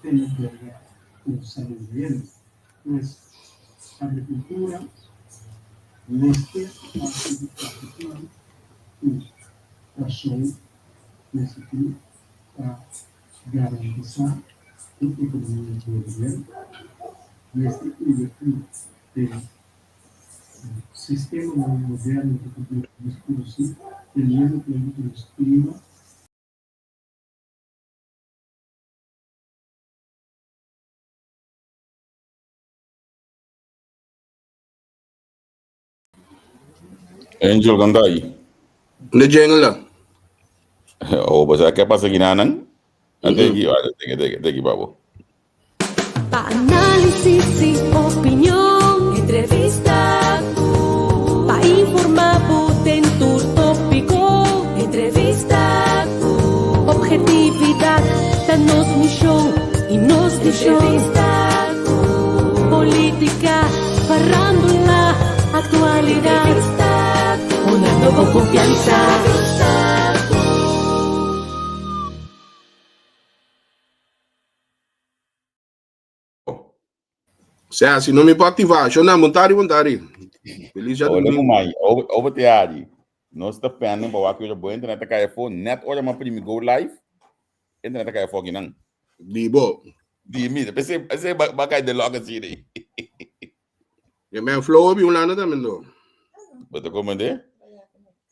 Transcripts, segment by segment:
tene berga ku salú di hende. Pues, agrikultura mester parti di kapital ku Kòrsou mester tin pa garantisá un ekonomia duradero, mester invertí den sistemanan moderno di kultura ku nos produsí teniendo kuenta ku nos klima. Angel Ganday. De jingle la. Oh, basta ke pasa ginanan? Teki, teki, teki, teki, babo. Pa análisis y opinion, entrevista ku. Pa informa bo den tur tópiko, entrevista ku. Objetividad ta nos mishon y nos vishon. Entrevista ku. Polítika, farándula, aktualidat. Entrevista ku. Hunando bo konfiansa. Entrevista ku. Sea, si no mi por activa, yo na montari montari. Feliz ya Hola domingo. kumai, over te ari. Nos ta pending pa wak ora bo internet ta kaya fo net ora ma primi go live. Internet ta kaya fo kinan. Di bo. Di mi, pese pese ba ba kai de log así de. Je men flow bi un lana también do. Bo ta komende?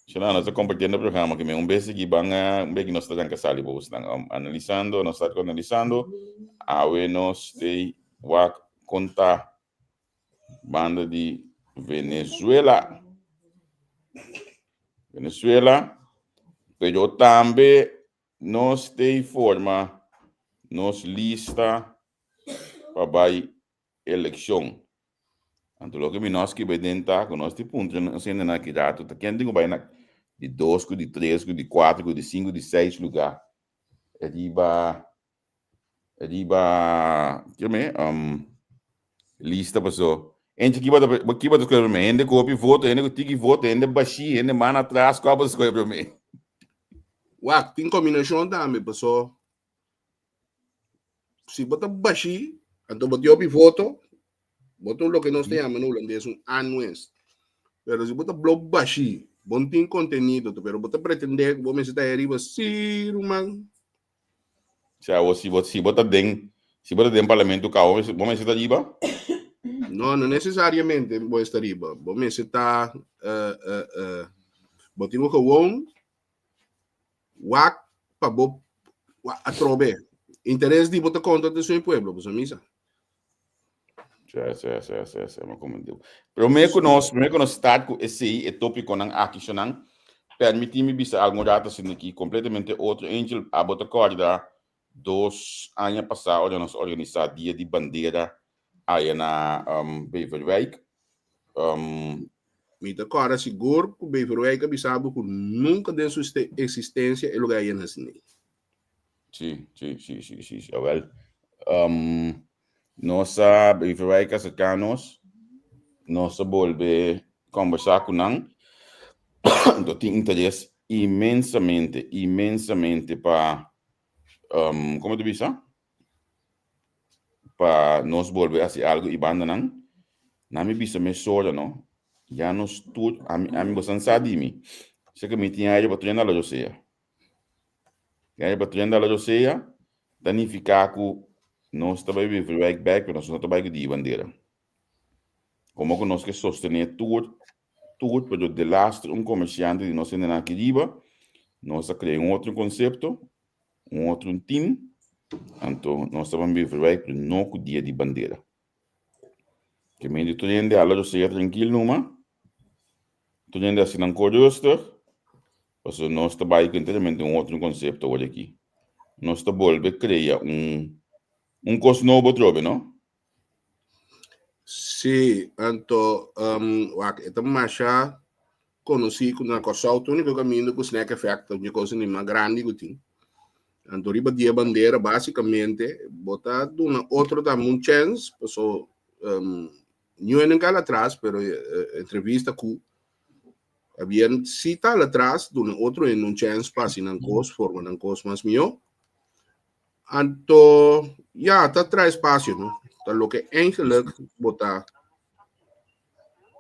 Shana, nos ta compartiendo programa que me un bes aquí van a un bes que nos ta dan sali bos dan analizando, nos ta analizando. Awe nos te wak conta banda di Venezuela. Venezuela, pero tambe nos te forma nos lista pa bai elekshon. Anto loke mi no a skibi den ta ku nos tin puntra nos hendenan aki rato ta ken tin ku bai na di dos ku di tres ku di kuater ku di sinku di seis lugá riba riba keme lista paso enchi kiba ta kiba ta skohe promé hende ku hopi voto hende ku tiki voto hende bashí hende man atras kua bo ta skohe promé? Wak tin kombinashon tambe paso Si bo ta bashí, anto bo tin hopi voto, bo ta loke nos ta yama na hulandes un aanwinst. Pero si bo ta blo bashí, bo no tin kontenido, pero bo ta pretendé ku bo mester ta ahí ariba, sí, ruman. Sea, bo si bo si bo ta den si bo ta den parlamento kaba, bo mester ta ariba? No, no nesesariamente bo mester ariba. Bo mester ta, bo tin ku gewoon Wak pa bo atrobe. Interes di bo ta konta te su pueblo, bo sa misa. Sí, sí, sí, sí, sí, me comentiu. Promé ku nos, promé ku nos start ku esei, e tópikonan aki shonan, permití mi bisa algun rato asina aki, kompletamente otro. Angel, abo ta kòrda dos aña pasá ora nos organisá Dia di Bandera aya na Beverwijk. Mi ta kòrda sigur ku Beverwijk a bisa bo ku nunka den su eksistensia e lugá yena asina. Sí, sí, sí, sí, sí, sí. Awel, nos a, Beverwijk a aserká nos, nos a bolbe kòmbersá ku nan. Anto tin interes inmensamente, inmensamente pa, komo ta bisa? pa nos bolbe hasi algo y bandanan, na mi bisa mesora no, ya nos tur, ami, ami bosan sa di mi, se que mi tin aire pa trenda la rosea. Tin aire pa trenda la rosea, ta nifica cu nos ta bay Beverwijk bek, pero nos no ta bay cu di bandera. Como cu nos ke sostene tur, tur, pero delaster un comerciante di nos hendenan aki riba, nos a crea un otro concepto, Un otro un team, anto nos ta ban Beverwijk pero no ku dia di bandera. Ke medio tur hende ala rosea trankil numa, tur hende hasi nan kor rustig, pasobra nos ta bai ku enteramente un otro konsepto awor aki. Nos ta bolbe krea un un kos nobo atrobe, no? Sí, anto wak e ta masha konosí ku na Kòrsou ta úniko kaminda ku Snack Effect ta un kos di mas grandi ku tin. Anto riba Dia Bandera básikamente bo ta duna otro tambe un chèns paso niun hende kal atras pero entrevista ku habían si tal atras duna otro hende un chèns pa hasi nan kos forma nan kos mas mihó. Anto, ya, ta traha espacio, no? Ta loke eigenlijk bo ta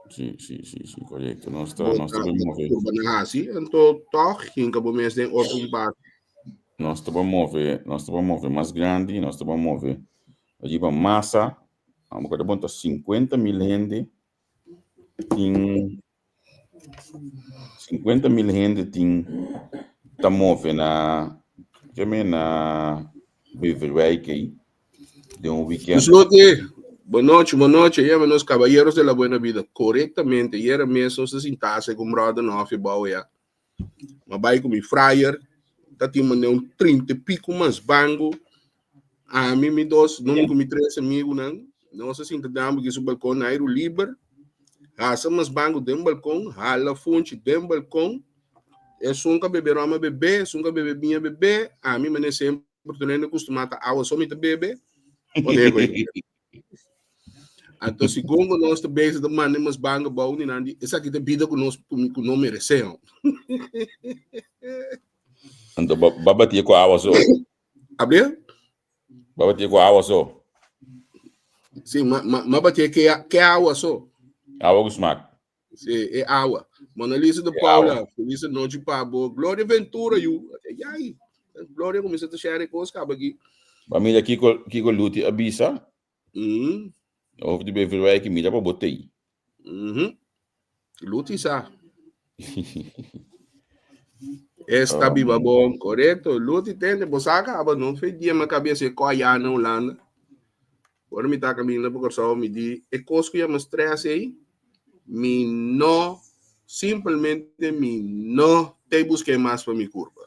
Sí, sí, sí, sí, correcto. Nos ta, bo nos ta, ta bo ta move. purba na hasi, anto toch hinka bo mes den otro un parti. Nos ta move, nos ta move mas grandi, nos ta move riba masa. Amo kada bon ta 50 mil hende tin 50 mil hende tin ta move na ke men na Beverwijk ei den un weekend. Luslote, bon nochi, bon nochi. Yama nos caballeros de la buena vida. Correctamente, yera mes nos ta sintase con brother no afie bou ya. Ma bai cu mi fryer, ta tin mane un 30 y pico mas bango. Ami, mi dos, no mi cu mi tres amigunan, nos a sinta den amber su balcon na aire liber. Hasa mas bango den balcon, hala funchi den balcon. Esun ka bebe rom a bebe, esun ka bebe biña bebe. Ami mane semper teniendo costumá ta awa so mi ta bebe. Anto segun ku nos ta bezig ta manda mas banga bou ni nan di esaki ta bida ku nos ku no meresé. Anto ba batia ku awa so. Abrir? Ba batia ku awa so. Sí, ma ma ma batia ke ke awa so. Awa ku smak. Sí, e awa. Mona Lisa de Paula, feliz noche pa bo. Gloria Ventura, yu. Yai. Gloria comienza ta share cos caba aquí. Ba mira Kiko, Kiko Luti avisa. Of di Beverwijk mira pa botei. Luti sa. Esta biba bon, correcto. Luti tende, bo sa caba, no fe dia ma cabeza e koya na Holanda. Ora mi ta caminda pa Kòrsou, mi di e kos ku yama stress ei, mi no, simpelmente mi no ta busk'é mas pa mi kurpa.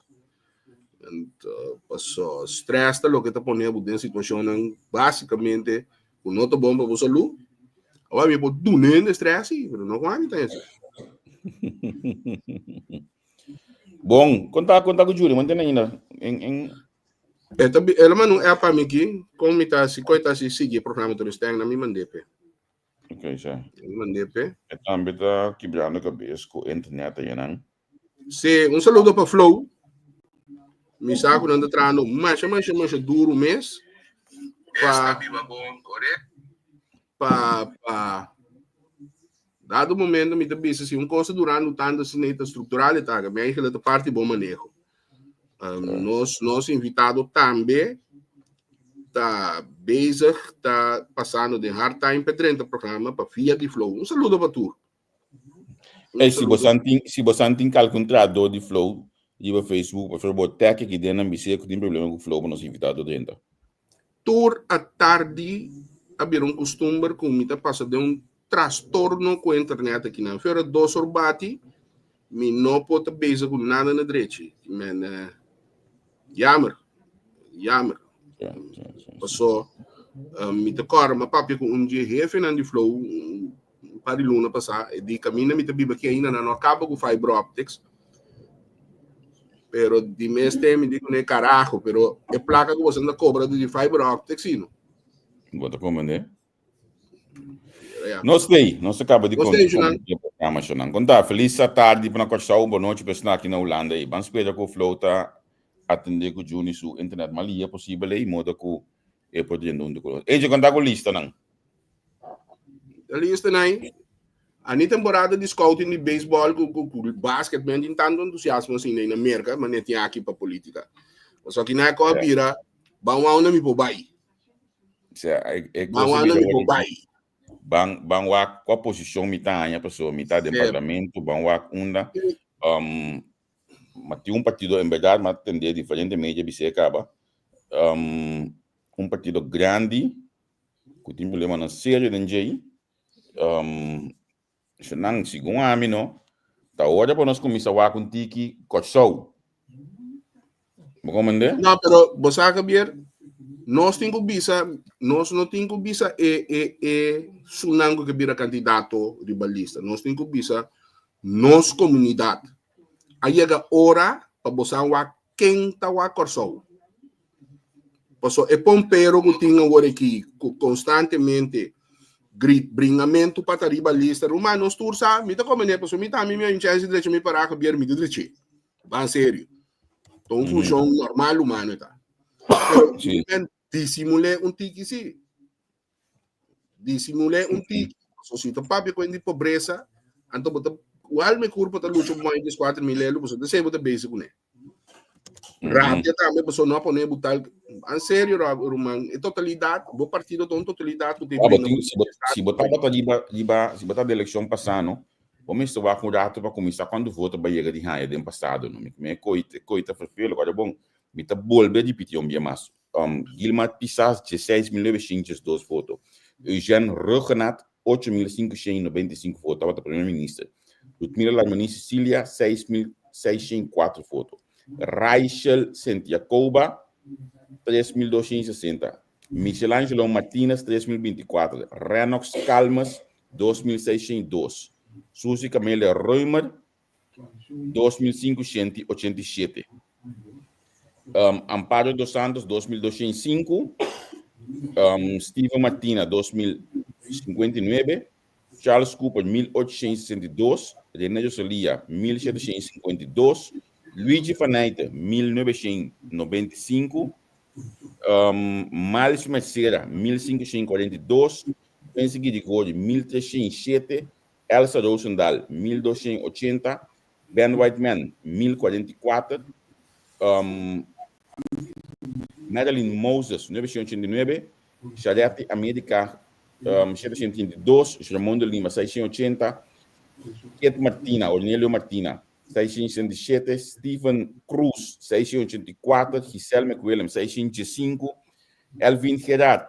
Anto, paso stress ta loke ta pone bo den situashonnan basikamente ku no ta bon pa bo salú. Awor mi por duna hende stress si, pero no ku ami ta hasi. Bon, konta konta ku Julie, mantene ainda en en E ta el a manda un app pa mi aki, kon mi ta hasi, kon e ta hasi sigui e programa tur estèn na mi mand'é p'e. Ok, sa. Mi mand'é p'e. E tambe ta kibrando kabes ku internet ayanan. Sí, un saludo pa Flow. Mi sa ku nan ta trahando masha, masha, masha duru mes pa pa pa dado momento mi ta bisa si un kos ta durando tantu asina e ta struktural e ta haga mi eigenlijk ta parti bon maneho. Um, nos, nos invitado tambe ta bezig, ta pasando den hard time pa drenta programa pa via di Flow. Un saludo pa tur. Hey, si bosan tin, si bosan tin kalkun trahador di Flow riba Facebook, por favor, tag aki den nan bis'é ku tin problema ku Flow pa nos invitado drenta. Tur atardi a bira un kustumber ku mi ta pasa den un trastorno ku internet akinan. Fera dos or bati, mi no por ta bezig ku nada na drechi. Men, eh, jammer, jammer. Paso, eh, mi ta kòrda, mi a papia ku un di e hefenan di Flow un par di luna pasá, e di kaminda mi ta biba aki ainda nan no a kaba ku fiber optics. Pero di mes tem mi di kuné karaho, pero e plaka ku boso ta kobra di fiber optics sí no. Bo ta komprendé? Nos stay, nos a kaba di Nos stay, Shunan. e programa, Shunan. Konta, felis atardi pa na Kòrsou, bon nochi pa esnan aki na Hulanda ei. Ban spera ku Flow ta atendé ku Juni su internet mas lia posibel ei, moda ku e por drenta huntu ku nos. Eje, konta ku listanan. E listanan ei, a ni temporada di scouting di baseball ku ku ku basket men tin tantu entusiasmo asina ei na Merka, manera tin aki pa politika. Pasobra kinan e kò a bira, ban wou na mi por bai. Sea, e, e Ban cosa wak na bira mi por wak- bai. Ban, ban wak kua posishon mi ta haña pasobra mi ta den Sí. parlamento, ban wak unda. Um, ma tin un partido, en berdad, ma tende diferente media bis'é kaba. Um, un partido grandi ku tin problemanan serio den djei. Um, Nan, segun ami no, ta ora pa nos kuminsá wak un tiki Kòrsou. Bo komprendé? No, pero bo sa, Javier, nos tin ku bisa, nos no tin ku bisa e e e sunan ku ke bira kandidato riba lista. Nos tin ku bisa nos komunidat. A yega ora pa bo sa wak ken ta wak Kòrsou. Paso e pompero ku tin awor aki ku konstantemente grit bringamentu pa ta riba lista, ruman nos tur sa, mi ta komene paso mi tambe mi a un chèns di drecha mi para Javier mi ta drech'é. Ban serio. Ta un funshon normal humano e ta. Pero disimulé un tiki sí. Disimulé un tiki. So si ta papia ku di pobresa, anto bo ta igual mi kurpa ta lucha mo di 4.000 euro, bo ta sei bo ta bezig kuné. Rabia tambe, bo no a pone bo tal. En serio, ruman, e totalidat, bo partido ta un totalidat ku te Ah, bo si bo si bo tabata riba riba si bo ta de elekshon pasá no, bo mester wak un rato pa kuminsá kuantu voto bo a yega di haña den pasado no. Mi mi koi koi ta vervelig, ora bon mi ta bolbe ripití un bia mas. Gilmar Pisas, 16.902 voto. Eugène Rhuggenaath, 8.595 voto, tabata primer minister. Ludmila Larmonie Cecilia, 6.604 voto. Raichel Sentiacoba, 3.260. Michelangelo Martinez, 3.024. Rennox Calmes, 2.602. Suzy Camelia Römer, 2587. Amparo dos Santos, 2205. Steven Martina, 2059. Charles Cooper, 1862. René Joselia, 1752. Luigi Faneyte, 1995. Miles Mercera, 1542. Quincy Girigori, 1307. Elsa Roosendaal, 1280, Ben Whiteman, 1044, Madeline Moses, 989, Charette America, 732, Jermon de Lima, 680, Kit Martina, Ornelio Martina, 667, Steven Cruz, 684, Giselle McWilliams, 615, Elvin Gerard,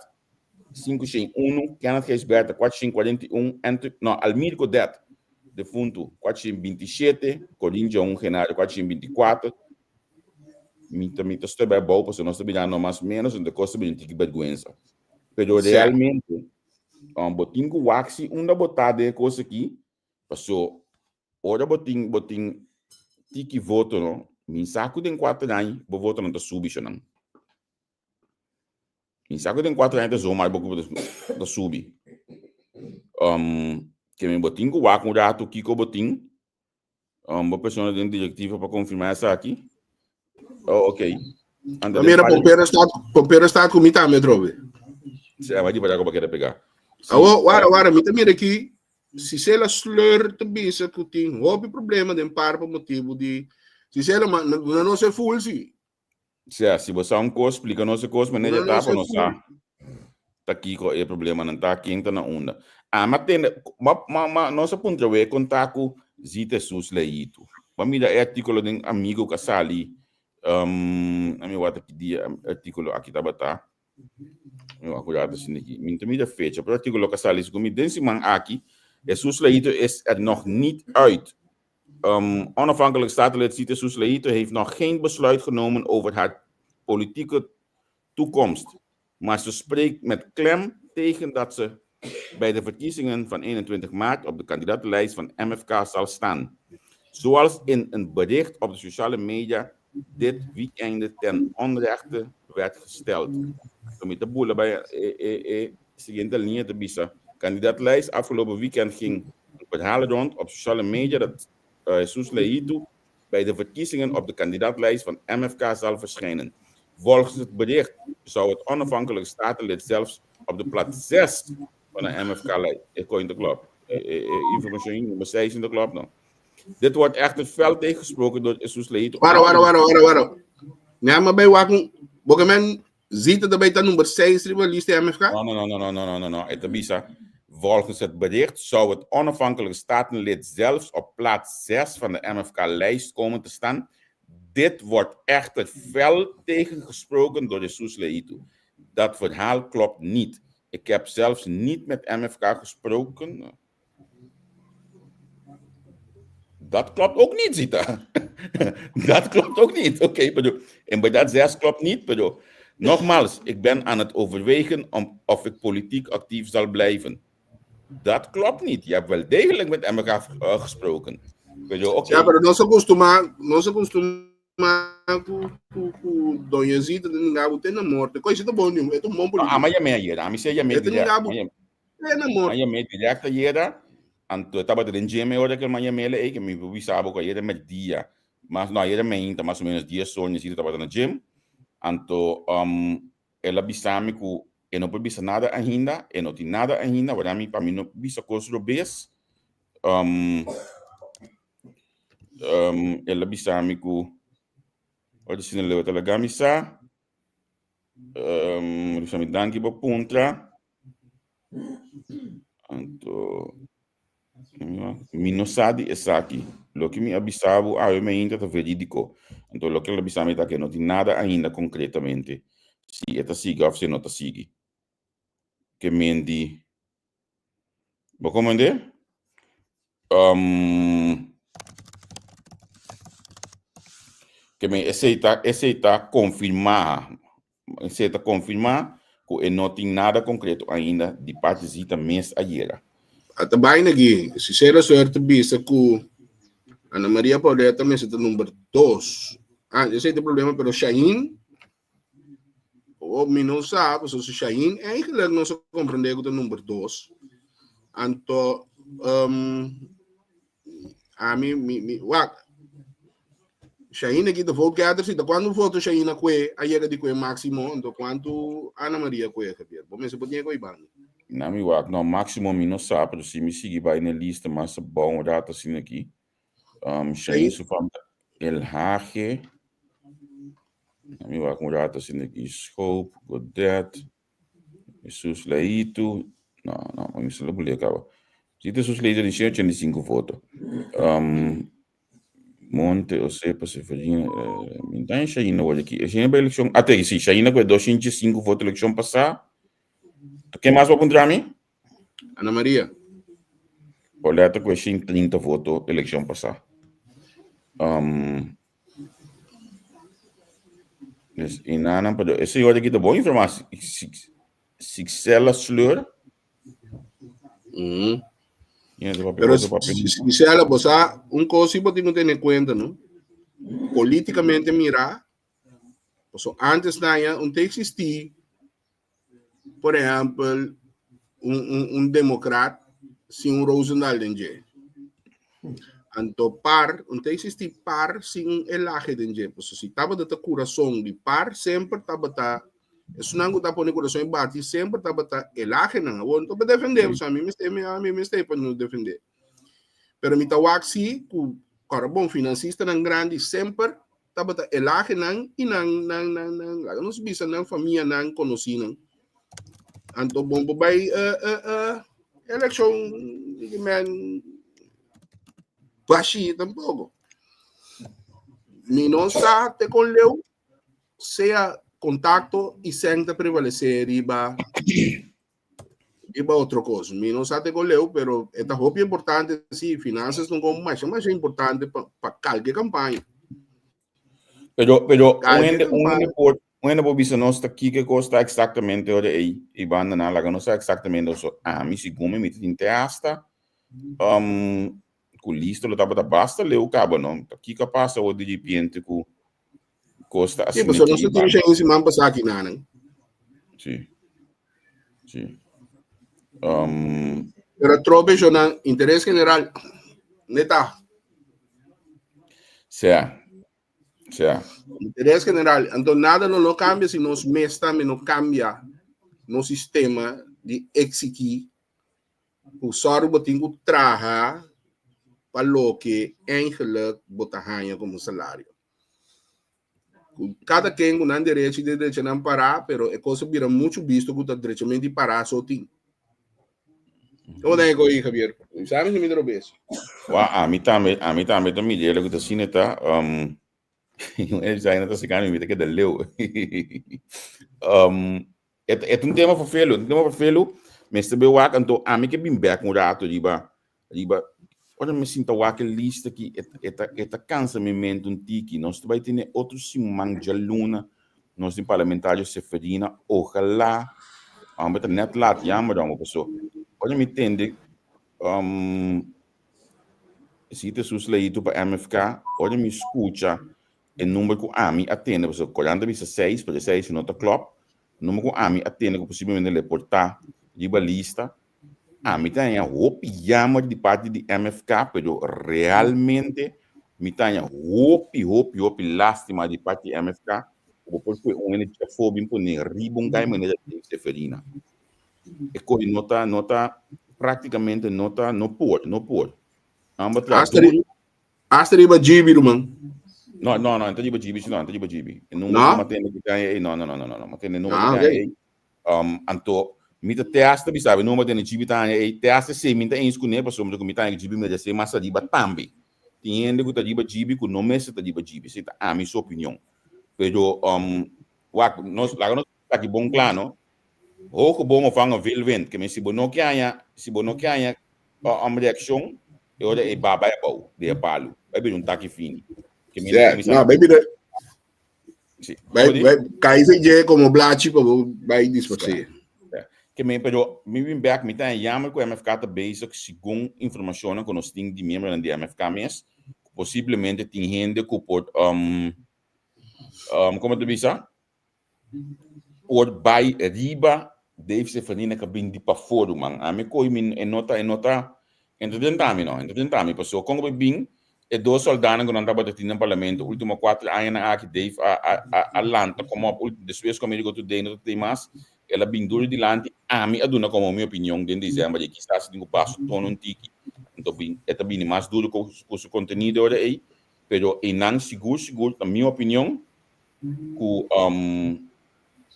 501, Kenneth Gijsbertha, 441, Anthony, no, Almir Godet, defuntu, 427, Corinne Joan Genario, 424. Mi ta, mi ta stoi bij bou, pasobra nos ta mirando mas menos, en de kos ta bini tiki bergüenza. Pero realmente, bo tin ku wak si unda bo ta den e kos aki, paso ora bo tin, bo tin tiki voto, no, mi sa ku den kuater aña bo votonan ta subi, shonan. Mi sa ku den kuater aña ta zomaar bo ku ta subi. Ke mi bo tin ku wak un ratu kiko bo tin. Bo persona den direktiva pa konfirmá esaki. Oh, ok. Anda mira, Pompero está, Pompero está ku mi tambe atrobe. Sí, a di para ku keda pegá. Sí. Awo, wara, wara, mi ta mira aki, si sela sleur te bisa ku tin hopi problema den par pa motibu di, si sela, ma, na no se full si. Sea, si bo sa un kos, splika nos e kos, manera ta pa nos sa ta kiko e problemanan ta, ken ta na unda. Ami a tende, ma, ma, ma, nos a puntra we konta ku Zita Jesus Leito. Bo a mira e artíkulo den Amigo ku a sali, ami wak ki dia e artíkulo aki tabata. Mi wak ku data asina aki. Mi no ta mira fecha, pero e artíkulo ku a sali segun mi den siman aki, Jesus Leito is er nog niet uit. Onafhankelijk Statenlid Zita Jesus Leito heeft nog geen besluit genomen over haar politieke toekomst. Maar ze spreekt met klem tegen dat ze bij de verkiezingen van 21 maart op de kandidatenlijst van MFK zal staan. Zoals in een bericht op de sociale media dit weekend ten onrechte werd gesteld. Mi ta bula bij e, e, e siguiente linia te bisa. Kandidaatlijst afgelopen weekend ging een verhaal rond op sociale media dat Jesus Leito bij de verkiezingen op de kandidaatlijst van MFK zal verschijnen. Volgens het bericht zou het onafhankelijk statenlid zelfs op de plaats 6 van de MFK-lijst. Ik kon de klop. Informatie nummer 6 in de klop nog. Dit wordt echter fel tegengesproken door Jesus Leito. Wara, wara, wara, wara, wara. Nee, maar bij waken, boke men ziet het bij de nummer 6 riba lista MFK? No, no, no, no, no, no, no, no. Het bisa. Volgens het bericht zou het onafhankelijk statenlid zelfs op plaats 6 van de MFK-lijst komen te staan. Dit wordt echter fel tegengesproken door Jesus Leito. Dat verhaal klopt niet. Ik heb zelfs niet met MFK gesproken. Dat klopt ook niet, Zita. Dat klopt ook niet. Oké, okay, bedoel, en bij dat zes klopt niet. Bedoel. Nogmaals, ik ben aan het overwegen of ik politiek actief zal blijven. Dat klopt niet. Je hebt wel degelijk met MFK gesproken. Bedoel, okay. Ja, maar nos a kustumá, nos a kustumá ku Doña Zita den Gabo te na morte. Koi ta bon, e ta un bon político. Ama yam'é ayera, ami si a yam'é direct. Te na morte. A yam'é direct ayera, anto e tabata den gym e ora ku el a yam'é ei, ku mi por bisa bo ku ayera merdia, mas no ayera meinta mas o menos 10 or Doña Zita tabata na gym. Anto el a bisa mi ku e no por bisa nada ainda, e no tin nada ainda, wara mi pa mi no bisa kos robes. El a bisa mi ku ora si no ta laga mi sa. El a bisa mi danki pa puntra. Anto Mi no sa di esaki. Loke mi a bisa bo awe mainta ta verídiko. Anto loke el a bisa mi ta ke no tin nada ainda konkretamente si e ta sigui òf si e no ta sigui. Ke men di. Bo komprendé? Ke men esei ta esei ta konfirmá. Esei ta konfirmá ku e no tin nada konkreto ainda di parti Zita mes a yega. A ta baina aki, si Sheila Suerte ta bisa ku Ana Maria Pauletta mester ta number dos. Ah, esei ta e problema, pero Shahin, oh, mi no sa, pasobra si Shahin eigenlijk nos a komprendé ku ta number dos, anto um, Ami, mi, mi, wak. Shaina kita vote getter, si ta cuanto voto Shaina kue, a yega di kue máximo, anto cuanto Ana Maria kue, Javier. Bo mester por tiene kue banda. Na mi wak, no, máximo mi no sa, pero si mi sigui bai na lista mas abou un rato asina aki. Shaina su fam ta El Hage. Na mi wak un rato asina aki. Schoop, Godet. Jesus Leito, no, no, mi solo bule caba. Si Jesus Leito di 185 voto. Monte, Osepa, Seferina, eh, mi dan Shaina hoor aqui. Shaina bij elección, ah, te, sí, Shaina con 205 voto elección pasá. Ken mas va puntra mi? Ana Maria. Pauletta con 130 voto elección pasá. Dus i nanan, pero e señor aki ta bon informá. Sixela Sleur. Pero Sixela, bo sa, un kos si bo tin ku tene kuenta, no? Polítikamente mirá, paso antes na ya un ta eksistí Por ehèmpel, un, un, un demokrat sin un Roosendaal den dje. Anto par, un ta existi par sin un elahe den dje. Pasobra si tabata ta kurason di par, semper tabata, esunnan ku ta pone kurason e bati, semper tabata elahenan. Awor no ta pa defendé, pasobra ami mester, ami mester pa no defendé. Pero mi ta wak si ku, kòrda bon, finansistanan grandi semper tabata elagenan i nan nan nan nan laga nos bisa nan famianan konosínan. Anto bon por bai uh, uh, uh, elekshon di men bashi tampoko. Mi no sa te kon leu sea kontakto i sèn ta prevalesé riba riba otro kos. Mi no sa te kon leu, pero e ta hopi importante, sí, finanzas ta un kos masha masha importante pa pa kalke kampaña. Pero, pero un Kalke hende, un hende kampaña. por, un hende por bisa nos ta kiko kos ta eksaktamente ora ei i banda nan laga nos sa eksaktamente so ami segun mi mi ta tin te hasta um, ku listo lo tabata basta leu kaba no. Ta kiko a pasa awor di ripiente ku kos ta Sí, asina pasobra nos aki ta tin banda. Shane siman pasá aki nanan. Sí. Sí. Um, Pero atrobe shonan interes general neta. Sea. Sea. Interes general. Anto nada no lo cambia si nos mes tambe no cambia nos sistema di exigí ku sòru bo tin ku traha pa loke eigenlijk bo ta haña komo salario. Ku kada ken ku nan derecho di drecha nan pará, pero e kos a bira muchu bisto ku ta drechamente di pará so tin. Komo ta e koi, Javier? Sabi si mi ta robes. Wa, ami tambe, ami tambe ta mir'é loke ta asina ta, um, e zaina ta seka mi, mi ta keda leu. Um, e ta, e ta un tema vervelu, un tema vervelu, mester be wak, anto ami ke bin bek un rato riba, riba, ora mi sinta wak e lista aki, e, e ta, e ta kansa mi mente un tiki. Nos ta bai tene otro siman djaluna, nos tin parlamentario Seferina, ojalá, hombre ta net laat, jammer hombre, paso ora mi tende, um, si ta sus leito pa MFK, ora mi skucha e number ku ami a tende, pasobra Corant ta bisa seis, pero e seis no ta klòp, number ku ami a tende ku posiblemente lo e por ta riba lista, ami ta haña hopi yammer di parti di MFK, pero realmente mi ta haña hopi, hopi, hopi lástima di parti di MFK. Bo por kue un hende djafó bin pone riba un kai manera Dave Seferina. E koi no ta, no ta, práktikamente no ta, no por, no por. Amba tra Hasta duru. Hasta riba GB, ruman. No, no, no, enta riba GB, si no, enta riba GB. E numero No? ku matende ku kaya ei, no, no, no, no, no, no, matende numero Ah, ku kaya ok. ei. Anto, mi ta te hasta bisa, e numero tene GB ta haña ei, te hasta esei mi ta eens kuné, pasobra ku mi ta haña ku GB meresé mas ariba tambe. Tin hende ku ta riba GB ku no mester ta riba GB, esei ta ami su opinion. Pero, wak, nos, laga nos aki bon kla, no? Hoge bomen vangen veel wind. Ke men si bo no ke haña, si bo no ke haña um reakshon, e ora e ba bai abou den e palu. Bai bira un taki fini. Ke men Yeah, ke mi sa no, bai bira, Si. bai, Odi? bai, kai se je como blachi pa bo bai dispersé. Yeah. Ke men, pero mi bin bek, mi ta jammer ku MFK ta bezig segun informashonnan ku nos tin di miembronan di MFK mes, ku posiblemente tin hende ku por um um komo ta bisa? Por bai riba Dave Seferina ka bin di pafó ruman. Ami koy mi e no ta e no ta entra den ta mi no, entra den ta mi paso kon ku bin e dos soldanan ku nan tabata tin den parlamento ultimo kuater añanan aki Dave a a a a lanta komo op despues ku Americo Today no ta tin mas el a bin duru dilanti ami a duna komo mi opinion den december di kisas tin ku baso tono un tiki anto bin e ta bini mas duru ku ku su kontenido ora ei pero einan sigur sigur ta mi opinion ku um,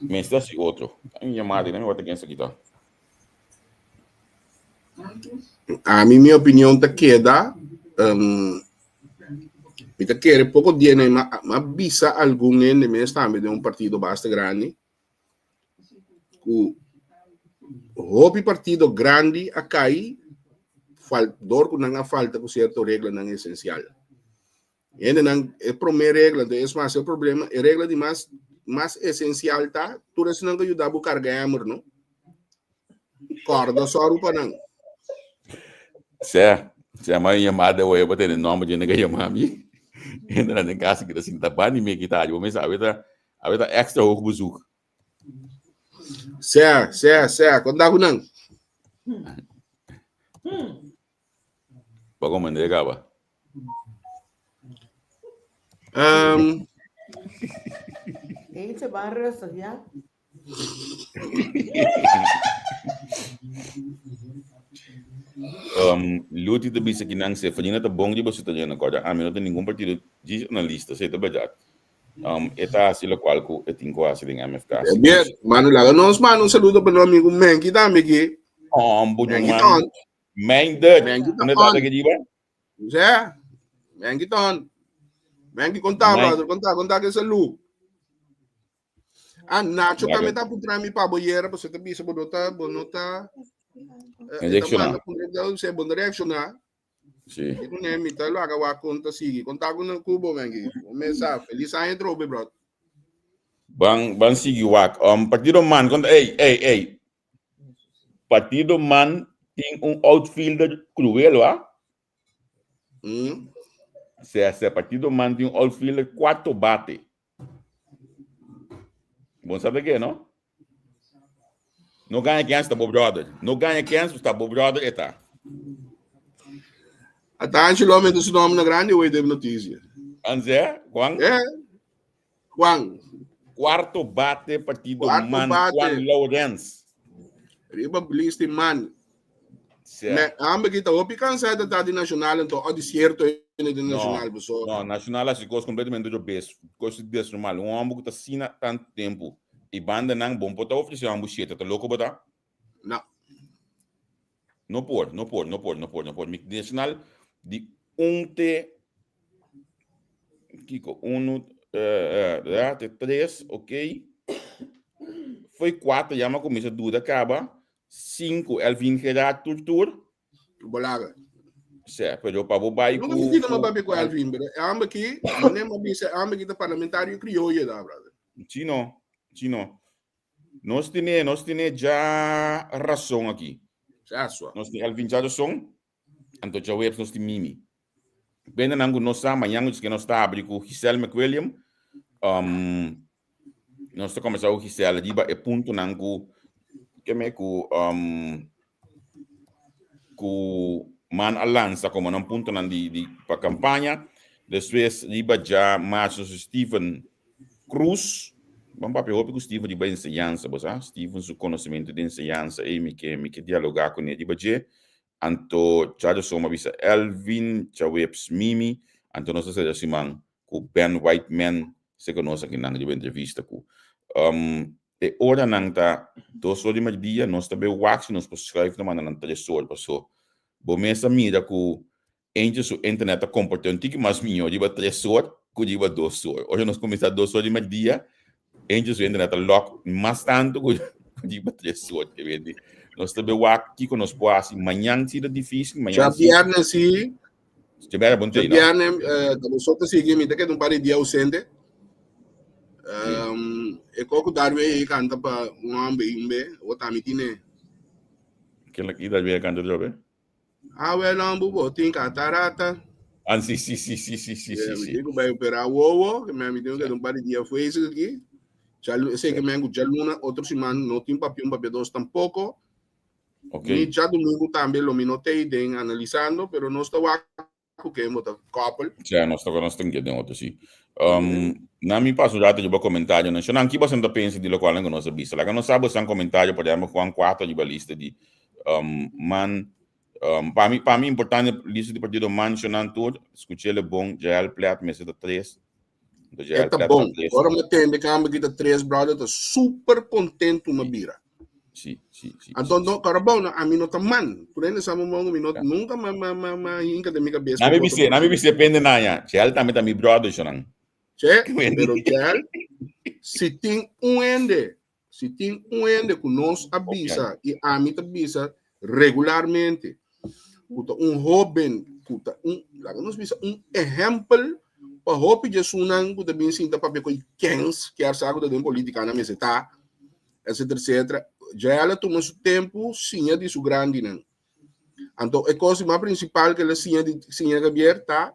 mester hasi otro. Ay, mi madre, mi wata ken esaki ta. Ami mi opinion ta keda um, mi ta kere poko dia na ma, ma bisa algun hende mes tambe den un partido basta grandi ku hopi partido grandi a kai fal, door ku nan a falta ku sierto reglanan esensial. Hendenan, e promé regla, entonces es mas, e problema, e regla di mas, mas esencial ta, tur esnan ku yuda bo karga emmer, no? Kòrda sòru pa nan. Sè, sè, ma e yamada oe bo tene nòmber dje nega yama mi. Hendenan den kas kita sinta banda di mi kita, bo mester awe ta, awe ta extra hoog bezoek. Sè, sè, sè, konta ku nan. Bo komende kaba. Eentje ban rustig, ja? Luti ta bisa ki nan Seferina ta bon riba su tereno kòrda ami no ta ningun partido djis analista esei ta bèrdat e ta hasi lokual ku e tin ku hasi den MFK Bien, mano laga nos manda un saludo pa nos amigo Menki tambe aki. Hombo Menki man. ton. Mijndert. Menki Unda ta ton. aki riba? Zé, Menki ton. Menki konta, Mike. brother, konta, konta ke salu. Ah, Nacho Laga. tambe ta puntra mi pa boyera, você ta bisa, bo no ta, bo no ta, eh, Reacciona. ta manda puntra, se bo no reacciona. Sí. E kuné mi ta laga wak konta sigui. Konta ku na kubo, Menki. O mesa, feliz aña trobe, brother. Ban, ban sigui wak. Partido Man, konta, ey, ey, ey. Partido Man tin un outfielder cruel, wa? Sea, sea, Partido Man tin un outfielder cuatro bate. Bon sabe ke, no? No gana kens ta bo brother. No gana kens ta bo brother eta. Ata Angelo aumenta su nombre na grande hoy de noticia. Anze, Juan? Juan. Cuarto bate partido Cuarto Man bate. Juan Lawrence. Riba list man. Sea. Me, ambe kita hopi cansa de ta di nacional ento o di cierto ene di No, nacional so. no, nacional así cos completamente otro bes, cos desnormal. Un hombre que ta sina tanto tempo y banda nan bon pota ofrece ambu siete, ta loco bota? No. No por, no por, no por, no por, no por. Mi nacional di un te Kiko, uno, eh, eh, te tres, ok. Foi cuatro, ya me comienza duda caba. Cinco, Elvin Gerard tur tur. Bolaga. Sè, pero pa bo bai Nunca ku me diga ku ma papi ku Elvin, pero ambe ki, mané ma bisa ambe ki ta parlamentario crioyo da, brother. Si no, si no. Nos tiene, nos tiene ja razón aki. Sasua. Nos tin Elvin ja razón, anto djaweps nos tin Mimi. Bende nan ku nos sa, mañan ku nos ta abri ku Giselle McWilliam. Um, nos ta komensá ku Giselle riba e puntonan ku ke me ku um, ku man a lansa komo nan puntonan di, di pa kampaña. Despues riba dja marzo Steven Cruz. Ban papia hopi ku Steven riba enseñansa, bo sa. Steven su konosementu di enseñansa ei mi ke mi ke dialogá kuné riba dje. Anto djaduson a bisa Elvin, djaweps Mimi, anto nos ta sera siman ku Ben Whiteman seka nos akinan riba entrevista ku. E oranan ta dos or di merdia, nos ta bay wak si nos por schuif na manda nan tres or paso bo mes a mira ku Angel su internet ta komport'é un tiki mas mihó riba tres or ku riba dos or. Ora nos kuminsá dos or di merdia, Angel su internet ta lòk mas tantu ku riba tres or. Ke wende nos ta bay wak kiko nos por hasi. Mañan si ta difísil, mañan si. Djabièrnè si. Djabièrnè bon tei, no? Djabièrnè ta boso ta sigui, mi ta keda un par di dia ausente. E koko Darwin ei kanta pa un hòmber i un be, awor tambe tine. Kila ki Darwin a kanta atrobe? Awe lombu bo tin katarata. Ah, si, si, si, si, si, si, si, Mi si. tin ku bai operá wowo, ke mi tin ku keda un par di dia afwezig aki. Esei ke men ku djaluna otro siman no tin papia un papia dos tampoko. Okay. Ni djadumingu tambe lo mi no tei den analisando, pero nos ta wak ku ken bo ta koppel. Ja, nos ta nos ta den otro, si. Na mi paso un rato riba comentarionan. Shonan, ki boso ta pensa di lokual ku nos a bisa? Laga nos sa boso komentario, por ehempel, Juan 4 riba lista di man. Pa mi, pa mi importante lista di partido man, shonan tur, skuchele bon, Jael Plet mester ta 3. E ta bon. Ora mi tende kamba ki ta 3 brother ta super contento mi bira. Si, si, si. Anto no, kora bon, no, ami no ta man. Tur hende sa mi bon, mi no, nunca ma, ma, ma, ma hinka den mi cabeza. Nami bise, nami bise pende na ya. Chel tambe ta mi brother shonan. Che, pero Chel, si tin un hende, si tin un hende ku nos a bisa i ami ta bisa regularmente, ku ta un hoben, ku ta un, laga nos bisa un ehempel pa hopi djesunnan ku ta bin sinta papia ku kens kier sa ku ta den politika nan mester ta, etcetera, etcetera. Jael a tuma su tempu siña di su grandinan. Anto e kos mas prinsipal ku el a siña di siña Gabier ta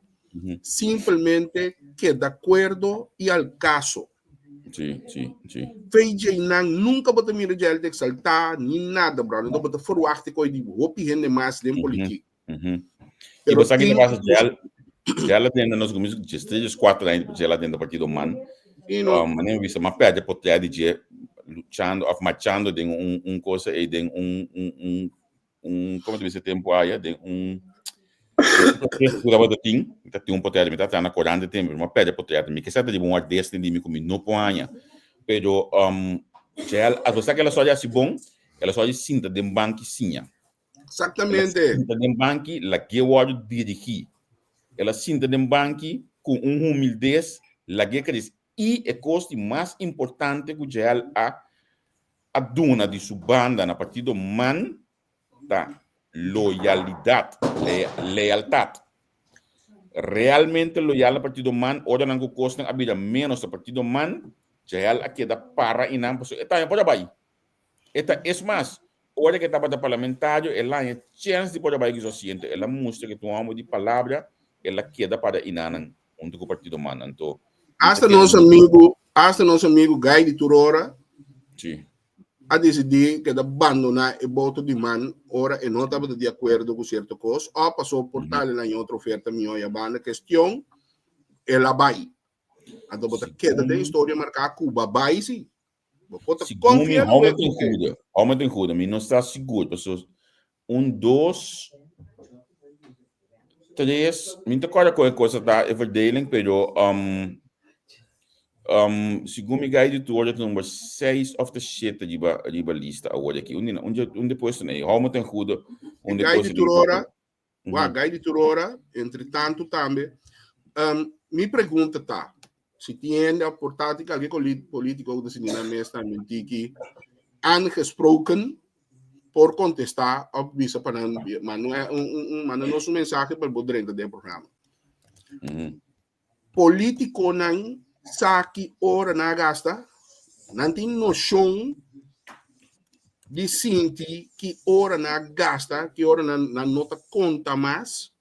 simplemente keda akuerdo i al kaso. Sí, sí, sí. VJ nan nunka bo ta mira Jael ta eksaltá ni nada, bro. Anto bo ta ferwachti koi di hopi hende mas den politik. I bo sa ki ta pasa Jael, Jael a tende nos kuminsa djes kuater aña Jael a tende partido man. Manera mi bisa, m'a pèrdè potrèt di dje luchando òf marchando den un un cosa ei den un un un un como ta bisa tempo aya den un protesto ku tabata tin, mi ta tin un potrèt, mi ta traha na korant tempo, pero m'a pèrdè potrèt, mi ke sa ta riba un ardestin di mi ku mi no por haña. Pero Jael, apesar ku el a sòri hasi bon, el a sòri sinta den banki siña. Exactamente. El a sinta den banki, lag'é wòrdu dirigí. El a sinta den banki ku un humildes, lag'é krese. I e kos di mas importante ku Jael a a duna di su banda na partido man ta loyalidat, lealtat. Realmente loyal na partido man, ora nan ku kosnan a bira ménos na partido man, Jael a keda para einan pasobra e tambe por a bai. E ta es mas, ora ku e tabata parlamentario el a haña chèns di por a bai ku su asiento. El a mustra ku e ta un hòmber di palabra, el a keda para inanan huntu ku partido man. Anto mi ta Hasta kere nos mucho. amigu, hasta nos amigu Guy di Turora Sí. a disidí keda bandoná e boto di man ora e no tabata di akuerdo ku sierto kos òf pasó por tal el haña otro oferta mihó i a banda kestion el a bai. Anto bo ta keda den Segun historia marká ku bo a bai sí. Bo por ta Segun mi, konfia hou na me ten goede. Hou me ten goede. Mi no sta sigur. Paso un, dos, tres. Mi no ta kòrda kon e cosa ta, e verdeling, pero um, um, segun mi gai di tur ta number seis of ta shete riba, riba lista awor aki. Un di, un di, un di puesto ei. Hou me ten goede. Un E di gai di puesto tur riba. ora, Wak, gai di tur ora, entre tantu tambe. Um, mi pregunta ta, si tin hende of por ta tin kalke politico ku ta sinti nan mes tambe tiki aangesproken por kontestá of bisa pa nan manda un, un, un, manda nos un mensahe pa bo drenta den programa. Politiconan sa ki ora nan a gasta? Nan tin noshon di sinti ki ora nan a gasta, ki ora nan, nan no ta konta mas,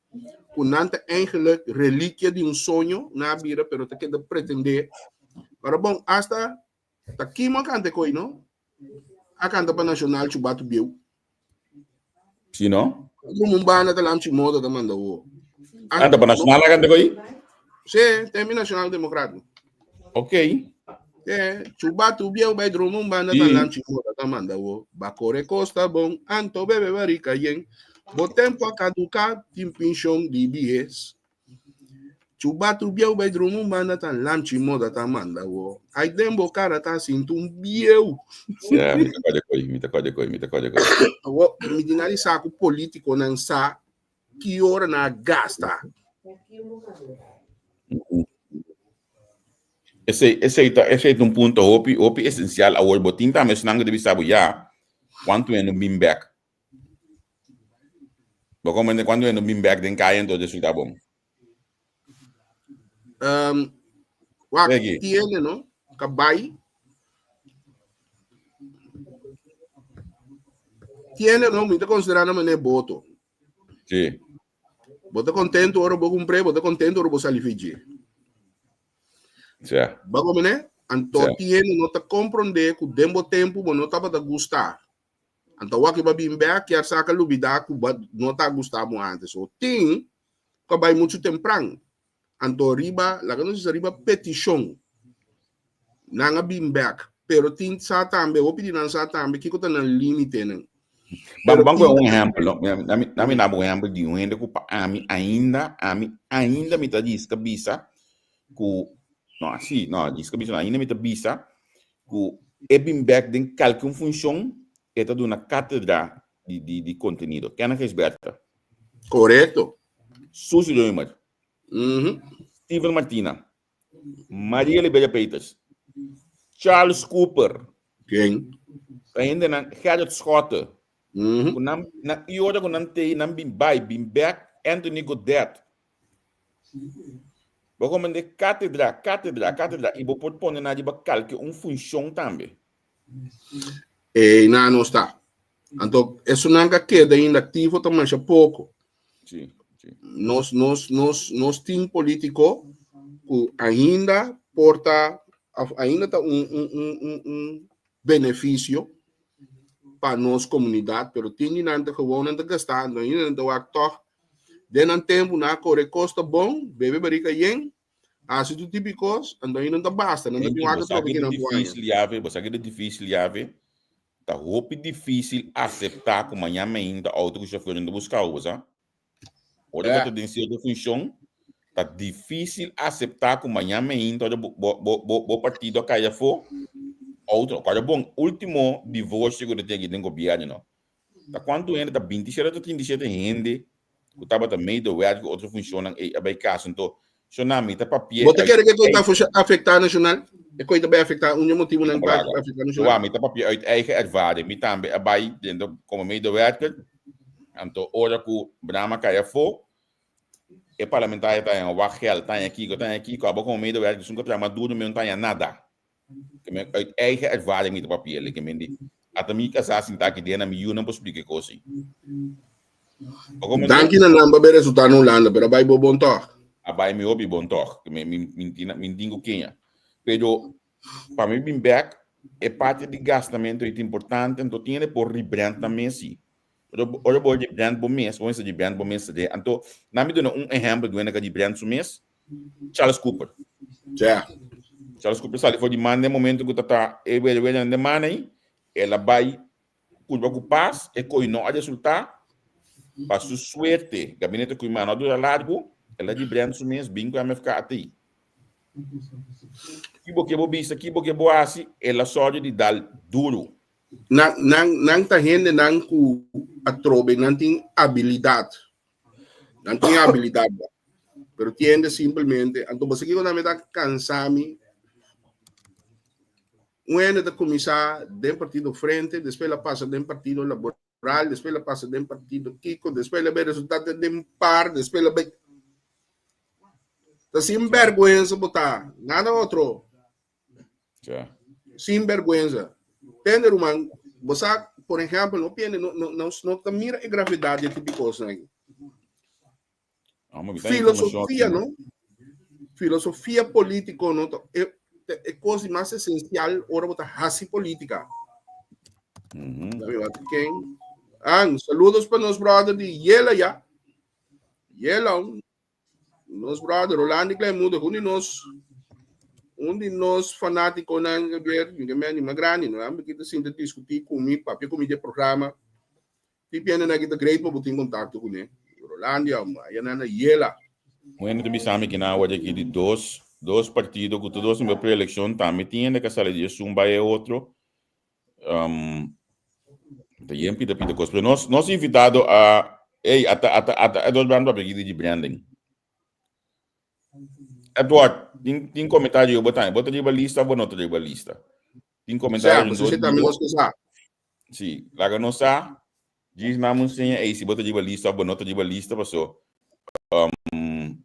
ku nan ta eigenlijk relikia di un soño, nan a bira pero ta keda pretendé. Pero bon, hasta ta kimo a kanta e koi, no? A kanta pa Nacional Chubatu Bieu. Si no? Como un banda ta lamchi moda ta manda wo. Kanta pa Nacional a kanta koi? Sí, tem mi Nacional Democrático. Ok. Eh, chubatu bieu bai drumi un banda ta lanchi moda ta manda wo. Ba kore kosta bon, anto bebe barika yen. Bo tempo a kaduká, tin penshon di bies. Chubatu bieu bai drumi un banda ta lanchi moda ta manda wo. Ai den bo kara ta sinti un bieu. Ja, mi ta kòrda koi, mi ta kòrda koi, mi ta kòrda koi. Awo, mi tin a di sa ku politikonan sa ki ora nan a gasta. Esei, esei ta, esei ta un punto hopi, hopi esencial. Awor bo tin tambe esnan ku ta bisa bo ya, kuantu hende bin bek? Bo comprende kuantu hende bin bek den kaya enton resulta bon. Um, wak, Peggy. tiene, no? Kabai. Tiene, no? Mi ta considera na mané boto. Sí. Bo ta contento ora bo compré, bo ta contento ora bo sali fiji. Ja. Ba come Anto Ja. tiene no ta comprende ku den bo tempo bo no tabata gusta. Anto wak ba bin back kier saka lubida ku ba no ta gusta mo antes. So tin ku bai mucho tempran. Anto riba, laga nos bisa riba petishon. Nan a bin bek. Pero tin sa tambe, hopi di nan sa tambe kiko ta nan limitenan. Ban Pero ban tin un ehempel, no? Nami nami daba un ehempel di un hende ku pa ami ainda, ami ainda mi ta riska bisa ku no asi, no riska bisa no, ainda mi ta bisa ku e bin bek den kalke un funshon e ta duna katedra di di di kontenido. Kenneth Gijsbertha. Korekto. Suzy Römer. Mm -hmm. Steven Martina, Maria Liberia Peters, Charles Cooper. Ken? Ainda nan Gerrit Schotte. Mm -hmm. Nan, nan, i ora ku nan tei, nan bin bai, bin back, Anthony Godet. Bo komende katedra, katedra, katedra, i bo por pone nan riba kalke un funshon tambe. E na no sta. Anto, esunnan ka keda ainda aktivo ta masha poko. Sí, sí. Nos, nos, nos, nos tin polítiko ku ainda por ta, of ainda ta un, un, un, un, un benefisio pa nos komunidat, pero tin di nan ta gewoon nan ta gasta, anto ainda nan ta wak tòg den nan tempu nan a kore kos ta bon, bebe barika yen, Hasi tur tipo di kos, anto ahí no ta basta, nan ta Gente, tin wak bo sa atrobe ke ke ta nan por haña. difícil yave, bo sa ke ta difícil yave, ta hopi difícil aceptá ku mañana mainta auto ku chauffeur no ta buska bo, bo sa? Ora bo Ja. ta den cierto funcion, ta difícil aceptá ku mañana mainta ora bo bo bo bo bo partido a kai afó, auto, kòrda bon, último divorcio ku ta tin aki den gobierno, no? Ta kuantu hende, ta 27 òf 37 hende ku tabata medewerk ku otro funshonnan ei a bai kas. Anto, shona mi ta papia Bo ta uit kere ku e koi ta eigen afektá Nacional? E koi ta bai afektá un di e motibunan pa Laga. afektá Wak, Nacional? mi ta papia uit eigen ervaring. Mi tambe a bai dentro komo medewerker. Anto, ora ku Brahma kai afó, e parlamentario ta haña wak gèld, ta haña kiko, ta haña kiko. Abo komo medewerker, esun ku a traha mas duru, mi no ta haña nada. Ke men uit eigen ervaring mi ta papia le ke men di ata mi kasá sintá aki den na mi yunan por splika e kos ei. Bo komprende? Danki na nan pa be resultá na Hulanda, pero a bai bo bon tòg. A bai mi hopi bon tòg. Ke men mi mi tin mi tin ku keña. Pero pa mi bin bèk e parti di gastamentu ei ta importante anto tin hende por rebrand nan mes si. Ora bo ora bo rebrand bo mes bo mester rebrand bo mes tadé. Anto nan mi duna un ehèmpel di un hende ku a rebrand su mes. Charles Cooper. Ja. Charles Cooper sali for di man den momento ku ta ta e wele wele den man ei, el a bai kurba ku pas, e koi no a resultá, pa su suerte gabinete Koeiman no a dura largu, el a rebrand su mes bin ku MFK atei. Ki bo ke bo bisa, ki bo ke bo hasi, el a sòru di dal duru. Nan, nan, nan ta hendenan ku atrobe nan tin abilidat. Nan tin habilidad ba. Pero tiende simplemente, anto bo sa kiko tambe ta cansa mi. Un hende ta cuminsa den partido Frente, despues la pasa den partido Laboral, despues la pasa den partido Kiko, despues la bay resulta den par, despues la bay. Ta sin vergüenza bo ta, nada otro. Ja. Sin vergüenza. Tende ruman, bo sa, por ejemplo, no piende, no, no, no, no ta mira e gravedad di tipo cosnan aki. Ah, maar mi ta informacion Filosofia, aki. no? Filosofia político, no? Ta, e, e cos di mas esencial ora bo ta hasi política. Dame wat ken. Ah, saludos pa nos brother di Yela ya. Yela, Nos brother Rolandi Kleinmoedig, un di nos Un di nos fanátikonan, Javier, mi ke men di mas grandi, no? Ami ki ta sinta diskutí ku mi, papia ku mi di e programa. Tin piendenan ki ta great pa bo tin kontakto kuné. Rolandia, ayanan na Yela. Un hende ta bisa mi kina awor aki di dos dos partido ku tur dos tin preelekshon tambe tin hende ka sali di esun bai e otro. Um, ta yen pita pita kos. Pero nos nos invitado a ey ata ata ata Edward Brand papia aki di branding. Edward, tin tin komentario bo tambe. Bo ta riba lista of bo no ta riba lista? Tin komentario Sea, pues tambe nos ke sa. Sí, laga nos sa. Djis manda un seña ei si bo ta riba lista of bo no ta riba lista paso um,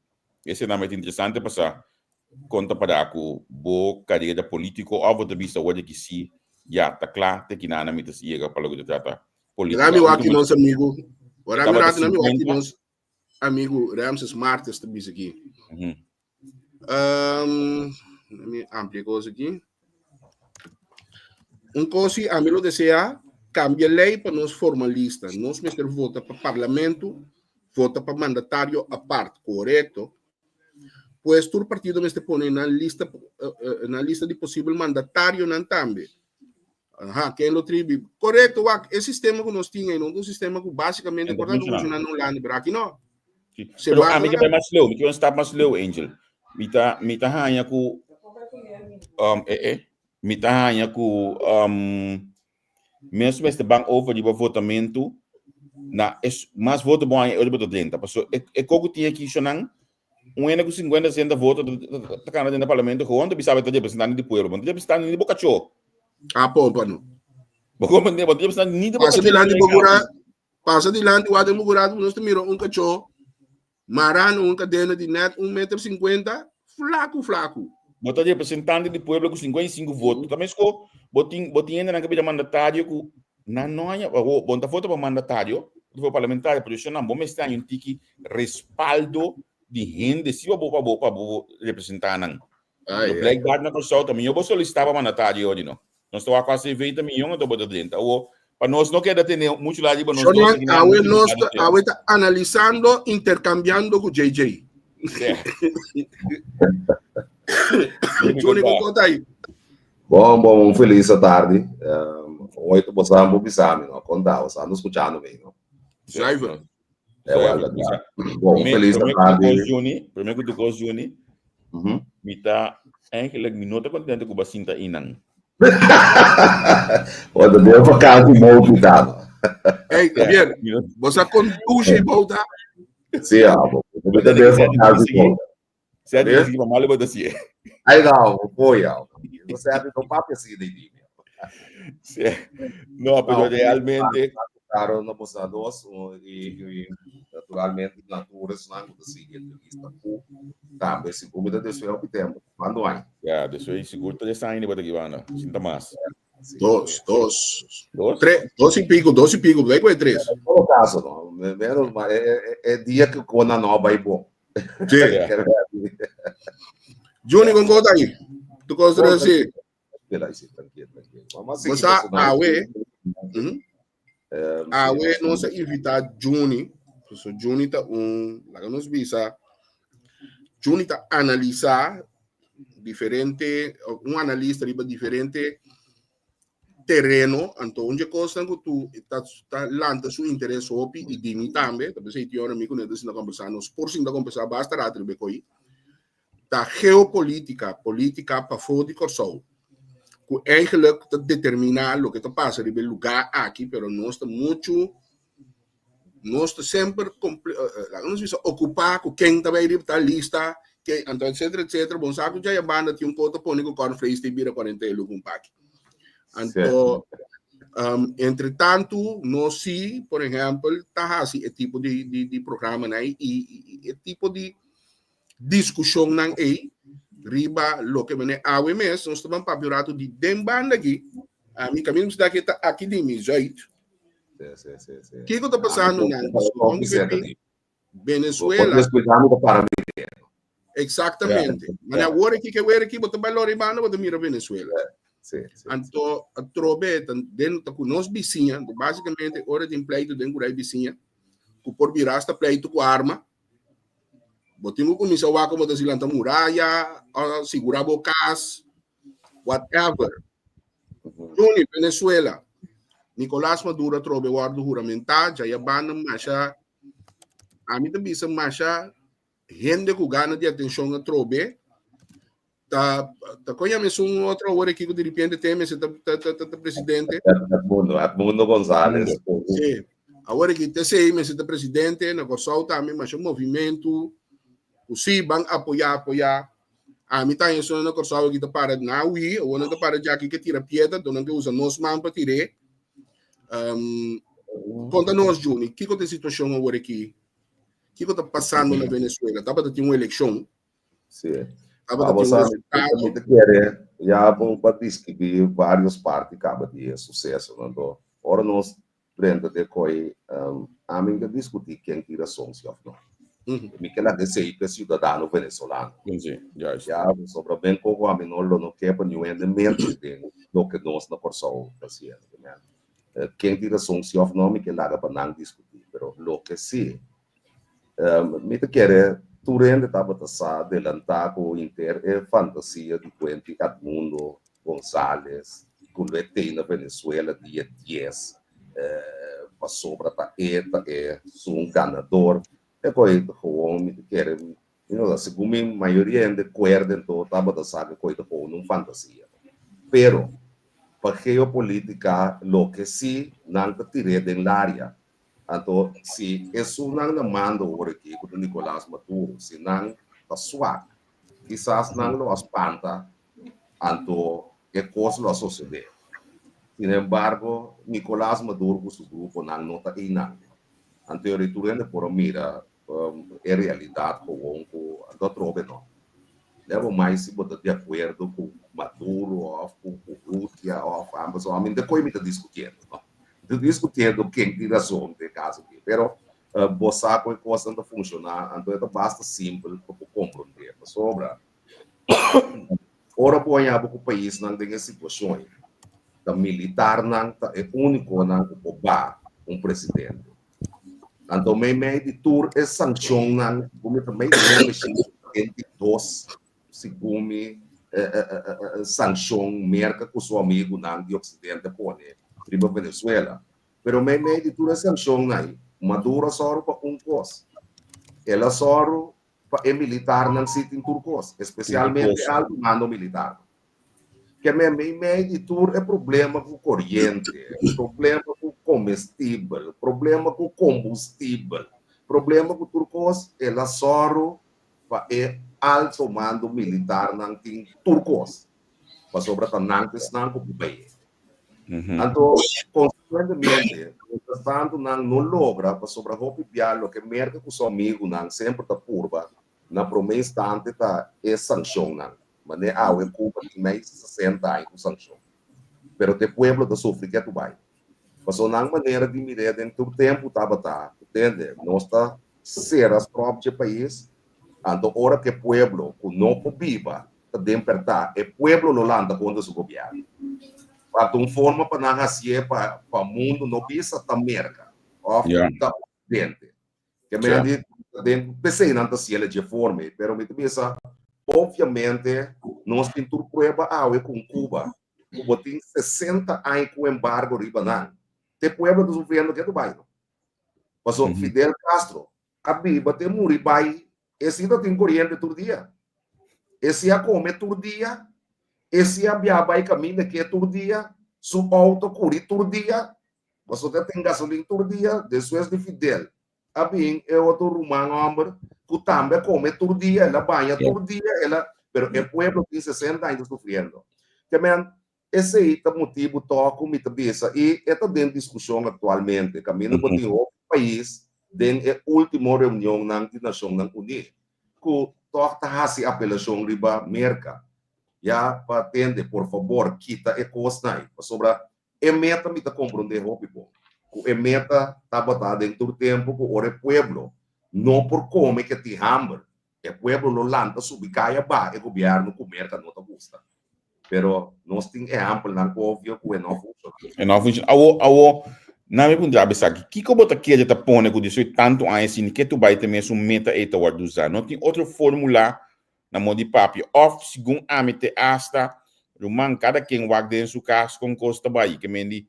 ese nan ta interesante pasa kon ta para ku bo karera politiko of bo ta bisa awor ki si ya ta kla te kinana mi ta yega pa loke ta trata politika. Rami waki nos amigo. Ora mi rato nami waki nos Amigo Ramses Martes ta bisa aki. Um, mi amplia kos aki. Un kos si ami lo desea cambia ley pa nos forma lista. Nos mester vota pa parlamento, vota pa mandatario apart, correcto. Pues tur partido mester pone nan lista, nan lista di posibel mandatarionan tambe. Aha, ken lo tribi? Correcto, wak, e sistema ku nos tin ei no un sistema ku básicamente por ta funciona na Hulanda, pero aki no. Sí. Pero a mi ke bai mas leu, mi ke un stap mas leu, Angel. Mi ta, mi ta haña ku, um, eh, eh, mi ta haña ku, um, mes mester ban over riba votamentu na es mas voto bo haña, e bo ta drenta. Paso e, e koko tin aki shonan, Un hende ku 50, 60 voto ta kana den parlamento gewoon ta bisa ta representante di pueblo. Bo no ta representante ni di bo kachó. Ah, pompa no. Bo comprende? Bo no ta representante ni di bo Pasa dilanti bo gura, pasa dilanti wak den bo gura, nos ta mira un kachó mará na un kadena di net un meter 50, flaku flaku. Bo ta representante di pueblo ku 55 voto. Ta mesko bo tin bo tin hendenan ku bira mandatario ku Nan no haña, bo bo no ta vota pa mandatario, bo ta vota pa parlamentario, pero esnan bo mester haña un tiki respaldo di hende si pa bo pa bo pa bo representá nan. Ai, Lo ai. blijkbaar na Kòrsou ta mihó bo solisitá pa mandatario ori no. Nos ta wak ku ACV ta mihó anto bo ta drenta. Awor pa nos no keda tene muchu laat riba nos dos Shortman, aki nan awe muchu nos invitado ta, te. awe ta analisando, interkambiando ku JJ. Sí. Juni, Juni, kon kon ta? kon ta aí? Bon, bon, un feliz tardi. Um, hoy te bosan bo bisami, no? Conta, bosan ando escuchando me, no? Zuiver. É, wel, dat ja. Bon, un Primer, feliz primer ku tu tardi. kos, Juni, primer ku tu kos, Juni, Mhm. mi ta, eigenlijk, mi no ta contento ku basinta inan. Want de deel vakantie mode dan. Hey, Javier, Mi no- você conduz bouta? Sí, ja, bo. Bo ta deel vakantie mode. Sete dias pa malo bota sie. Ai não, foi, ja. Você abre no papo assim de mim. No, pero realmente. Claro, no posa dos e, e naturalmente natura es una que sigue entrevista ku tambe si ku me da deseo que tempo quando hay. Ja, deseo seguro 3 años bota aquí banda, sinta mas. Dos, dos. Dos? Tres, dos y pico, dos y pico, blei ku tres. En todo caso, no, menos mal, é, é, é dia que com a nova e bom. Sí. Juni, con kota ahí? Tu cosa así? Tranquilo, tranquilo. Vamos a seguir. Bosa awe, awe nos a invita Juni. So Juni ta un, laga nos bisa, Juni ta analisa diferente, un analista riba diferente tereno, anto un dje kosnan ku tu ta, ta lanta su interes hopi i di mi tambe, ta p'esei tin ora mi ku Neto sinta kombersá, nos por sinta kombersá basta rato riba e koi, ta geopolitika, politika pafó di Kòrsou, ku eigenlijk ta determiná loke ta pasa riba e lugá aki, pero nos ta muchu Nos ta semper laga nos bisa okupá ku ken ta bai riba tal lista, ken, anto etcetera etcetera. Bon sa ku djaya banda tin un kos ta pone ku cornflakes ta bira 40 elu ku un paki. Anto entre tantu nos si, por ehèmpel, ta hasi e tipo di di di programanan ei i e tipo di diskushonnan ei riba loke mene awe mes nos ta ban papia un ratu di den banda aki, ami kaminda mi ta aki ta aki di mi zuid. Kiko ta pasando nan? Venezuela. Exactamente. Maar awor aki ke weer aki, bo ta bai lori banda, bo ta mira Venezuela. Anto atrobe den ta ku nos bisiña, básicamente ora tin pleito den ku rei bisiña, ku por bira hasta pleito ku arma. Bo tin ku kuminsá wak komo ta si lanta muraya, o sigurá bo kas, whatever. Juni, Venezuela. Nicolás Maduro atrobe wòrdu huramentá, djaya banda masha, ami ta bisa masha hende ku gana di atenshon atrobe. Ta ta kon yama esun otro awor aki ku diripiente te mester ta ta ta ta presidente? Edmundo, Edmundo González. Sí. Awor aki te sei mester ta presidente na Kòrsou tambe masha movimentu ku sí ban apoyá apoyá. Ami ta esun na Kòrsou aki ta para na hui, awor nan ta para djaki ke tira piedra, anto nan ke usa nos man pa tir'é. Um, konta nos Juni, kiko ta e situashon awor aki? Kiko ta pasando na Venezuela? Tabata tin un elekshon. Sí. Tabata tin un resultado. Mi ta kere ya bo pa describí varios parti kaba di e suseso. Anto, ora nos drenta den koi, um, ami ta diskutí ken tin rason si of no. Mi ke laga esei pa e siudadano venezolano. Sí, juist. Ya, pasobra ben koko ami no lo no ke pa niun hende mete den loke nos na Kòrsou ta hasiendo. Ken tin rason si of no mi ke laga pa nan diskutí, pero loke si Mi ta kere tur hende tabata sa delantá ku henter e fantasia di kuenti Edmundo Gonzalez ku lo e tei na Venezuela dia dies pasobra ta e ta e sun ganador. E koi ta gewoon mi ta kere segun mi mayoria hende kuerde anto tabata sa ku e koi ta gewoon un fantasia. Pero pa geopolitica loke si nan ta tir'é den laria. Anto si esunnan na mando ora aki ku ta Nicolas Maduro, si nan ta swak, kisas nan lo a spanta, anto e kos lo a sosodé. Sin embargo, Nicolas Maduro ku su gruponan no ta einan. Anto e ora tur hende por a mira e realidat gewoon ku anto atrobe no. Lebo mai si bo ta di akuerdo ku Maduro òf ku Urrutia òf ambos, ami no ta koe mi ta diskutiendo no. Mi ta diskutiendo ken tin rason den e kaso aki. Pero bo sa ku e kosnan ta funshoná, anto e ta basta simpel pa bo komprondé. Pasobra ora bo haña bo ku paisnan den e situashon ei, ta militarnan ta e únikonan ku por ba un presidente. Anto meimei di tur e sankshonnan ku mi ta mei 972 segun mi sankshon Merka ku su amigunan di Oksidente pone riba Venezuela. Pero meimei di tur e sankshonnan ei, Maduro a sòru pa un kos, el a sòru pa e militarnan si tin tur kos, espesialmente e alto mando militarnan. Ke men meimei di tur e problema ku koriente, problema ku komestibel, problema ku kombustibel, problema ku tur kos, el a sòru pa e alto mando militarnan tin tur kos, pasobra ta nan ku esnan ku por bai. Anto, konsekuentemente, mientras tantu nan no logra, pasobra hopi bia loke Merka ku su amigunan semper ta purba na promé instante ta e sankshonnan. Manera awe Cuba tin mai di sesenta aña ku sankshon. Pero te pueblo ta sufri ketu bai. Pasobra nan manera di mir'é den tur tempu tabata, tende, nos ta sera stròp dje pais, anto ora ku e pueblo ku no por biba ta den pèrtá, e pueblo lo lanta kontra su gobièrnu. Anto un forma pa nan hasié pa pa mundu no bisa ta Merka òf ta Oksidente. Ke men di den p'esei nan ta siel dje forma ei, pero mi ta bisa obviamente nos tin tur prueba awe ku un Cuba ku bo tin 60 aña ku embargo riba nan, te pueblo ta sufriendo ke ta bai no. Pasobra Fidel Castro a biba te muri bai e si ta tin koriente tur dia, e si a kome tur dia, e si a bia bai kaminda ke tur dia, su outo kuri tur dia, Pasobra ta tin gasolin tur dia, despues di Fidel a bin e otro ruman homber cu tambe a come tur dia, el a baña tur dia, el a, pero e pueblo tin 60 aña ta sufriendo. Ke men, esey ta motibo toch cu mi ta bisa y e ta den discusion actualmente, caminda bo tin hopi pais den e ultimo reunionnan di Nacionnan Uní cu toch ta haci apelacion riba Merca, ya pa tende, por fabor kita e cosnan ey, pasobra E meta mi ta komprondé hopi bon, ku e meta tabata den tur tempu ku ora e pueblo no por kome ke tin hamber, e pueblo lo lanta subi kaya baha e gobièrnu ku Merka no ta gusta. Pero nos tin ehampelnan obvio ku e no funshoná. E no funshoná. Awo, awo, Na mi puntra bo esaki, kiko bo ta kere ta pone ku despues tantu aña sin ke tu bai ta mesun meta ei ta wòrdu usá? No tin otro fórmula na modo di papia òf segun ami te asta ruman kada ken wak den su kas kon kos ta bai ke men di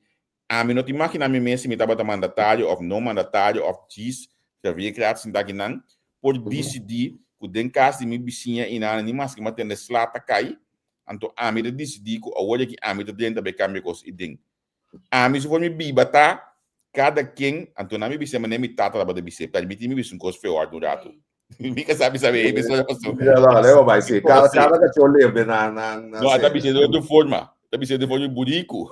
ami no ta imagina mi mes si mi tabata mandatario òf no mandatario òf djis Javier Krat sinta akinan por disidí ku den kas di mi bisiña i nan ni maske mi a tende sla ta kai anto ami ta disidí ku awor aki ami ta drenta bai kambia kos i den Ami si for mi biba ta kada ken, anto nan mi bis'é manera mi tata tabata bis'é, permití mi bisa un kos feo art un ratu. Mi ka sa bisa e bisa paso. No, no, leo bai sí. Kada kada kachó lebe na na na No, a ta bis'é de otro forma. Ta bis'é de forma di buriku.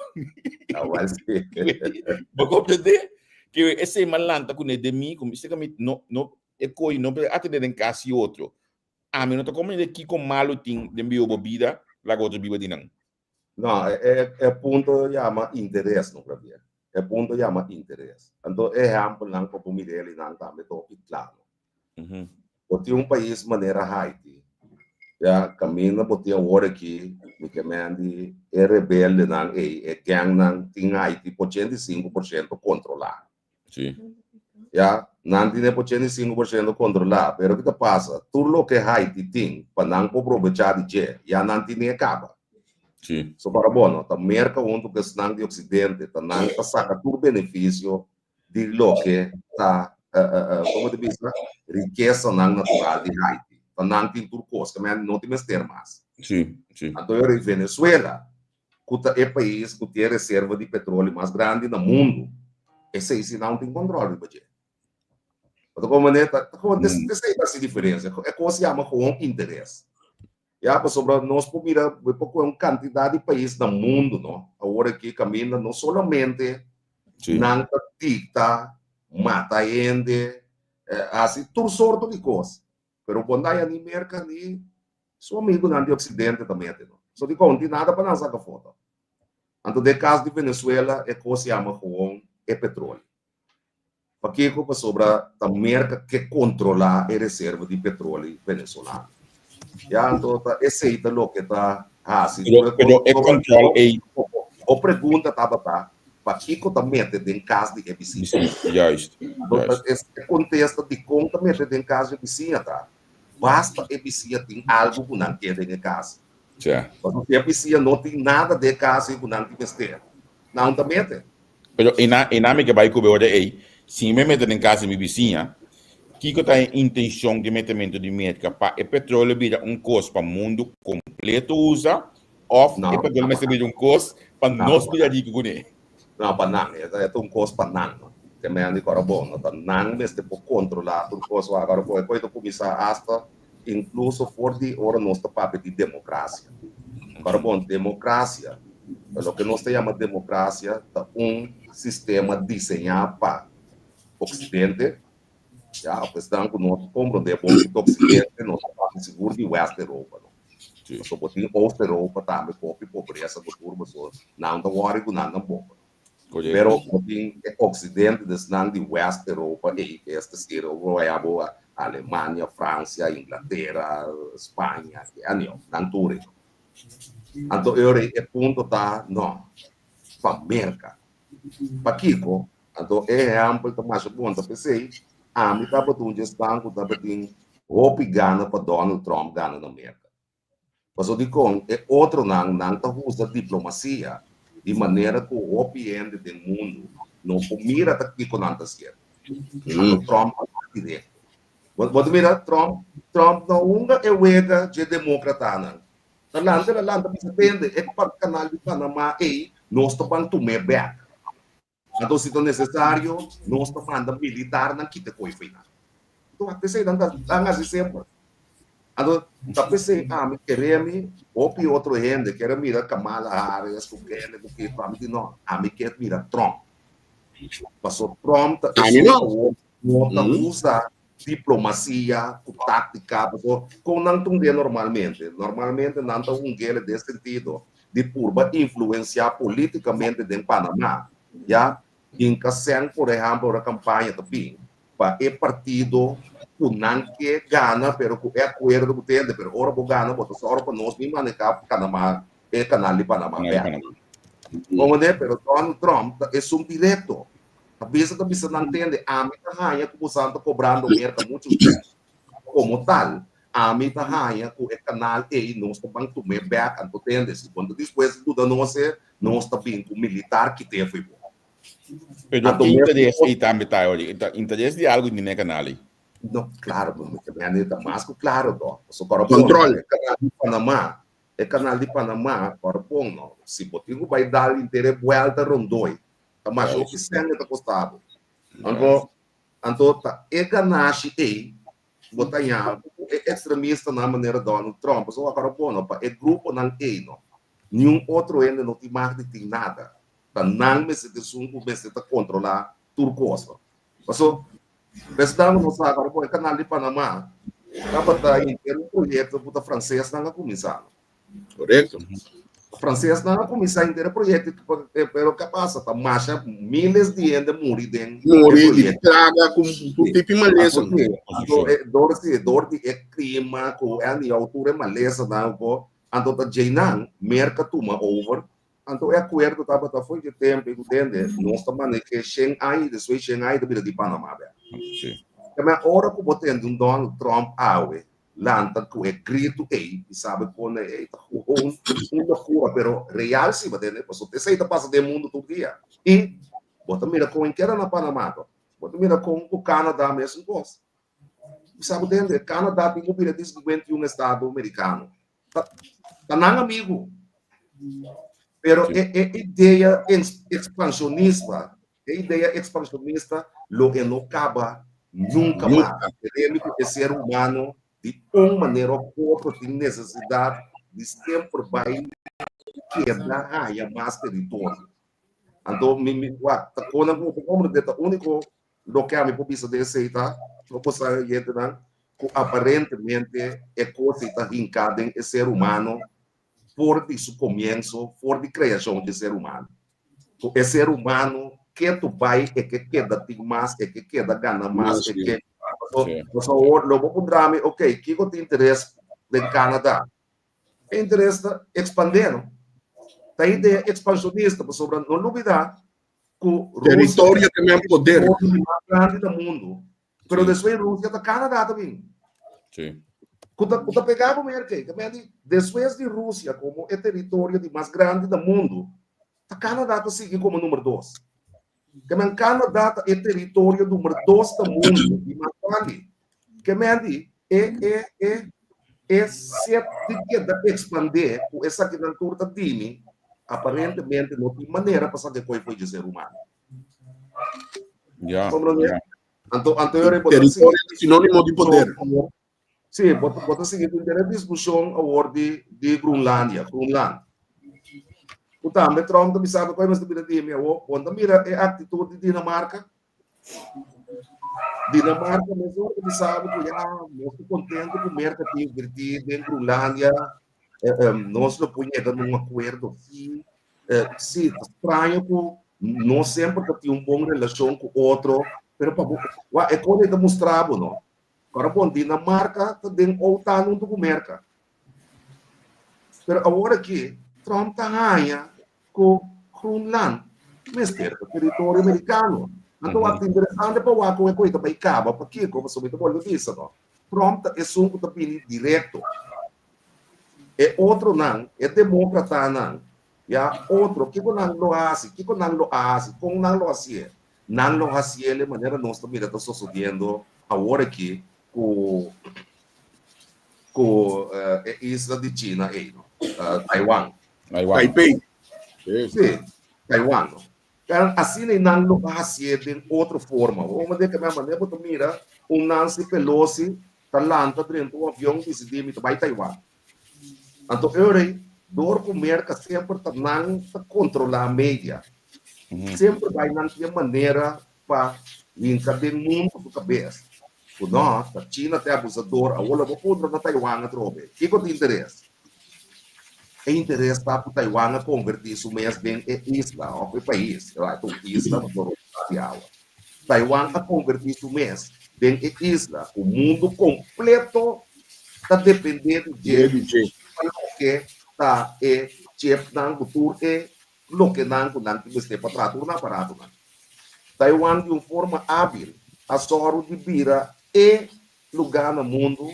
Ah, wel sí. Bo komprendé? Ke esei m'a lanta kuné den mi, ku mi seka mi no no e koi no por atendé den kas di otro. Ami no ta komprendé kiko malu tin den biba bo bida laga otro biba di nan. No, e e punto yama interes no Javier. E punto yama interes. Anto e ehempelnan ku bo mira elinan tambe ta hopi kla no. Bo tin un pais manera Haiti, ya, kaminda bo tin awor aki, mi ke men di e rebeldenan ei, e gangnan tin Haiti por 85% kontrolá. Sí. Ya, nan tin e por 85% kontrolá, pero ki ta pasa? Tur loke Haiti tin pa nan por probechá di dje, ya nan tin e kaba. Sí. So para bo no, ta Merka huntu ku esnan di Oksidente, ta nan ta saka tur benefisio di loke ta, komo ta bisa, rikesanan natural di Haiti. Ta nan tin tur kos, ke men no tin mester mas. Sí, sí. Anto yora Venezuela, ku ta e pais ku tin e reserva di petroleo mas grandi na mundu, esei si nan tin kontrol riba dje. Bo ta komprende? Ta ta esei ta hasi diferensia. E kos yama gewoon interes. Ya, pasobra nos por mira bo por kohe un kantidat di pais na mundu no, awor aki kaminda no solamente nan ta dikta, mata hende, hasi tur sorto di kos, pero bo no haya ni Merka ni Su amigunan di Occidente ta mete no. So dikon no tin nada pa nan saka foto. Anto den kas di Venezuela e kos yama gewoon e petroleo. Pakiko? Pasobra ta Merka ke kontrola e reserva di petroleo venezolano. Ya anto ta esei ta loke ta hasi. Pero, pero e kontrol ei. Bo pregunta tabata pakiko ta mete den kas di e bisiña. Juist, juist. E kontesta dikon ta mete den kas di e bisiña ta Basta e bisia tin algu ku nan ke den e kas. Ja. Pasobra si e bisia no tin nada den e kas ei ku nan tin mester, nan ta mete. Pero ena ena mi ke bai ku bo ora ei, si mi mete den kas di mi bisiña, kiko ta e intenshon di metementu di Merka? Pa e petroleo bira un kos pa mundu kompleto usa òf No, e petroleo mester bira un kos pa no, nos bira riku kuné? No, pa nan. E ta un kos pa nan. Te men di kora bon. No ta nan mester por kontrolá tur kos wak. Ora ku e kos ta kuminsá asta inkluso for di ora nos ta papia di demokrasia. Kora bon, demokrasia, loke nos ta yama demokrasia ta un sistema diseñá pa Oksidente, ya, òf esnan ku no ta komprondé bon ki ta Oksidente, nos ta papia sigur di West Europa. Sí. Pasobra bo tin Oost Europa tambe ku hopi pobresa ku tur pasobra nan ta wòri ku nan tampoko. Korekto. Pero bo tin e Oksidente des nan di West Europa ei, es desir bo bai abo Alemania, Fransia, Inglatera, Spaña, anio, nan tur ei. Anto e ora ei e punto ta no, pa Merka. Pakiko? Anto e ehèmpel ta masha bon ta p'esei ami tabata un djesnan ku tabatin hopi gana pa Donald Trump gana na Merka. Pasobra dikon e otronan nan ta usa diplomasia di manera ku hopi hende den mundu no por mira ta kiko nan ta hasiendo. Anto Trump a wak direkto. Bo ta mira Trump, Trump no hunga e wega dje demokratanan. Ta lanta el a lanta bisa tende e kanal di Panama ei nos ta ban tum'é bèk. Anto si ta nesesario nos ta manda militarnan kita koe fo'i nan. Anto wak p'esei nan ta nan hasi semper. Anto ta p'esei ami kere mi hopi otro hende kere mira Kamala Harris ku kende ku kiko ami di no ami ke mira Trump. Paso Trump ta Ami esun no. awor no ta usa diplomacia ku táctica paso kon nan ta hung'é normalmente? Normalmente nan ta hung'é den sentido di purba influencia politicamente den Panama ya hinca sèn por ehempel ora campaña ta bin pa e partido ku nan ke gana pero ku e acuerdo ku tende pero ora bo gana bo ta sòru pa nos bin maneha Panama e canal di Panama Canal di bèk Panama. Comprende? Pero Donald Trump ta esun directo. Ta bisa ta bisa nan tende, ami ta haña ku bosan ta kobrando Merka muchu cash. Komo tal, ami ta haña ku e kanal ei nos ta ban tum'é bèk, anto tende, si bo no ta dispuesto di duda nos e, nos ta bin ku militar kit'é fo'i bo. Pero Anto ki mes interes ei tambe ta, oye? Ta interes di algu di ne kanal ei? No, klaro, ta mas ku klaro to. Pasobra ora bo Control. e kanal di Panamá, E kanal di Panamá ora bon no. Si bo tin ku bai dal henter e buelta rondoi, ta masha hopi sèn e ta kosta bo. Anto, anto ta e ganashi ei bo ta haña ku e ekstremistanan manera Donald Trump. Pasobra wak ora bon no, pa e gruponan ei no, niun otro hende no tin mag di tin nada. Ta nan mester ta esun ku mester ta kontrolá tur kos. Paso, Presidente nos sa ora ku e kanal di Panamá tabata henter un proyekto ku ta fransesnan a kuminsá. Korekto. Fransesnan a kuminsá henter e proyekto, pero ke pasa? Ta masha miles di hende muri den e Muri di proyekto. plaga ku tur tipo di malesa. Anto e dor si dor di e klima ku e aniou tur e malesanan ku anto ta djeinan Merka tuma over. Anto e akuerdo tabata fo'i dje tempu ku tende nos ta manej'é shen aña i despues shen aña ta bira di Panama bèk. Sí. Keme ora ku bo tende un Donald Trump awe lanta ku e gritu ei i sabe pone ei ta gewoon un lokura pero real si bo tende pasobra esei ta pasa den mundu tur dia i bo ta mira kon keda na Panama to bo ta mira kon ku Canada mesun kos. Bo sabe tende Canada tin ku bira di 51 estado merikano. Ta, ta nan amigo. Pero Sí. e, e idea expansionista, e idea expansionista lo e no caba nunca mas. Nunca. Keremi cu e ser humano di un manera of otro tin necesidad di semper bay keda haya mas territorio. Anto mi, mi, wak, ta kona ku ta komprende ta único Loke ami por bisa den esei ta, no por sa oyentenan, ku aparentemente e kos ei ta hinká den e ser humano for di su komienso, for di kreashon di e ser humano. Ku e ser humano ketu bai e ke keda tin mas, e ke keda gana mas, e ke. Pasobra awor lo bo puntra mi, ok, kiko ta interes den Canada? E interes ta ekspandé, no? Ta idea ekspanshonista, pasobra no lubidá ku Rusia Territorio ta men poder. Territorio mas grandi na mundu. Pero Sí. despues Rusia ta Canada también. Sí. Ku ta, ku ta pegá bo merke. Te men di, despues di Rusia komo e territorio di mas grandi na mundu, ta Canada ta sigui komo number dos. Ke men Canada ta e territorio number dos na mundu di mas grandi. Ke men di, e, e, e, e set di keda ekspandé ku esakinan tur ta dimi, aparentemente no tin manera pa saka e koi fo'i dje ser humano. Ja, Komprondé? ja. Anto, anto yora bo ta Territorio sigui ta sinónimo di poder. Sí, bo ta, bo ta sigui ku henter e diskushon awor di, di Groenlandia, Groenland. Ku tambe Trump ta bisa koi mester bira dimi awor, bo ta mira e aktitut di Dinamarka? Dinamarca mesora ta bisa bo ku ya nos ta kontento ku Merka ta invertí den Groenlandia, nos lo por yega na un akuerdo sí. Sí, ta straño ku no semper ta tin un bon relashon ku otro, pero pa bo, wak e kos ei ta mustra bo no. Ora bon Dinamarca ta den OTAN huntu ku Merka. Pero awor aki Trump ta haña ku Groenland mester ta teritorio merikano. Anto wak ta interesante pa wak kon e koi ta bai kaba. Pakiko? Pasobra mi ta bolbe bisa no, Trump ta esun ku ta bini direkto. E otronan, e demokratanan, ya, otro, kiko nan lo hasi? Kiko nan lo a hasi? Kon nan lo hasié? Nan lo hasié e manera nos ta mira ta sosodiendo awor aki ku ku e isla di China ei, no? Taiwan. Taiwan. Taipei. Sí, Taiwan, no? Pero asina ei nan lo a hasié den otro forma. Bo manera ke manera bo ta mira un Nancy Pelosi ta lanta drenta un avion disidí mi ta bai Taiwan. Anto ora ei, dor ku Merka semper ta nan ta kontrolá media. Semper bai nan tin e manera pa hinka den mundu su kabes ku no ta China ta e abusador, awor lo bo puntra na Taiwan atrobe. Kiko ta interes? E interes ta ku Taiwan a konvertí su mes den e isla òf e pais, e ta un isla pasobra rondá di awa. Taiwan a konvertí su mes den e isla ku mundu kompleto ta dependé di dje pa loke ta e chipnan ku tur e lokenan ku nan tin mester pa traha tur nan aparatonan. Taiwan di un forma ábil a sòru di bira e lugá na mundu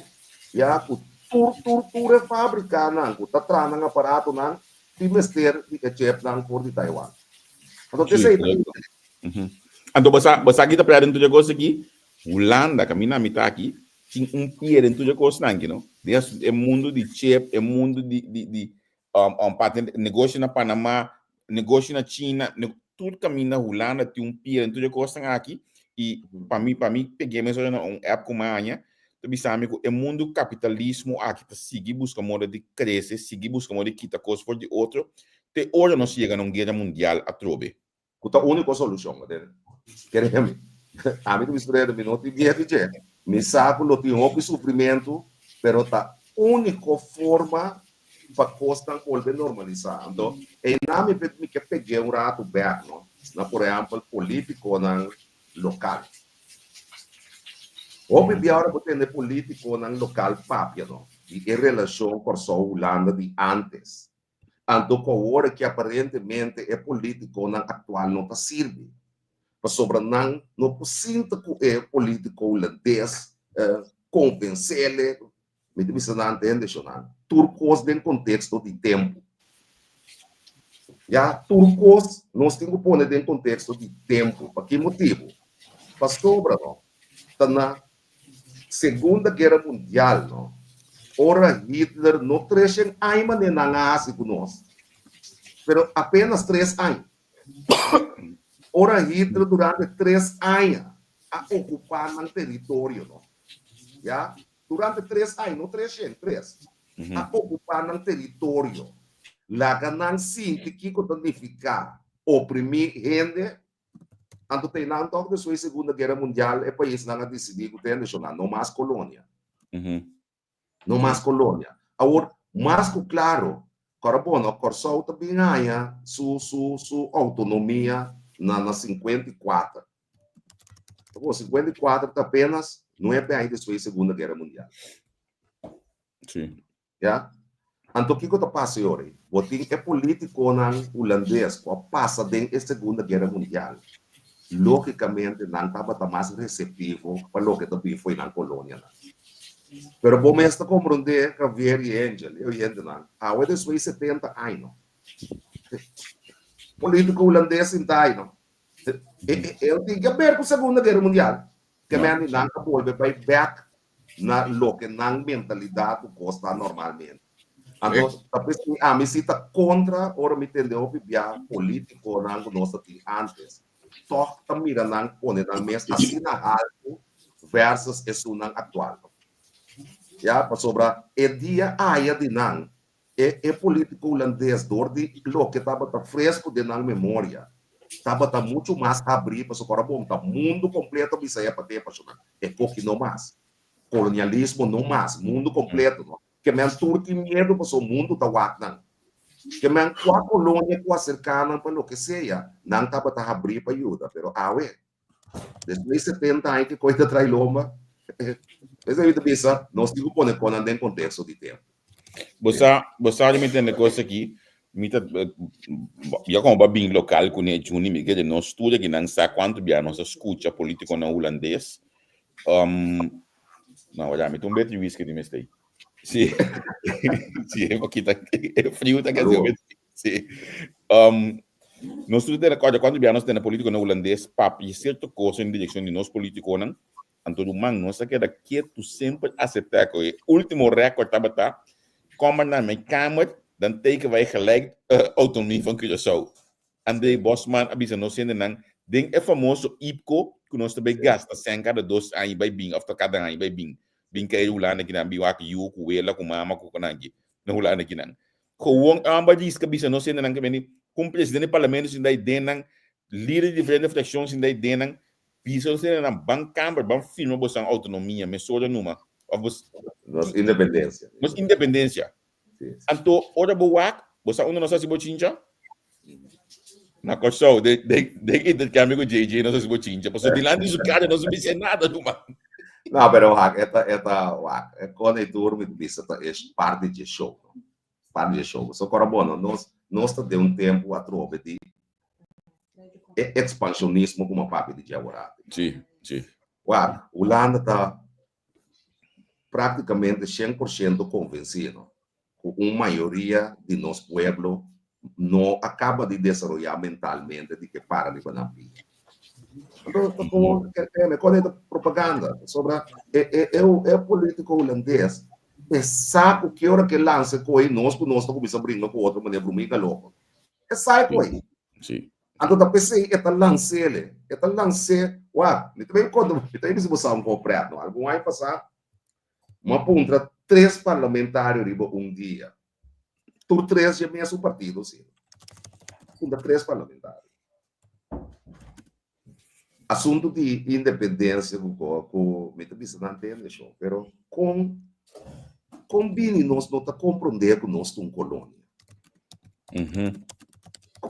ya ku tur tur tur e fábrikanan ku ta traha nan aparatonan tin mester di e chipnan for di Taiwan. Anto Sí, esei ta korekto. Anto bo sa bo sa ki ta prea den tur e kos aki? Hulanda kaminda mi ta aki tin un pie den tur e kosnan aki no. Den e mundu di chip, e mundu di di di um, paten negoshi na Panama, negoshi na China, ne, tur kaminda Hulanda tin un pie den tur e kosnan aki i pa mi pa mi peg'é mesora na un app ku mi a haña ta bisa mi ku e mundu kapitalismo aki ta sigui buska moda di krese, sigui buska moda di kita kos for di otro te ora nos yega na un guera mundial atrobe. Ku ta úniko solushon, bo tende? Kere mi, ami ku mi Spredo, mi no tin miedu dje. Mi sa ku lo tin hopi sufrimentu, pero ta úniko forma pa kosnan bolbe normalisá. Anto, einan mi mi ke peg'é un ratu bèk, no? Na por ehèmpel polítikonan lokal. Hopi bia ora bo tende polítikonan lokal papia, no? Di e relashon Kòrsou-Hulanda di ántes. Anto ku awor aki aparentemente e politikonan aktual no ta sirbi, pasobra nan no por sinta ku e politiko hulandes konvensele, mi ta bisa nan tende shonnan, tur kos den konteksto di tempu. Ya, tur kos nos tin ku pone den konteksto di tempu. Pa ki motibu? Pasobra no ta na Segunda Guera Mundial no, ora Hitler no treshen aña manera nan a hasi ku nos, pero apenas tres aña. Ora Hitler durante tres aña a okupá nan teritorio no, ya, durante tres aña, no treshen, tres, a okupá nan teritorio, laga nan sinti kiko ta nifiká oprimí hende. Anto te nan tok despues di Segunda Guera Mundial e paisnan a disidí ku tende shona no mas kolonia. No mas kolonia. Awor, mas ku klaro, kòrda bon no, Kòrsou ta bin haña su su su outonomia na na 54. Awor, 54 ta apenas nuebe aña despues di Segunda Guera Mundial. Sí. Ya. Anto kiko ta pasa e ora ei? Bo tin e politikonan hulandes ku a pasa den e Segunda Guera Mundial. Lógikamente nan tabata mas reseptivo pa loke ta bin fo'i nan kolonianan. Pero bo mes ta komprondé, Javier i Angel, e oyentenan, awe despues di 70 aña, politiko hulandes sinta ai no. E tin ke ber ku Segunda Guera Mundial. Ke men di nan a bolbe bai bèk na loke nan mentalidat ku kos ta normalmente. Anto ta p'esei ami si ta kontra ora mi tende hopi bia politikonan ku nos ta tin antes tòg ta mira nan pone nan mes asina haltu versus esunnan aktual. Ya, pasobra e dia aya di nan E e politico hulandes door di loke tabata fresco den nan memoria tabata mucho mas habri pasobra ora bon ta mundo completo bisa e pa te pasobra e koki no mas colonialismo no mas mundo completo no ke men tur tin miedo pasobra mundo ta wak nan ke men kua colonia ku acerca nan pa loke sea nan tabata habri pa yuda pero awe Despues di 70 aña ke koe ta trai lomba, esei mi ta bisa, nos tin ku pone konan den konteksto di tempu. Bo sa, bo sa di mi tende kos aki, mi ta, ya komo bo a bin lokal kuné Juni, mi kere nos tur aki nan sa kuantu bia nos a skucha politikonan hulandes, no, wak, mi ta un beti whisky di mester. Sí, sí, e kita, e friu ta kasi un beti. Sí. Um, nos tur ta recorda cuando bia nos tene politiconan hulandes papia cierto cosa en direccion di nos politiconan, anto ruman nos a keda ketu semper acepta cu e ultimo record tabata, kom maar naar mijn kamer, dan teken wij gelijk uh, autonomie van Curaçao. André Bosman a bisa nos hendenan den e famoso IPCO cu nos ta bay gasta cen cada dos aña bay bin of ta cada aña bay bin. Bin kay Hulanda kinan, bin wak yu cu wela cu mama cu konanki na Hulanda kinan. Gewoon amba riska bisa nos hendenan ke beni ku un presidente di parlamento sinta ei den nan, lider di diferente frakshon sinta ei den nan, bisa nos hendenan ban kamber, ban firma bosan outonomia mesora numa of bos Nos independensia. Nos independensia. Anto ora bo wak, bo sa unda nos hasi bochincha? Na Kòrsou, den den den interkambio ku JJ nos hasi bochincha, pasobra dilanti di su kara nos no bisa nada numa. No, pero wak, e ta, e ta, wak, e kon e tur mi ta bisa ta e parti dje show, no. Parti dje show. So kòrda bo, no, nos, nos ta den un tempu atrobe di E ekspanshonismo ku mi a papia di dje aworati. Sí, sí. Wak, Hulanda ta práktikamente 100% konvensí no ku un mayoria di nos pueblo no a kaba di desaroyá mentalmente di ke para riba nan pia. Anto ta komo e kos ei ta propaganda pasobra e e e polítiko hulandes e sa ku ki ora ke lansa e kos ei nos ku nos ta kuminsá bringa ku otro manera brumiga loko. E sa e kos ei. Sí. Anto ta p'esei e ta lans'el, e ta lans'é, wak, mi ta bin konta, mi ta bin bisa bo sa un kos prèt no, algun aña pasá Mi a puntra tres parlamentario riba un dia. Tur tres dje mesun partido si. Puntra tres parlamentario. Asunto di independencia cu cu mi ta bisa nan tende sho, pero con con bini nos no ta comprende cu nos ta un colonia?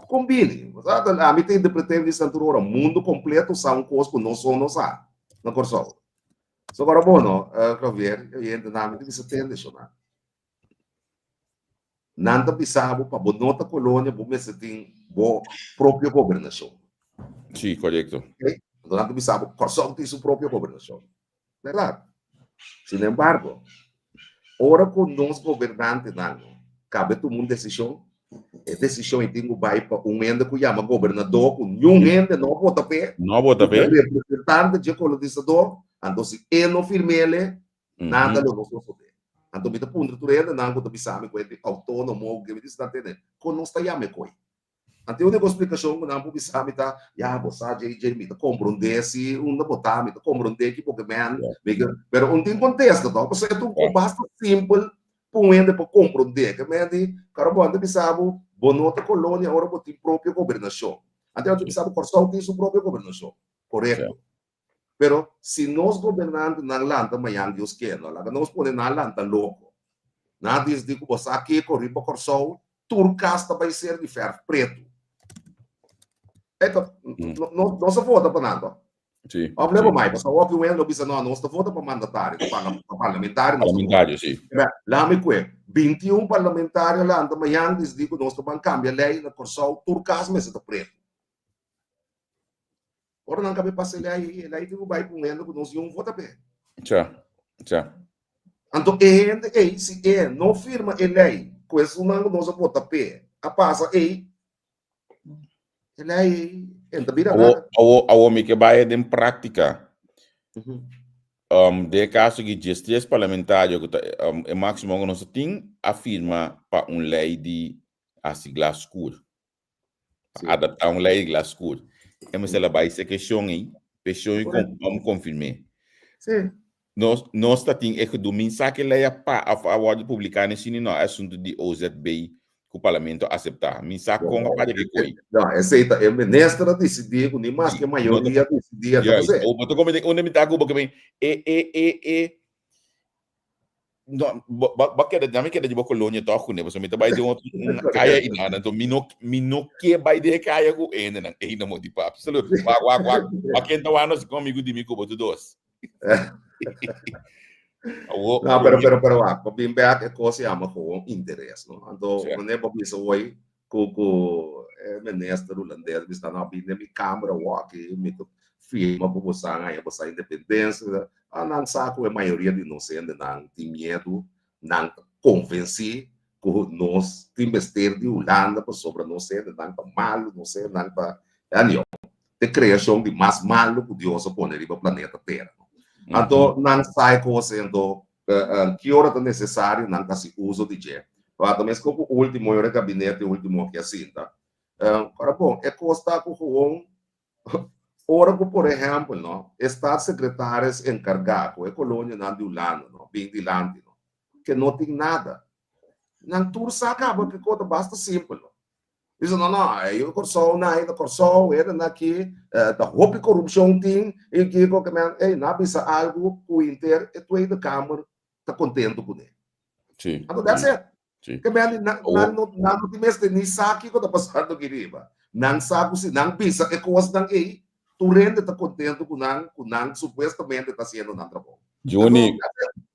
Con bini? Ami ta interprete di Santo Ora, mundo completo sa un cos cu nos so no sa na Corsou. So para bo no, Javier, e oyente nan mi ta bisa tende sho nan. Nan ta bisa bo pa bo no ta colonia bo mester tin bo propio gobernacion. Sí, correcto. Okay? Entonces nan ta bisa bo Kòrsou tin su propio gobernacion. Berdad? Sin embargo, ora ku nos gobernantenan kabe tuma un desishon, E desishon ei tin ku bai pa un hende ku yama gobernadó, ku niun hende no a vota p'e. No a vota p'e. Representante dje kolonisadó, anto si e no firm'ele, nada lo no sosodé. Anto mi ta puntra tur hendenan ku ta bisa mi ku e outónomo, ku mi di nan tene, kon nos ta yama e koi? Anto e úniko splikashon ku nan por bisa mi ta, ya bo sa JJ, mi ta komprondé si unda bo ta, mi ta komprondé ki bo ke men, pero un tin kontesta tòg, pasobra e ta un kos basta simpel Pa un hende por komprondé ke men di, Karo bo antes bisa bo, bo no ta kolonia ora bo tin propio gobernashon. Antes antes bisa bo Kòrsou tin su propio gobernashon. Korekto. Pero si nos gobernantenan lanta mañan Dios ke no laga nos pone nan lanta loko. Nan a disdi ku bo sa kiko riba Kòrsou tur kas ta bai ser di fèrf pretu. Eto, no nos a vota pa nan to. Sí. Of lebo mai, pasobra awor ki un hende lo bisa, no, nos ta vota pa mandatario, pa pa parlamentario. Nos parlamentario, sí. Lami kue, 21 parlamentario lanta mañan disdi ku nos ta ban kambia lei na Kòrsou, tur kas mester ta pretu. Ora nan kabe pasa e lei ei, e lei tin ku bai pa un hende ku nos yun vota p'e. Tja, tja. Anto e hende ei, si e no firma e lei ku esunnan ku nos a vota p'e a pasa ei, Awo, awo, awo mi ke bai den práktika. Um, den e kaso ki 13 parlamentario ku ta um, e máksimo ku nos tin a firma pa un lei di hasi glas skur. Pa adaptá un lei di glas skur. E mester la bai sekeshon ei, peshon ei kon, um, konfirm'é. Sí. Nos, nos ta tin e gedoe min sa ke lei a pa of a wòrdu publiká ne sini no e asuntu di OZB ku parlamento a aseptá. Min sa kon a papia ke koi. No, esei ta e minister a disidí ku ni maske mayoria a disidí a ta pas'é. Bo ta komprendé unda mi ta ku bo ke men e e e e no bo bo a keda mi keda di bo kolonia tòg kuné pasobra mi ta bai den otro un kaya i nada anto mi no mi no ke bai den e kaya ku e hendenan ei na moti papia. Salud wak wak wak wak ken ta wak nos kon amigu di mi ku bo tur dos. Awo, No, pero, pero, pero, wak, pa bin back, e kos yama gewoon interes, no? Anto, Sí. wanneer bo bisa hoy, ku, ku e minister hulandes bisa, no, bin den mi kamera waki, mi ta firma pa bosan haña bosan independencia. Ah, nan sa ku e mayoria di nos hendenan tin miedu, nan ta konvensí ku nos tin mester di Hulanda pasobra nos hendenan ta malu, nos hendenan ta, anyhow, e kreashon di mas malu ku Dios a pone riba planeta Tera. Anto nan sa e kos ei, anto ki ora ta nesesario nan ta hasi uso di dje. Wak, ta meskos ku ultimo, e ora e gabinete ultimo aki a sinta. Ora bon, e kos ta ku gewoon ora ku por ehèmpel no, e staatssecretaris enkargá ku e kolonianan di Hulanda no bin dilanti no, ke no tin nada. Nan tur sa kaba ke kos ta basta simpel no. Bisa no no, e yu Kòrsou na e na Kòrsou, e na aki, ta hopi korupshon tin i kiko ke men, ey nan a bisa algu ku henter e Tweede Kamer ta kontentu kuné. Sí. Anto that's it. Sí. Ke men nan Awo. no nan no tin mester ni sa kiko ta pasando aki riba. Nan sa ku si nan bisa e kosnan ey, tur hende ta kontentu ku nan, ku nan supuestamente ta hasiendo nan trabou. Juni,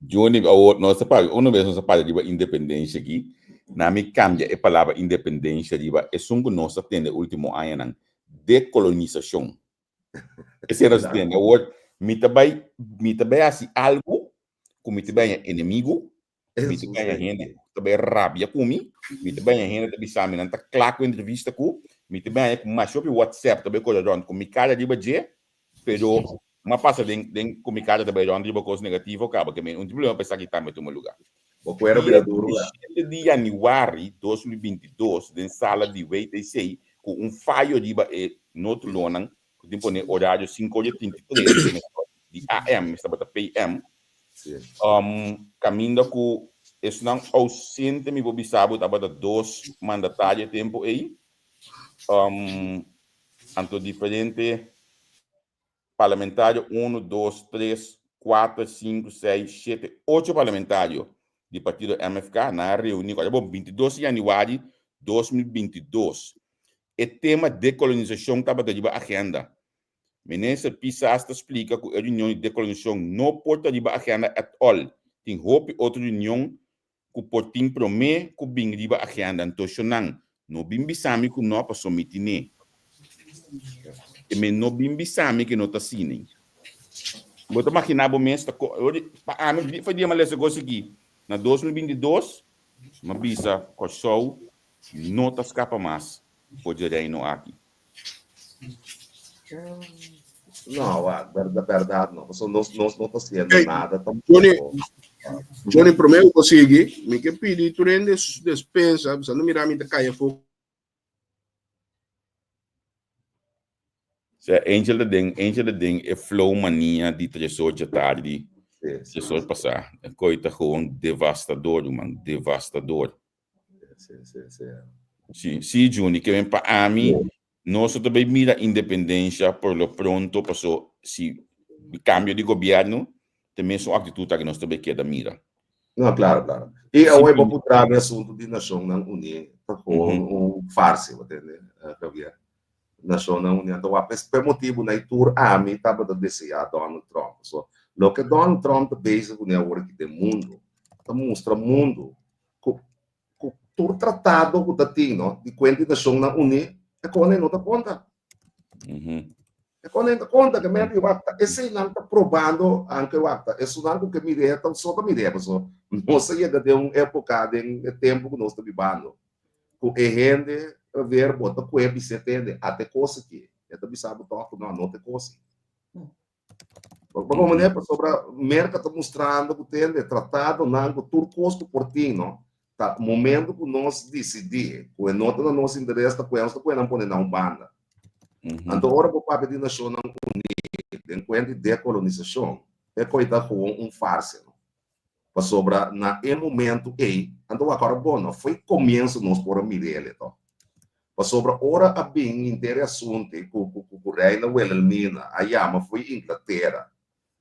Juni, awor nos ta papia, uno bes nos ta papia riba independencia aki, na mi cambia e palabra independencia riba esun cu nos ta tende ultimo añanan, dekolonisashon. Esei nos tende. Awor, mi ta bai, mi ta bai hasi algu ku mi ta bai haña enemigu, mi ta bai haña hende ku ta bai rabia ku mi, mi ta bai haña hende ta bisa mi nan ta kla ku entrevista ku, mi ta bai haña ku masha hopi WhatsApp ta bai kore rònt ku mi kara riba dje, pero m'a pasa den den ku mi kara ta bai rònt riba kos negativo kaba ke mi un tin problema pa esaki tambe tuma lugá. Bo kuero Dia bira duru la. 17 di yanüari 2022 den sala di WTC ku un fayo riba e nótulonan ku tin pone orario sinku ora i trinta i tres di AM, mester tabata PM, kaminda ku esnan ousente mi por bisa bo tabata dos mandatario e tempu ei, anto diferente parlamentario, unu, dos, tres, kuater, sinku, seis, shete, ocho parlamentario di partido MFK nan a reuni ku bon 22 di yanüari 2022. E tema dekolonisashon tabata riba agenda. Minister Pisas ta splika ku e reunion di dekolonisashon no por ta riba agenda at all. Tin hopi otro reunion ku por tin promé ku bin riba agenda. Anto shonnan, no bin bisa mi ku no paso mi tine. E men no bin bisa mi ke no ta asina. Bo ta maginá bo mes ta ko pa ami for dia mi a lesa kos aki na 2022 mi a bisa Kòrsou no ta skapa mas for dje reino aki. No, wak, berdad, berdad no. Pasobra nos, nos no ta haciendo Hey, nada Johnny, tampoco. Johnny, promé ku bo sigui, mi ke pidi tur hende despensa, pasobra no mira mi ta kai afó. Sea, Angel ta den, Angel ta den e flow mania di tres or djatardi, Sí, sí, tres or sí. pasá. E koi ta gewoon devastador, ruman, devastador. Sí, sí, sí. Sí, sí, Juni, ke men pa ami, nos no ta bay mira independencia por lo pronto, paso si cambio di gobierno, ta mesun actitud aki nos ta bay keda mira. No, claro, claro. Y Sí, awor bo por traha mi asunto di Nacionnan Uní, ta gewoon un farse, bo tende, Javier. Nacionnan Uní, anto wak, p'e motibu na e tur ami tabata desea Donald Trump. So, loke Donald Trump ta bezig kuné awor aki den mundo, ta mustra mundo ku ku tur tratado ku ta tin no di kuenta di Nashonnan Uní e kone no ta konta. E kone no ta konta ke men di wak ta eseinan ta probando anke wak ta esunnan ku ke mir'é ta so ta mir'é paso nos a yega den un epoka den e tempu ku nos ta bibando ku e hende ver bo ta kue bis'é tende ate kos aki e ta bisa bo tòg ku no no ta e kos. Bo por manera pasobra Merca ta mustrando cu tende tratadonan cu tur cos cu por tin no ta momento cu nos dicidi cu e no ta na nos interes ta cu nos ta cu nan pone na un banda. Anto ora bo papia di Nacionnan Uni den cuenta di decolonisacion e coy ta gewoon un farse no. Pasobra na e momento ei, anto wak ora bon no foi comienso nos por a mir'el to. Pasobra ora a bin henter e asunte cu cu Reina Wilhelmina a yama foi Inglatera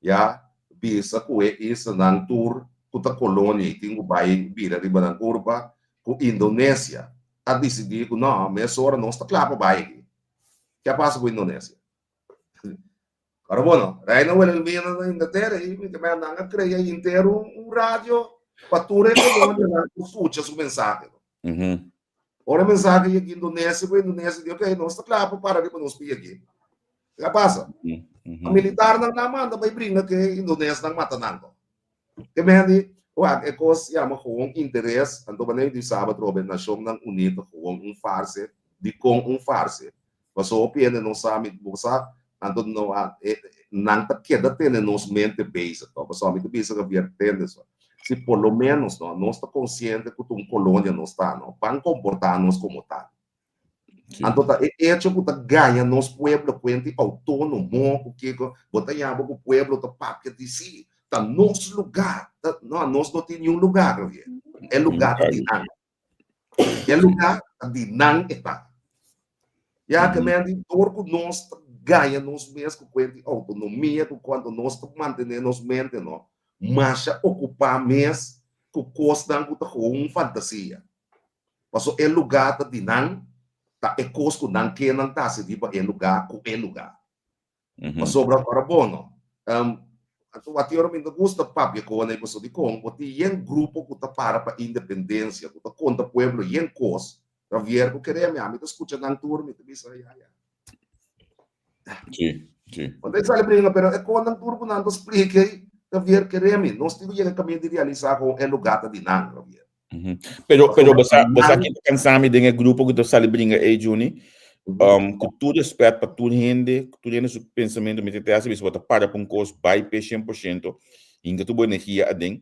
ya bisa cu e islanan tur cu ta colonia y tin cu bay bira riba nan curpa cu Indonesia a dicidi cu no mesora nos ta cla pa bay aki. Ke a pasa cu Indonesia? Ora bueno, Reina Wilhelmina na Inglaterra y mi nan a crea henter un radio pa tur e colonianan por scucha su mensahe. Ora e mensahe yega Indonesia, ku Indonesia di ok, nos ta kla pa para riba nos pia aki. Ke a pasa? A militarnan nan manda bai bringa ke Indonesnan mata nan. Ke men di, wak, e kos yama gewoon interes, anto manera di saba atrobe Nashonnan Uní ta gewoon un farse, dikon un farse? Pasobra hopi hende no sa, mi bo sa, anto no a, e, nan ta keda tene nos mente bezig, no? Pasobra mi ta bisa Javier, tende so, si por lo menos, no, nos ta konsiente ku ta un kolonia nos ta, no, ban komportá nos komo tal. Anto ta e echo ku ta gaña nos pueblo kuenti outónomo ku kiko, bo ta yama ku pueblo ta papia di si, ta nos lugá, ta, no, nos no tin niun lugá, Javier. E lugá ta di nan. E lugá ta di nan e ta. Ya ke men di dor ku nos ta gaña nos mes ku kuenti outonomia ku kuantu nos ta mantené nos mente no, masha okupá mes ku kosnan ku ta gewoon un fantasia. Paso e lugá ta di nan, ta e kos ku nan ke nan ta hasi riba e lugá ku e lugá. Pasobra ora bo no. Anto wak ora mi ta gusta papia ku nan pasobra dikon bo tin yen grupo ku ta para pa independensia, ku ta konta pueblo yen kos, Javier ku kere mi, ami ta skucha nan tur mi ta bisa ya ya. Sí, sí. Want e sali bringa, pero e konan tur ku nan ta splika ei, Javier, keremi, nos tin ku yega kaminda di realisá kon e lugá ta di nan, Javier. Pero, pero bosa, bosa ki ta kansami den e grupo ku ta sali bringa ei, Juni, ku tur respet pa tur hende, ku tur hende su pensamentu, mi ta hasi bisa bo ta para pa un kos bai p'e 100%, hinka tur bo energia aden,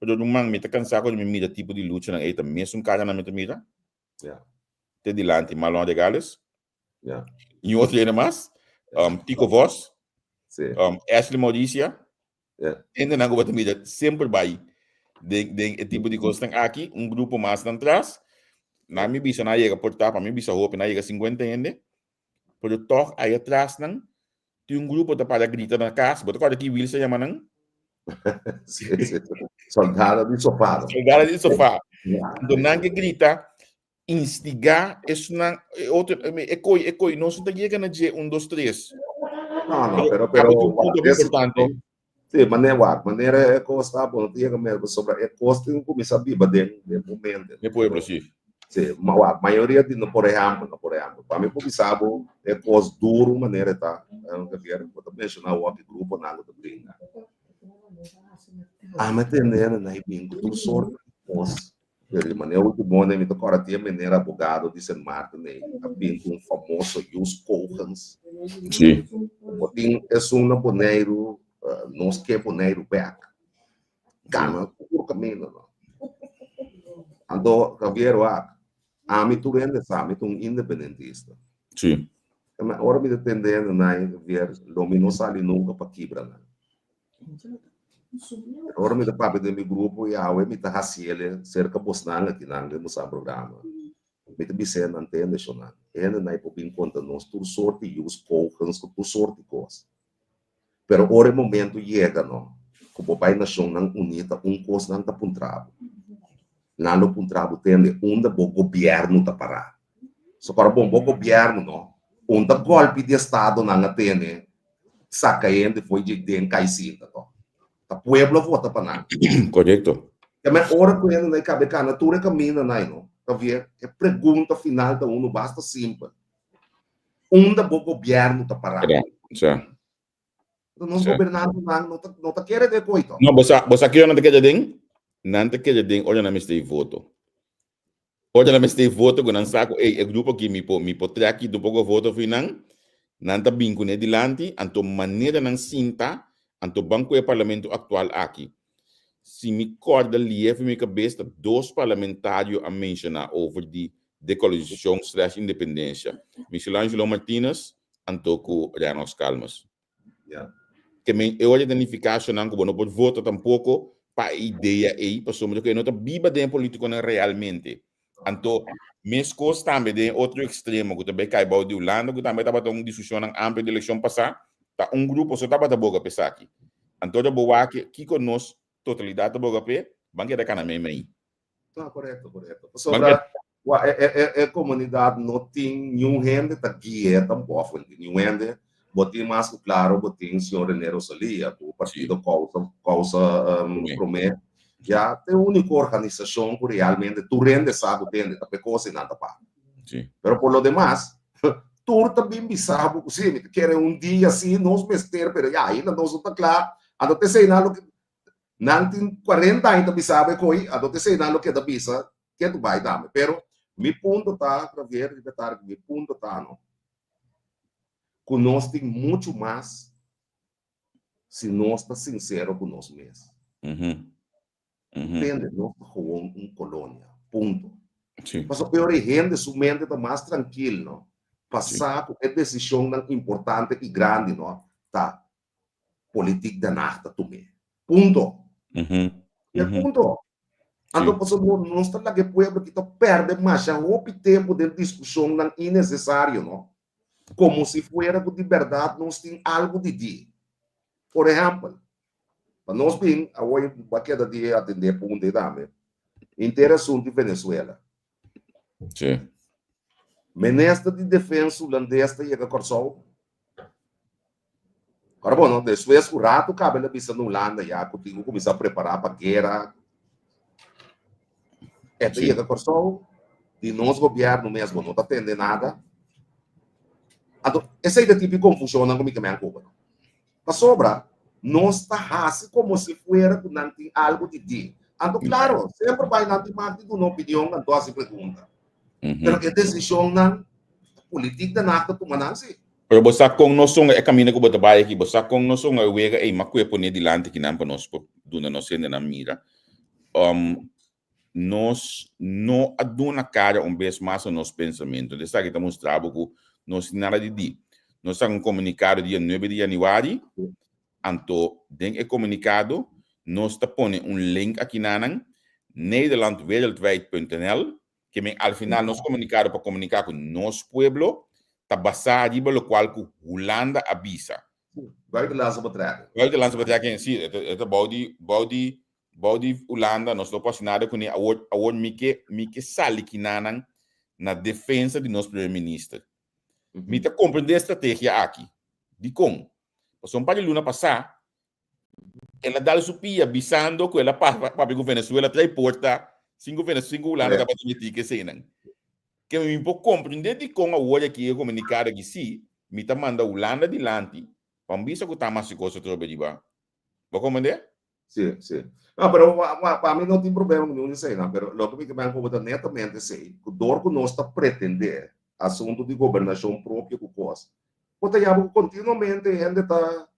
pero ruman, mi ta kansa kuando mi mira tipo di luchanan ei, ta mesun karanan mi ta mira. Te dilanti Marlon Regales. Y otro hende mas. Tico Vos. Ashley Mauricia. Hendenan ku bo ta mira semper bai den den e tipo di kosnan aki. Un grupo mas nan tras. Nan mi bisa nan a yega por ta, pa mi bisa hopi, nan a yega 50 hende. Pero tog ahí atras nan tin un grupo ta para grita na kas. Bo ta kòrda ki Wilson yama nan? Sí, sí. Soldado di sofá. Soldado di sofá. Anto nan ke grita, instigá esnan, e otro, e koi, e koi, nos no ta yega na dje un, dos, tres. No, no, pero, pero, Abo tin un punto es- importante. Sí, manera wak, manera e kos ta, bo no ta yega mes, pasobra e kos tin ku kuminsá biba den, den bo mente. Den pueblo, sí. Sí, ma wak, mayoria di no, por ehèmpel, no, por ehèmpel, pa mi por bisa bo e kos duru manera e ta, Javier, bo ta menshoná wak e gruponan ku ta bringa. Ami a tende nan i bin ku tur sorto di kos. Pero di manera ultimo mi ta kòrda tin e meneer abogado di Sint Maarten ei a bin ku un famoso jus cogens. Sí. Bo tin esun na Boneiru, nos ke Boneiru bèk. Gana tur kaminda no. Anto Javier wak, ami tur hende sa mi ta un independentista. Sí. Ora mi ta tende hende nan Javier, lo mi no sali nunka pa kibra nan. Ora mi ta papia den mi grupo i awe mi ta hasiele serka bosnan akinan den bosa programa. Mi ta bis'é nan tende shonnan. Hende nan por bin konta nos tur sorti yus, kogens ku tur sorti kos. Pero ora e momento yega no, ku bo bai Nashonnan Uní ta un kos nan ta puntra bo. Nan lo puntra bo tende unda bo gobièrnu ta pará. So para bon bo gobièrnu no, unda gòlpi di estado nan a tene saka hende fo'i dje den kai sinta to. Ta pueblo a vota pa nan. Korekto. Ta men ora ku hende nan kabe kana tur e kaminda nan no, Javier, e pregunta final ta unu basta simpel. Unda bo gobièrnu ta pará? Sa. Nos gobernantenan no ta no ta kere den koi to. No, bo sa, bo sa kiko nan ta kere den? Nan ta kere den ora nan mester e voto. Ora nan mester e voto ku nan sa ku ey e grupo aki mi por mi por trek kita un poko voto for nan, nan ta bin kuné dilanti, anto manera nan sinta, anto ban ku e parlamento aktual aki. Si mi kòrda lief den mi kabes ta dos parlamentario a menshoná over di dekolonisacion slash independencia. Michelangelo Martinez anto ku Rennox Calmes. Ja. Ke men e ora ta nifiká shonan ku bo no por vota tampoko pa e idea ei pasobra ku e no ta biba den e politikonan realmente. Anto meskos tambe den e otro ekstremo ku ta bai kai bou di Hulanda ku tambe tabata un diskushonnan amplio di elekshon pasá, ta un grupo so tabata boga pa esaki. Anto ora bo wak kiko nos totalidat ta boga p'e, ban keda kana meimei. No, korekto, korekto. Pasobra wa, e, e, e, e komunidat no tin niun hende ta gui'é tampoko, niun hende. Bo tin mas ku klaro, bo tin señor René Rosalia ku partido Kousa, Kousa um, Promé. Ya, ta e úniko organisashon ku realmente tur hende sa ku tende ta p'e kos i nan ta para. Pero por lo demas, tur ta bin bisa bo ku si, mi ta kere un dia si nos mester, pero ya, ainda nos no ta kla. Anto t'esei nan lo ke Nan tin 40 aña ta bisa bo e ko'i, anto t'esei nan lo keda bisa ke tu bai tambe. Pero mi punto ta, Javier, riba e tardi, mi punto ta no, ku nos tin muchu mas si nos ta sinsero ku nos mes. Tende, nos ta gewoon un kolonia. Punto. Pasobra e ora e hende su mente ta mas trankil no, pa sa ku e desishonnan importante i grandi no ta politiek Den Haag ta tum'é. Punto. E punto. Anto pasobra nos ta laga e pueblo aki ta pèrdè masha hopi tempu den diskushonnan innesesario, no? Komo si fuera ku di bèrdat nos tin algu di di. Por ehèmpel, pa nos bin, awor bo a keda di atendé punto ei tambe, henter asuntu di Venezuela. Minister di Defensa hulandes ta yega Kòrsou. Ora bo no, despues ku ratu kaba el a bisa na Hulanda ya ku tin ku kuminsá prepará pa guera. E ta yega Kòrsou, di nos gobièrnu mes bo no ta tende nada. Anto, esei ta tipo di konfushonnan ku mi ta men koba. Pasobra nos ta hasi komo si fuera ku nan tin algu di di. Anto, klaro, semper bai nan tin mag di duna opinion anto hasi pregunta. Pero e desishonnan politik ta nan ta tuma nan si. Pero bo sa kon nos songa e kaminda ku bo ta bai aki, bo sa kon nos songa e wega ei, ma ku e pone dilanti kinan pa nos por duna nos hendenan mira. Nos no a duna kara un bes mas na nos pensamentu. Esaki ta mustra bo ku nos tin nada di di. Nos saka un komunikado dia nuebe di yanüari, anto den e komunikado nos ta pone un link akinanan, nederlandwereldwijd.nl, ke men al final nos komunikado pa komuniká ku nos pueblo ta basá riba lokual ku Hulanda a bisa. Buitenlandse betrekking. Buitenlandse betrekking, si, e ta bou di bou di Bou di Hulanda nos no por hasi nada kuné, awor awor mi ke mi ke sali kinanan na defensa di nos primer minister. Mi ta komprendé e strategia aki. Dikon? Pasobra un par di luna pasá el a dal su pia bisando ku el a papia ku Venezuela trae porta sin ku Venezuela sin ku Hulanda tabata metí ku eseinan. Ke mi por komprendé dikon awor aki e komunikado aki sí, mi ta manda Hulanda dilanti pa mi bisa ku ta mas kos atrobe riba. Bo komprendé? Sí, sí. No, pero pa mi no tin problema ku ningun di eseinan, pero loke mi ke men komo ta netamente esei, ku dor ku nos ta pretendé asuntu di gobernashon propio ku kos, bo ta yama ku kontinuamente hende ta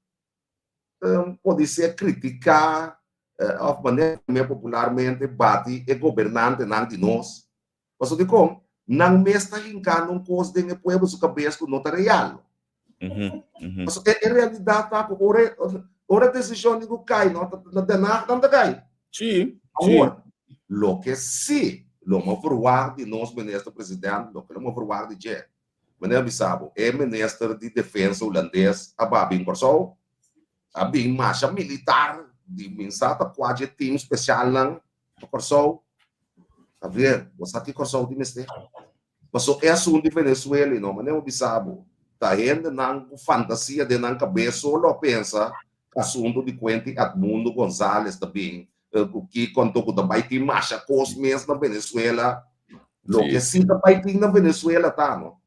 podisé kritiká òf manera tambe popularmente bati e gobernantenan di nos. Pasobra dikon? Nan mes ta hinkando un kos den e pueblo su kabes ku no ta real. Pasobra e realidat ta ku ora ora desishon di ku kai no ta na Den Haag nan ta kai. Awor, loke si lo mo verwagt di nos minister president, loke lo mo verwagt di dje, manera bisa bo, e minister di defensa hulandes a ba bin Kòrsou, a bin masha militar di minsa ta kua dje team spesialnan pa Kòrsou. Javier, bo sa ki Kòrsou tin mester? Paso e asuntu di Venezuela i no, manera bo bisa bo, ta hendenan ku fantasia den nan kabes solo a pensa asuntu di Quentin Edmundo Gonzalez ta bin ku kiko anto ku ta bai tin masha kos mes na Venezuela. Loke si ta bai tin na Venezuela ta no,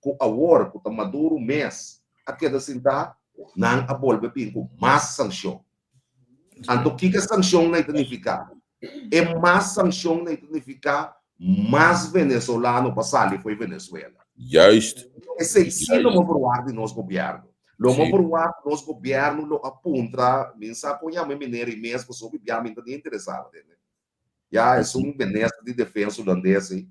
ku awor ku ta Maduro mes a keda sintá, nan a bolbe bin ku mas sanshon. Anto kiko e sanshonnan ta nifiká? E mas sanshonnan ta nifiká mas venezolano pa sali fo'i Venezuela. Juist. Esei sí lo mo verwagt di nos gobièrnu. Lo mo verwagt nos gobièrnu lo a puntra, mi sa kon yama e meneer ei mes pasobra bia mi ta ni interesá, tende. Ya esun minister di defensa hulandes ei.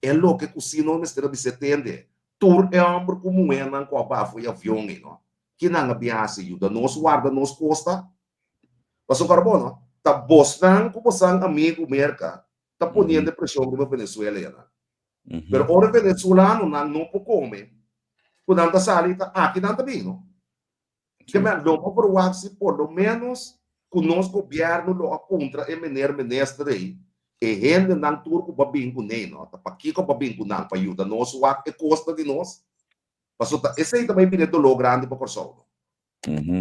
E loke ku si nos mester a bisa e tende, tur e hòmber ku muhénan ku a baha for e avion ei no, ki nan a bin hasi? Yuda nos warda nos kosta? Pasobra bo no, ta bosnan ku bosan amigu Merka ta poniendo e preshon riba Venezuela yanan. Pero ora e venezolanonan no por kome, ku nan ta sali ta aki nan ta bin no. Ke men lo por verwagt si por lo menos ku nos gobièrnu lo a puntra e meneer minister ei, e hendenan tur ku bo a bin kuné no, ta pakiko bo a bin ku nan? Pa yuda nos wak e kosta di nos? Pasobra ta esei ta bai bira e doló grandi pa Kòrsou no.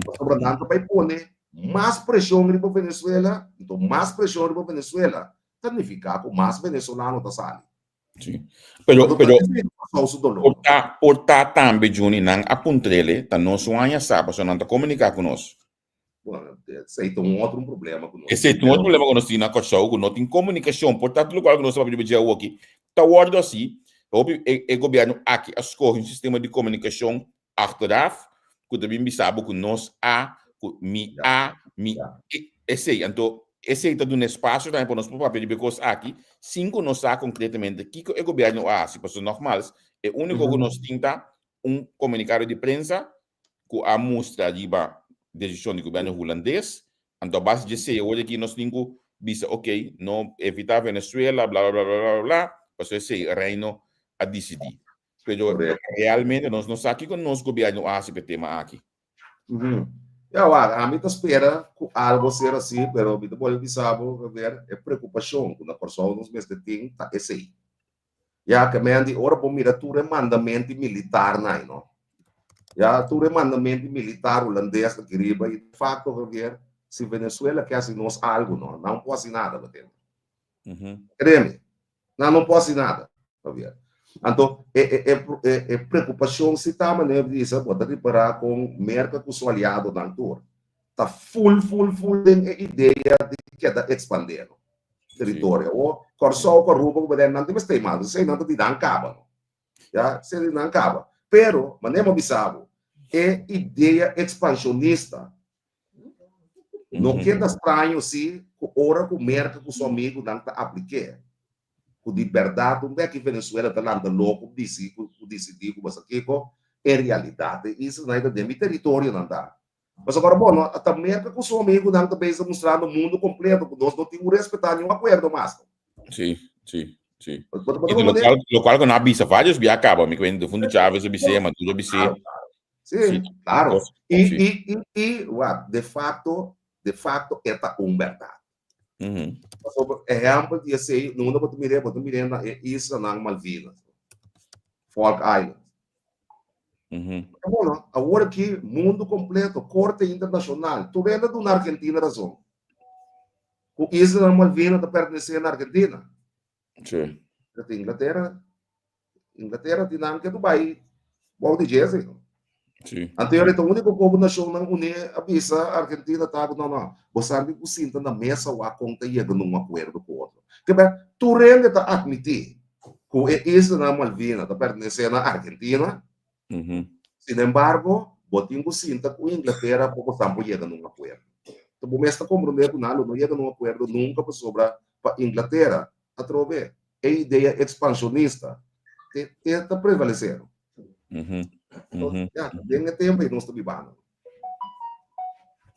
Pasobra nan ta bai pone mas preshon riba Venezuela, anto mas preshon riba Venezuela ta nifiká ku mas venezolano ta sali. Sí. Pero, pero, por ta, por ta tambe, Juni, nan a puntrele, ta nos un aña sa, pasobra nan ta komuniká ku nos. Bueno, esei ta un otro un problema ku nos. Esei ta un otro problema ku nos tin na Kòrsou, ku no tin komunikashon. Por tanto, lokual ku nos ta papia riba dje awoki, ta wòrdu hasi, hopi e, e gobièrnu aki a skohe un sistema di komunikashon achteraf, ku ta bin bisa bo ku nos a, ku mi a, mi esei. Anto esei ta duna espasio tambe pa nos por papia riba e kos aki sin ku nos sa konkretamente kiko e gobièrnu a hasi. Pasobra nògmals, e úniko ku nos tin ta un komunikado di prensa ku a mustra riba desishon di gobièrnu hulandes. Anto a base di esei awor aki nos tin ku bisa oke, no evitá Venezuela bla bla bla bla bla pasobra esei Reino a disidí. Pero realmente nos no sa kiko nos gobierno a hasi pa e tema aki. Ya wak, ami ta spera ku algo ser asi, pero mi ta bolbe bisa bo, Javier, e preokupashon ku na Kòrsou nos mester tin ta esei. Ya ke men di ora bo mira tur e mandamento militarnan ei, no? Ya tur e mandamento militar hulandes aki riba i de facto, Javier, si Venezuela ke hasi nos algo, no, nan no por hasi nada, bo tende. Kreme, nan no por hasi nada, Javier. Anto e e e e e preokupashon si ta manera di bisa bo ta ripará kon Merka ku su aliadonan tur ta ful ful ful den e idea di keda ekspandé no teritorio. Awor Kòrsou ku Aruba ku Bonaire nan tin mester mal, esei nan ta di nan kaba no. Ya, esei di nan kaba. Pero manera mi a bisa bo e idea ekspanshonista No keda straño si ku ora ku Merka ku su amigunan ta aplik'é, ku di bèrdat un bèki Venezuela ta lanta loko disi ku disidí ku basa kiko, en realidat e islanan ei ta den mi teritorio nan ta. Pasobra bo no ta Merka ku su amigunan ta bezig mustrando mundu kompleto ku nos no tin ku respetá niun akuerdo mas. Sí, sí, sí. Lokual ku nan a bisa varios bia kaba, mi kuenta Difunto Chavez a bis'é, Maduro a bis'é. Sí, sí, claro. Y, sí. y, y, y, wat, de facto, de facto, e ta un berdad. Mm -hmm. Por ejemplo, die sei, no bo mire, bo mire na e isla nan Malvinas. Falk Islands. Mm -hmm. Bueno, awor aki mundo completo, Corte Internacional, tur hende duna Argentina razón. Ku isla nan Malvinas ta pertenece na Argentina. Sí. Pero Inglaterra, Inglaterra tin nan ke tu bai bou di djese. Sí. Anto yora ta único kobo nashonnan uní a bisa Argentina ta ku no no, bo sabi ku sinta na mesa wak kon ta yega na un akuerdo ku otro. Ke ber tur hende ta atmití ku e islanan Malvina ta pertenesé na Argentina. Sin embargo, bo tin ku sinta ku Inglatera pa bo tampo yega na un akuerdo. Enton bo mes ta komprondé ku nan lo no yega na un akuerdo nunka pasobra pa Inglatera atrobe e idea ekspanshonista te te ta prevalesé. Enton, ya, den e tempu ei nos ta bibando.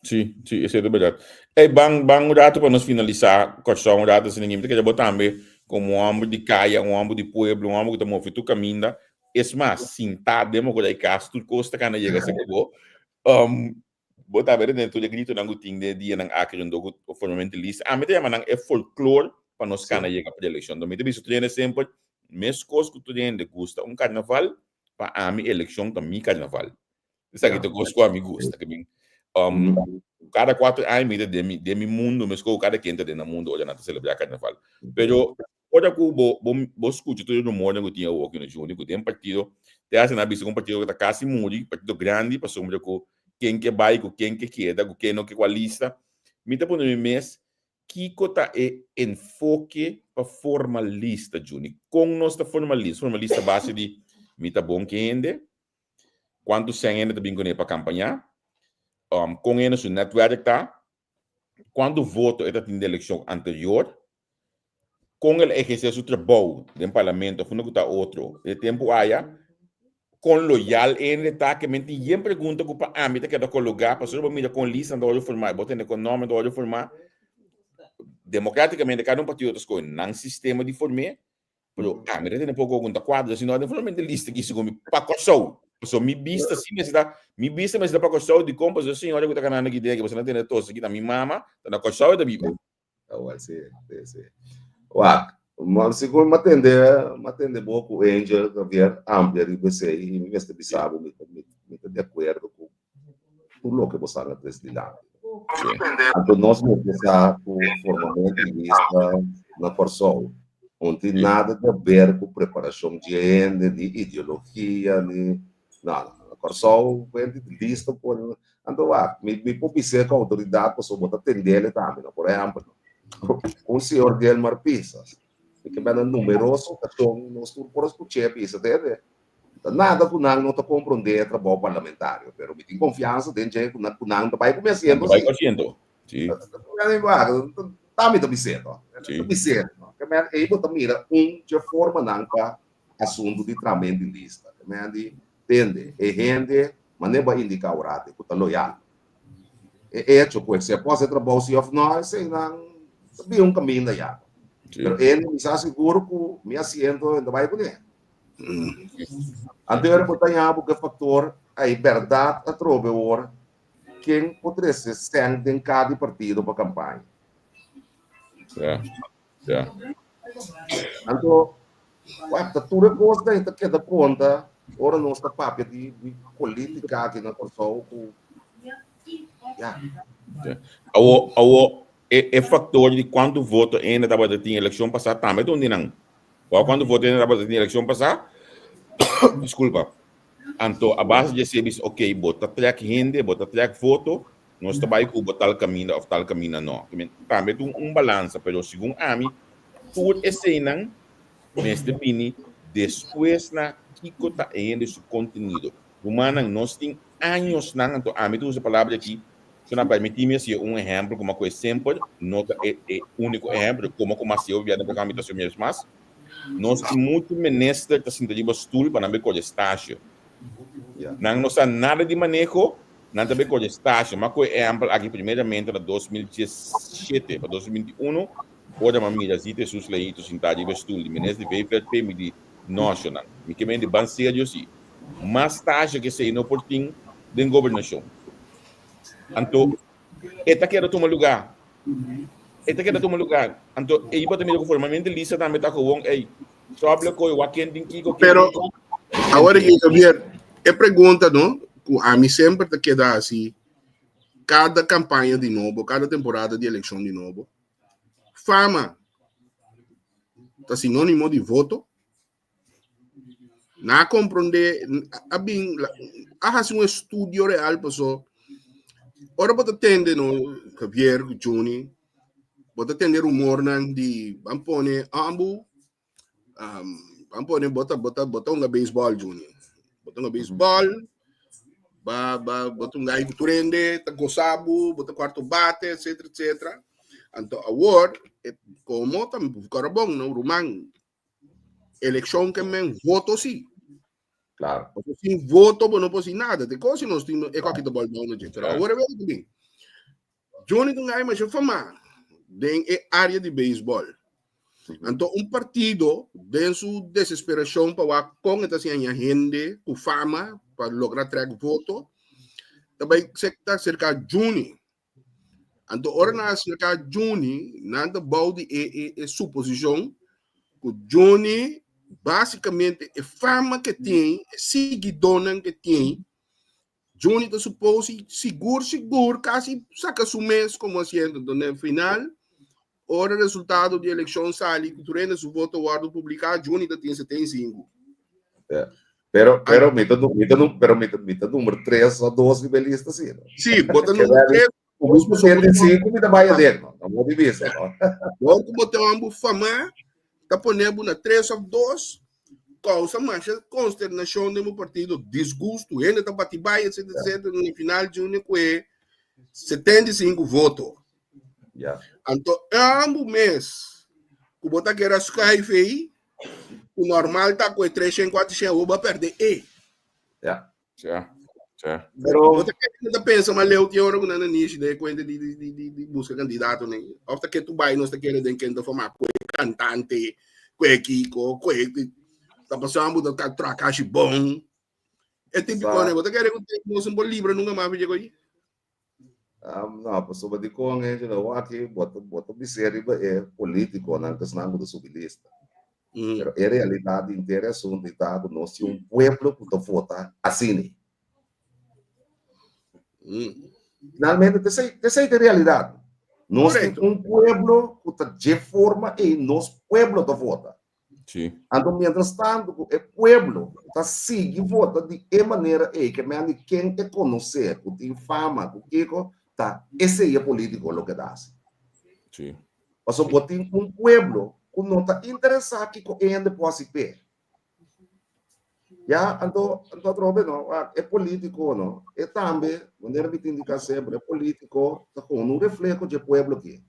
Sí, sí, esei ta berdad. Ey, ban, ban un rato pa nos finalisá Kòrsou un rato asina, mi ta kere bo tambe komo un hòmber di kaya, un hòmber di pueblo, un hòmber ku ta move tur kaminda. Es mas, sintá den bo ku ta e kas, tur kos ta kana yega serka bo. Um, bo tambe ta tende tur e gritonan ku tin den e dianan aki rondó ku formalmente lista. Ami ta yama nan e folklor pa nos kana yega preelekshon. Mi ta bisa tur hende semper, meskos ku tur hende gusta un karnaval, pa ami elekshon ta mi karnaval. Esaki ta kos ku ami gusta. Ke bin, um, kada kuater aña mi ta den mi, den mi mundo, meskos ku kada ken ta den nan mundo ora nan ta selebrá karnaval. Pero ora ku bo, bo, bo skucha tur e rumornan ku tin awoki no Juni, ku den partido, te hasta nan a bisa ku un partido ku ta kasi muri, partido grandi, pasobra ku ken ke bai, ku ken ke keda, ku ken no ke kua lista. Mi ta pone mi mes, Kiko ta e enfoke pa forma lista, Juni? Kon nos ta forma lista? Forma lista base di mi ta bon ke hende, kuantu sèn hende ta bin kuné pa kampañá, um, kon hende su netwerk ta, kuantu voto e ta tin den elekshon anterior, kon el a ehersé su trabou den parlamento òf unda ku ta otro e tempu aya, kon loyal hende ta, ke men tin yen pregunta ku pa ami ta keda kologá, pasobra bo mira kon listanan ta wòrdu formá, bo tende kon nòmber ta wòrdu formá. Demokratikamente kada un partido ta skohe nan sistema di form'é, pero ami ta tende poko ku ta kuadra, si no den forma di lista ki segun mi pa Kòrsou. Pasobra mi bista si mester ta, mi bista mester ta pa Kòrsou, dikon? Pasobra e señora ku ta kanando aki den aki, boso nan tende tos aki ta mi mama, ta na Kòrsou e ta biba. Awor si, si, si. Wak, ma segun mi a tende, mi a tende bo ku Angel Javier amplia riba esei i mi mester bisa bo mi ta mi ta di akuerdo ku tur loke bo sa na tres dilanti. Anto nos mester sa ku formamento di lista na Kòrsou no tin nada di aber ku preparashon di hende, ni ideologia, ni nada. Na Kòrsou hende di lista por Anto wak, mi mi por bis'é ku outoridat pasobra bo ta tend'el tambe, no? Por ehèmpel, un señor Gilmar Pisas, mi ke bèn na numeroso okashon nos tur por a skuch'é bisa tende, ta nada ku nan no ta komprondé e trabou parlamentario, pero mi tin konfiansa den dje ku nan ku nan ta bai ku mi asiento Nan ta bai ku asiento, si. Ta mi ta bis'é, no? Ta bis'é, no? Ke men ei bo ta mira un dje formanan pa asuntu di tramento di lista. Ke men di Tende, e hende manera bo a indiká un ratu ku ta loyal. E echo ku si e por hasi trabou si òf no, eseinan ta bin un kaminda ya. Pero e mi sa sigur ku mi asiento e ta bai kuné. Anto ora bo ta yabu ku e faktor ei bèrdat atrobe awor ken por trese sèn den kada di partido pa kampaña. Ya. Anto, wak, ta tur e kosnan ta keda konta ora nos ta papia di, di politika aki na Kòrsou ku, ya. Ya. Awo, awo, e, e faktor di kuantu voto ene tabata tin elekshon pasá tambe ta un di nan. Wou kuantu voto hende tabata tin elekshon pasá? Diskulpa. Anto a base di esei bisa ok bo ta trèk hende, bo ta trèk voto, nos ta bai ku bo tal kaminda òf tal kaminda no. Tambe ta un balansa, pero segun ami tur eseinan mester bini despues na kiko ta e hende su kontenido. Rumannan, nos tin añosnan, anto ami ta usa e palabra aki, so nan permití mi hasi un ehèmpel kuma ku e semper no ta e e úniko ehèmpel, komo ku mas sieu bia den programa mi ta hasi mes mas. Nos tin muchu minister ta sinta riba stul pa nan bai kore stasio. Nan no sa nada di maneho, nan ta bai kore stasio. Ma ku e ehèmpel aki primeramente na 2017 pa 2021, ora mi a mira Zita Jesus Leito sintá riba e stul di minister di VVRP, mi di, No, shonnan, mi ke mende ban serio si. Mas stasio ke esei no por tin den gobernashon. Anto e ta keda tuma lugá. E ta keda tuma lugá. Anto ei bo ta mira ku formalmente lista tambe ta gewoon ei. Soble koi wak ken tin kiko ken Pero tin. awor aki Javier, e pregunta no ku ami semper ta keda hasi kada kampaña di nobo, kada temporada di elekshon di nobo. Fama ta sinónimo di voto? Na comprende, a bin, a hasi un estudio real paso. Ora bo ta tende no, Javier, Juni, bo ta tende rumornan di ban pone ambu, um, ban pone bota bota bota un baseball Juni. Bota un baseball, ba ba bota un gai turende, ta gozabu, bota cuarto bate, etc etc. Anto awor, como ta bon no ruman, Elekshon ke men voto si. Claro. Porque sin voto bo no por sin nada. Te kosi nos tin e koki te bol down na Pero ahora weet ik niet. Johnny toen hij maar fama den e área de baseball. Anto un partido den su desesperación pa wa con eta si aña hende ku fama pa logra trek voto. Tabay sekta cerca Juni. Anto ora nan a aserká Juni, nan ta bou di e, e, e suposishon ku Juni básikamente e fama ke tin, e siguidónan ke tin, Juni ta suposi sigur sigur kasi saka su mes komo asiento. Anto na final, ora resultado di elekshon sali ku tur hende su voto wòrdu publiká, Juni ta tin 75. Yeah. Pero, pero, mi ta, mi ta, pero mi ta, mi ta número 3 o 2 riba e lista, sí. No? Sí, bo ta número 3. Bo 75 mi ta bai aden, no? No mo di bisa, no? Bo ku bo te ambu fama, ta pone bo na 3 of 2, causa masha consternacion den bo partido, disgusto, hende ta bati bai, etc, etc. Na final, Junior kue 75 voto. Ja. Anto ambu mes, ku bo ta kera schuif ei, ku normal ta ku e 300, 400, bo ba perde e. Ja. Ja. Ja. Pero Bo ta kere ta pensa ma leu tin ora ku nan na nishi de kuenta di di di di di buska kandidato nen. Of ta ke tu bai nos ta kere den kende forma ku e kantante, ku e kiko, ku e ta pasando bo ta trakashi bon. E típiko ne, bo ta kere ku nos un por libra nunca mas llegó ahí. Um, no, pasobra di kon e no aki bo ta bo ta bis'é riba e polítikonan ku esnan ku ta subi lista. Pero e realidat di henter e asuntu i ta ku nos tin un pueblo ku ta vota asina. Finalmente t'esei t'esei ta e realidat. Nos tin un pueblo ku ta dje forma ei nos pueblo ta vota. Sí. Anto mientras tanto ku e pueblo ta sigui vota di e manera ei ke men di ken e konosé, ku tin fama, ku kiko, ta esei e politiko loke ta hasi. Sí. Pasobra bo tin un pueblo ku no ta interesá kiko e hende por hasi p'e. Ya, anto, anto atrobe no, e politiko no, e tambe, manera mi ta indiká semper, e politiko ta komo un refleho dje pueblo aki.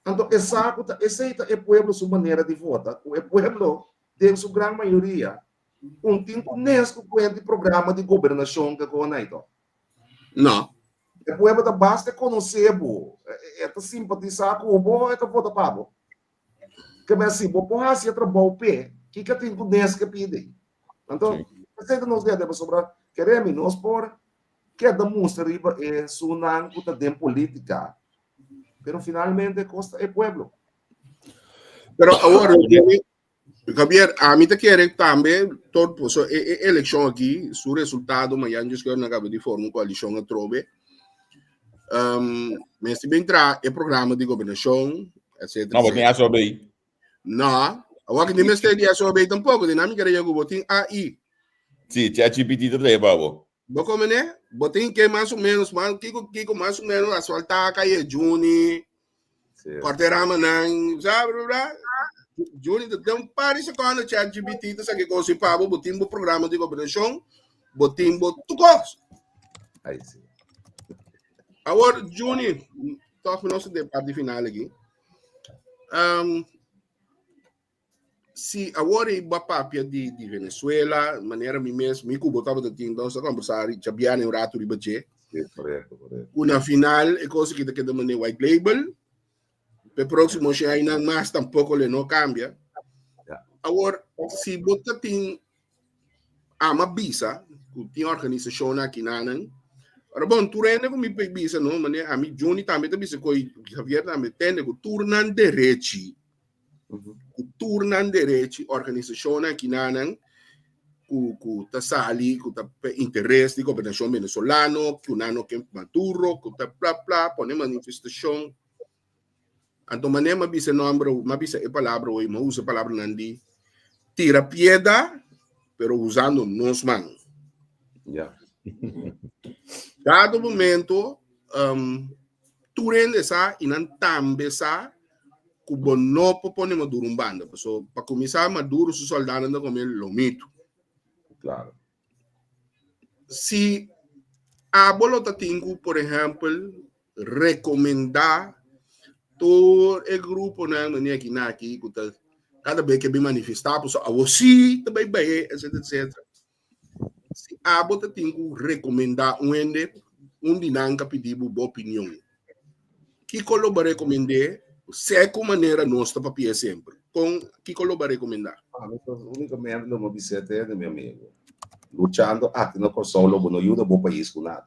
Anto e sa ku ta esei ta e pueblo su manera di vota, ku e pueblo den su gran mayoria un tin ku nes ku kuenta di programa di gobernashon ke kon ei to. No. E pueblo ta basta konosé bo, e ta simpatisá ku bo, e ta vota pa bo. Ke men si bo por hasi e trabou p'e, kiko tin ku nes ke pidi? Anto, esei ta nos debe pasobra keremi nos por keda mustra riba e esunnan ku ta den politika, pero finalmente kos ta e pueblo. Pero awor, Javier, ami ta kere tambe tot so e, e elekshon aki, su resultado mañana Dios quiere nan kaba di forma un koalishon atrobe. Um, mester ben tra e programa di gobernashon, etcétera. No, bo tin aso bei. No. Awor ki ni mester di SOB tampoko, dinámika di ku bo tin AI. Sí, ChatGPT ta trae pa bo. Bo come ne? Bo tin ke mas o menos, man, kiko, kiko mas o menos asfaltá calle Juni, Sí. corte ramanan, sabe, bla, bla. Juni, te un par de secondo ChatGPT te saque cosa pa bo, bo tin bo programa de gobernación, bo tin bo tu cos. Ai, sí. Awor, Juni, toch nos de parte final aqui. Um, si awor ei bo a papia di, di Venezuela, manera mi mes, mi ku bo tabata tin, nos a conversar djabièrnè un rato riba dje, Sí, correcto, correcto. ku na final e cosa ki ta keda manera white label, pe próximo shen añanan mas tampoco le no cambia. Ja. Awor, si bo ta tin ama bisa ku tin organisashon aki nanan, ora bon, tur hende ku mi bisa no, manera ami Juni tambe ta bisa ku Javier tambe tende ku tur nan derechi ku tur nan derechi organisashonnan aki nanan ku ku ta sali ku ta pe interes di gobernashon venezolano ku nan no ke Maduro ku ta bla bla pone manifestashon anto manera mi a bisa e nomber mi a bisa e palabra hoy mi a usa e palabranan di tira piedra pero usando nos man. Ja. Dado momento um, tur hende sa i nan tambe sa ku bo no por pone Maduro un banda. Paso pa kuminsá Maduro su soldanan ta kome lomito. Claro. Si abo lo ta tin ku, por ehèmpel, rekomendá tur e gruponan manera aki na aki ku ta kada bes ke bin manifestá paso abo sí ta bai bai etcetera etcetera. Si abo ta tin ku rekomendá un hende, un di nan ka pidi bo bo opinion, kiko lo bo rekomend'é? Sea ku manera nos ta papia semper, kon kiko lo bo rekomendá? Ami ta únikamente lo bo bis'é te hende, mi amigo. Luchando aki na Kòrsou lo bo no yuda bo pais ku nada.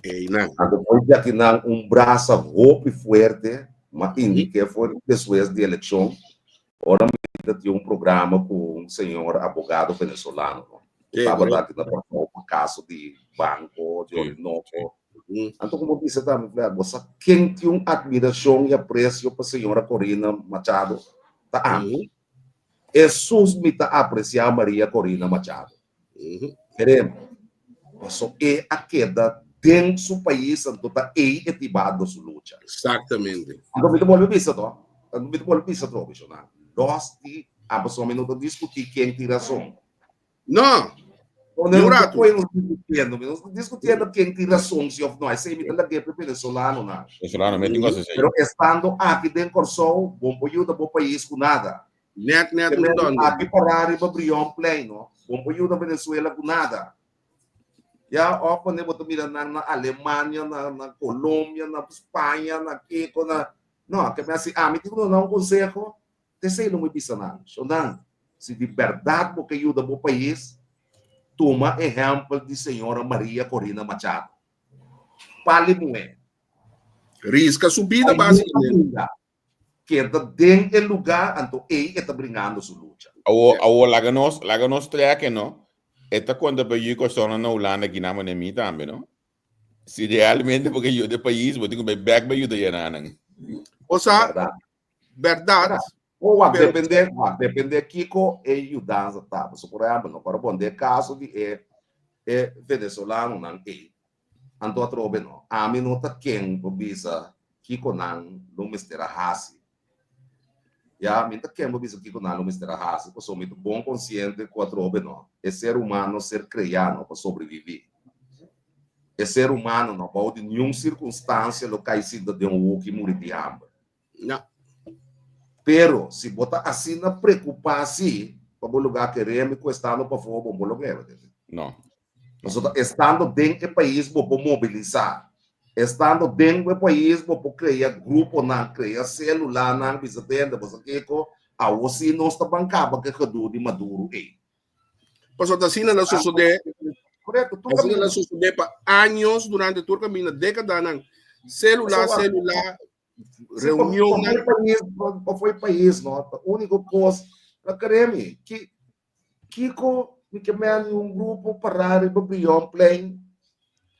Einan. Anto por di akinan un brasa hopi fuerte, m'a indiké for despues di elekshon, Ora mi ta tin un programa ku un señor abogado venezolano, no? Ku tabata aki na Kòrsou pa kaso di banko, di Orinoco. Anto komo bisa tambe, Fler, bo sa ken tin un admirashon i apresio pa señora Corina Machado? Ta ami. Esun mi ta apresiá Maria Corina Machado. Kerem, paso e a keda den su pais anto ta ei e tibando su lucha. Exactamente. Anto mi ta bolbe bisa to, anto mi ta bolbe bisa atrobe shona, los di a pasobra mi no ta discuti ken tin razon. No! No, Ni un no rato. koe nos discutiendo, mi no ta discutiendo ken tin razon si of no, esei mi ta lag'é pa e venezolanonan. Venezolano, mi tin cosa esei. Pero estando aki den Kòrsou, bo no por yuda bo pais ku nada. Net net un donder. Aki pará riba Brionplein no. Bo no por yuda Venezuela ku nada. Ya, òf wanneer bo ta mira nan na Alemania, na na Colombia, na Spaña, na kiko, na no, ke mi hasi ami tin ku duna un konseho, t'esei lo mi bisa nan, Shondan, si di bèrdat bo ke yuda bo pais, tuma ehèmpel di señora Maria Corina Machado. Pali muhé. Riska su bida básikamente. Keda den e lugá, anto ei e ta bringando su lucha. Awor, awor laga nos, laga nos trek e no. E ta konta pa yu kòrsounan na Hulanda gina manera mi tambe no. Si realmente bo ke yuda e pais, bo tin ku bai bèk bai yuda yananan. Osa, Bèrdat. bèrdat. O wak, Pero depende, wak, depende kiko e yudansa ta. Pasobra, por ehèmpel, no para bon den e kaso di e e venezolanonan ei, Anto atrobe no. Ami no ta ken por bisa kiko nan lo mester a hasi. Ya, mi ta ken por bisa kiko nan lo mester a hasi, pasobra mi ta bon konsiente ku atrobe no. E ser humano ser kreá no pa sobreviví. E ser humano no bou di niun sirkunstansia lo kai sinta den un hoki muri di hamber. No. Pero si bo ta asina preokupá si, pa bo lugá keremi ku estando pafó bo bo lo greba. No. Pasobra estando den e pais bo por mobilisá. Estando den e pais bo por krea gruponan, krea selulanan, bisa tende bo sa kiko, awo si nos ta ban kaba ku e gedoe di Maduro ei. Pasobra asina la sosodé. Korekto, tur Asina la kaminda. sosodé pa años durante tur kaminda, dékadanan. Selula, selula, reunionnan. Pa pais, pa foi pais, no? Ta úniko kos, ta kremi, ki Kiko mi ke mende un grupo pará riba Brionplein,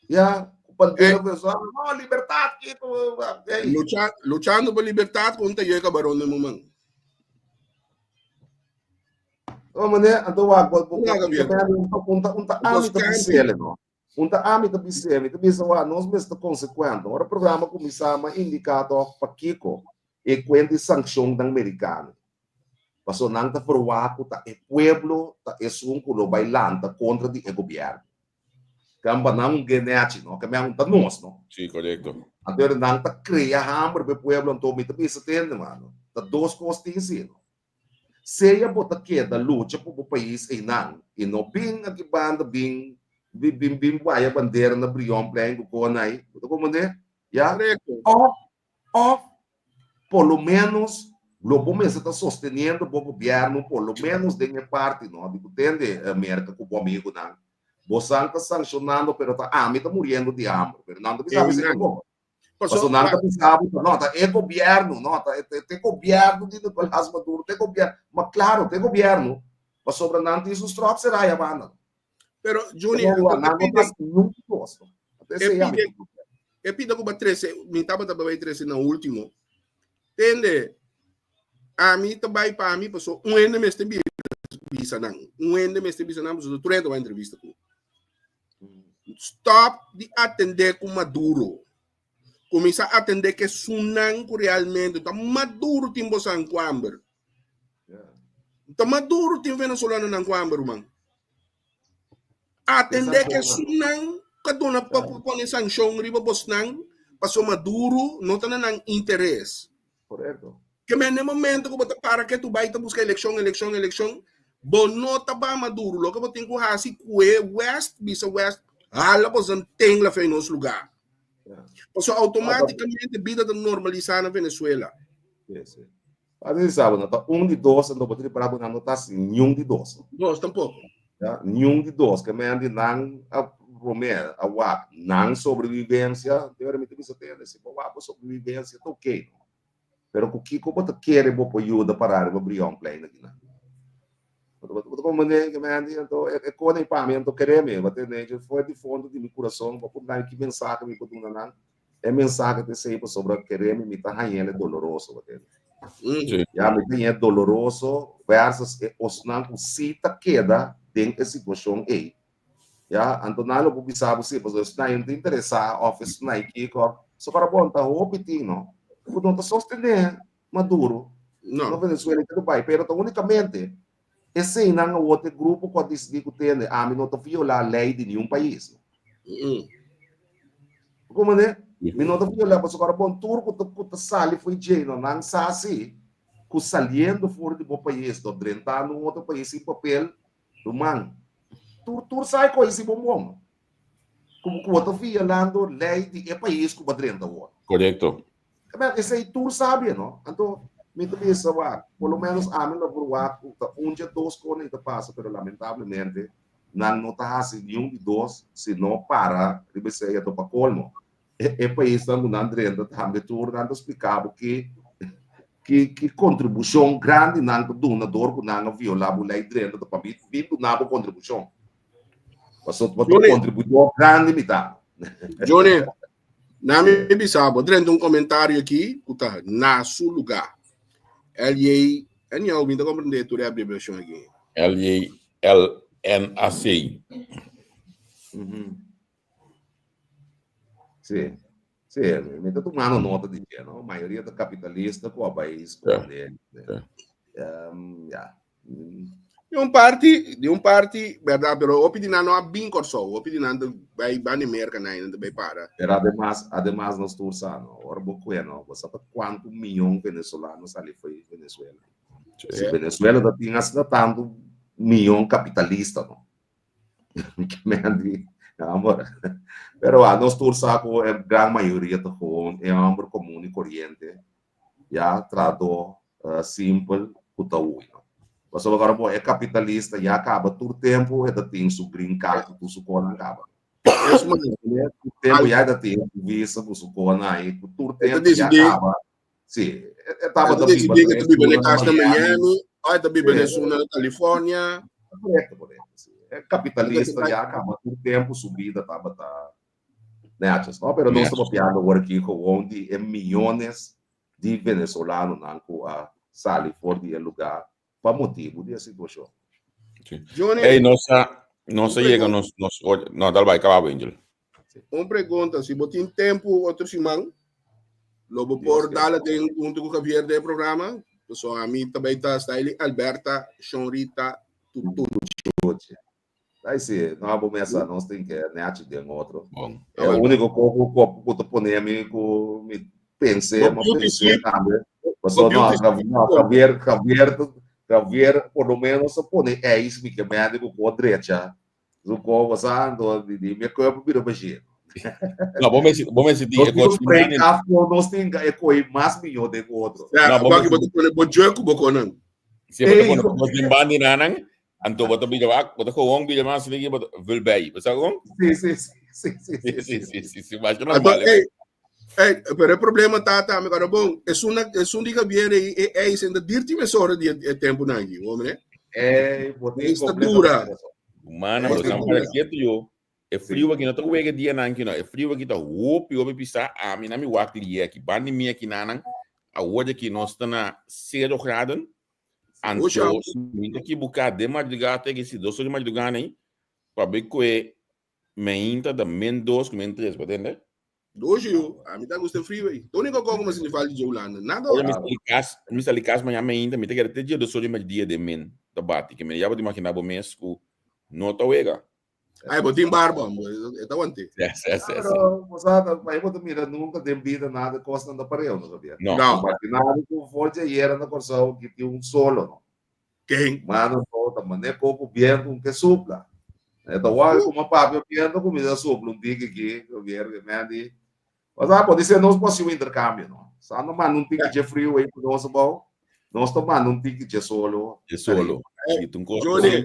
ya, ku bandera Eh. venezolano, no, libertad, kiko, hey. Lucha, luchando pa libertad ku un tayo e kabaron den bo man. No, meneer, anto wak, bo, bo, Nada bien. un ta, un ta ami ta bisele, no? Un ta ami ta bisele, mi ta bisa, wak, nos mester consecuente. Ora programa kuminsá, m'a indiká tòg pakiko e kuenta di sankshonnan merikano. Paso nan ta verwagt ku ta e pueblo ta esun ku lo bai lanta kontra di e gobièrnu. Kamba nan un genechi, no? Kamba un ta nos, no? Sí, korekto. Anto nan ta krea hamber pa e pueblo, anto mi ta bisa tende, mano, ta dos kos tin si, no? Sea bo ta keda lucha pa bo pais einan i no bin aki banda bin bin bin bin waya bandera na Brionplein ku konai, bo ta komprendé? Ya? Korekto. Òf Òf, por lo ménos, lo bo mester ta sosteniendo bo gobièrnu, por lo ménos den e parti, no? Di ku tende, Merka ku bo amigunan. Bosan ta sanshonando, pero ta ami ta muriendo di hamber. Pero nan ta bisa bo esei tampoco. Pasobra nan ta bisa bo, no, ta e gobièrnu, no, ta e gobièrnu di Nicolás Maduro, ta e gobièrnu. Ma klaro, ta e gobièrnu, pasobra nan tin su stròp será ya banda. Pero, Juni, e pida ku ba trese, mi tabata bai trese na último. Tende, ami ta bai pa mi, paso un hende mester bisa nan. Un hende mester bisa nan, paso tur hende bai entrevista ku. Stop di atende ku Maduro. Kuminsá atende ku esunnan ku realmente ta Maduro tin bosan ku hamber. Ta Maduro tin venezolanonan ku hamber, ruman. Atendé ke esunnan ka duna pa pone sanshon riba bosnan paso Maduro no ta na nan interes. Korekto. Ke men e momento ku bo ta para ke tu bai ta buska elekshon, elekshon, elekshon, bo no ta ba Maduro. Loke bo tin ku hasi kue West, bisa West, hala bosnan ten la fe nos lugá. Paso outomátikamente bida ta normalisá na Venezuela. Sí, sí. Así sabe, no ta un di dos, anto bo ta ripará ku nan no ta hasi niun di dos. Dos tampoko. Ya, niun di dos. Ke men di nan a promé a wak nan sobrevivencia, te ora mi ta bisa tende, si bo wak bo sobrevivencia ta oké, no? Pero ku kiko bo ta kere bo por yuda pará riba Brionplein akinan? Bo ta bo ta komprendé ke men di, anto e e kos ei pa mi, anto kere mi, bo tende, for di fondo di mi kurason, bo por duna mi ki mensahe mi por duna nan, E mensahe ta esei pasobra keremi mi ta hañ'el doloroso, bo tende. Sí. Ya, mi ta hañ'el doloroso versus e osnan ku sí ta keda den e situashon ei. Ya, anto nan lo por bisa bo sí, pasobra esnan ei no ta interesá òf esnan ei kiko. So para bon, ta hopi tin, no? Ku no ta sostené Maduro No. na Venezuela i ta bai, pero ta únikamente Eseinan awor ta e grupo ku a disidí ku tende, ami no ta violá lei di niun pais. Komo ne? Mi no ta violá pasobra ora bon tur ku ta ku ta sali for dje no nan sa si ku saliendo for di bo pais dor drentando un otro pais sin papel, ruman, tur tur sa e koe si bon bon. Ku ku bo ta violando lei di e pais ku bo a drenta awor. Korekto. Bel, esei tur sabia, no? Anto, mi ta bisa, wak, por lo menos ami lo por wak ku ta un dje dos kos ta pasa, pero lamentablemente nan no ta hasi niun di dos si no para riba esei. Anto pa kolmo, e, e paisnan ku nan drenta tambe tur nan ta splika bo ki, ki, ki kontribushon grandi nan ta duna dor ku nan a viola bo lei drenta, ta pa mi bin duna bo kontribushon. Pasobra bo ta kontribuidor grandi mi ta. Johnny, Na mi bisa bo, drenta un comentario aki ku ta na su lugar. LJ, anyhow, mi ta comprende tur e abreviacion aki. LJLNAC. Sí, sí, mi ta tumando nota di dje, no? Mayoria ta kapitalista ku a bai skonde. Ya. Di un parti, di un parti, berdad, pero hopi di nan no a bin Kòrsou, hopi di nan ta bai banda Merka nan, nan ta bai para. Pero ademas, ademas nos tur sa, no, ora bo kue, no, bo sa ta kuantu miyon venezolano sali fo'i Venezuela. Si Venezuela ta tin asina tantu miyon kapitalista, no. Ke men di, amor. Pero a nos tur sa ku e gran mayoria ta gewoon e hòmber komun i koriente, ya, trahadó simpel ku ta hui no. Pasobra ora bo e kapitalista ya kaba tur tempu e ta tin su green card ku tur su konan kaba. Tur tempu ya e ta tin su visa ku su konan ahi ku tur tempu ya kaba. Si, e tabata biba E ta biba na kas na Miami, o e ta biba na esun na California. Korekto, korekto, si. E kapitalista ya kaba tur tempu su bida tabata nètjes no. Pero nos ta papiando awor aki gewoon di e miyones di venezolanonan ku a sali for di e lugá pa motibu di e situashon. Sí. Johnny, Hey, nos a, nos a Un llega, pregunta. nos, nos, no, dal bai, acaba, Angel. Un pregunta, si bo tin tempu otro siman, lo bo Dios por quiere. dala den hunto ku Javier den programa? So a mi tambe ta Stylie Alberta, Shonrita, Tutuchi. Ai si, no abo mesa nos tin ke neachi den otro. Bon. E único ko ku ku ta pone mi ku mi pense, Bo ma beauty pense sleep. tambe. Paso no, beauty Javier, no, Javier, Javier, Javier por lo menos a pone ijs mi ke mende ku ko drecha. Su ko pasando di di mi cuerpo bira bashir. No, bo mesi, bo mesi di Nos e tin kos un break af ko nos tin e koi mas miyo de ku otro. Ja, No, bo wak, mesi- bo ta pone bo jurk bo konan. Si bo ta Ei, pone kos den bandi nanan, anto bo ta bira wak, bo ta gewoon bira mas ligi bo ta vul bij. Bo sa gewoon? Si, si, si, si, si, Si, si. si, si, si, mas Anto, normal. ei, ei, pero e problema ta tambe, cara, bom, es una, es un di Javier e e ijs en de dirti mesora di e tempo nangi, hombre. Ei, bo tin Esta completamente dura. razon. Mana, Esta bo sa dura. para quieto yo. E frio aqui não tá wega dia nan aqui não. E frio aqui tá hopi hopi pisa a mi na mi wak li aqui. Bandi mi aqui nanan. A hoje aqui nós tá na 0 graden. Anto, Oxa. mi tá aqui bucar de madrugada que se dos de madrugada aí. Pa ver que meinta da min 2 min 3, ba entende? Doje eu, a mim tá gostando frio aí. O único como mas fala de Holanda, nada. Olha, mi sali cas, mi sali cas manhã ainda, mi te quero te dia do sol de dia de min da bate, que me já vou imaginar bo mês ku no tá wega. Ai, botin barba, eu tá aguante. Sí, sí, sí, sí. Pero, moçada, aí você mira, nunca tem vida, nada, costa não pareu, não sabia? No. Não. Imaginado que o Forte era na Corsão, que tinha um solo, não? Quem? Mano, toda mané coco vento um que supla. Então, olha como papi vento comida supla um dia aqui, eu vi que me Mas ah, pode ser nós pode ser um intercâmbio, não? Só não manda um ticket de frio aí para nós bom. Nós tomando um ticket de solo. De solo. Sí, tu costo. Johnny.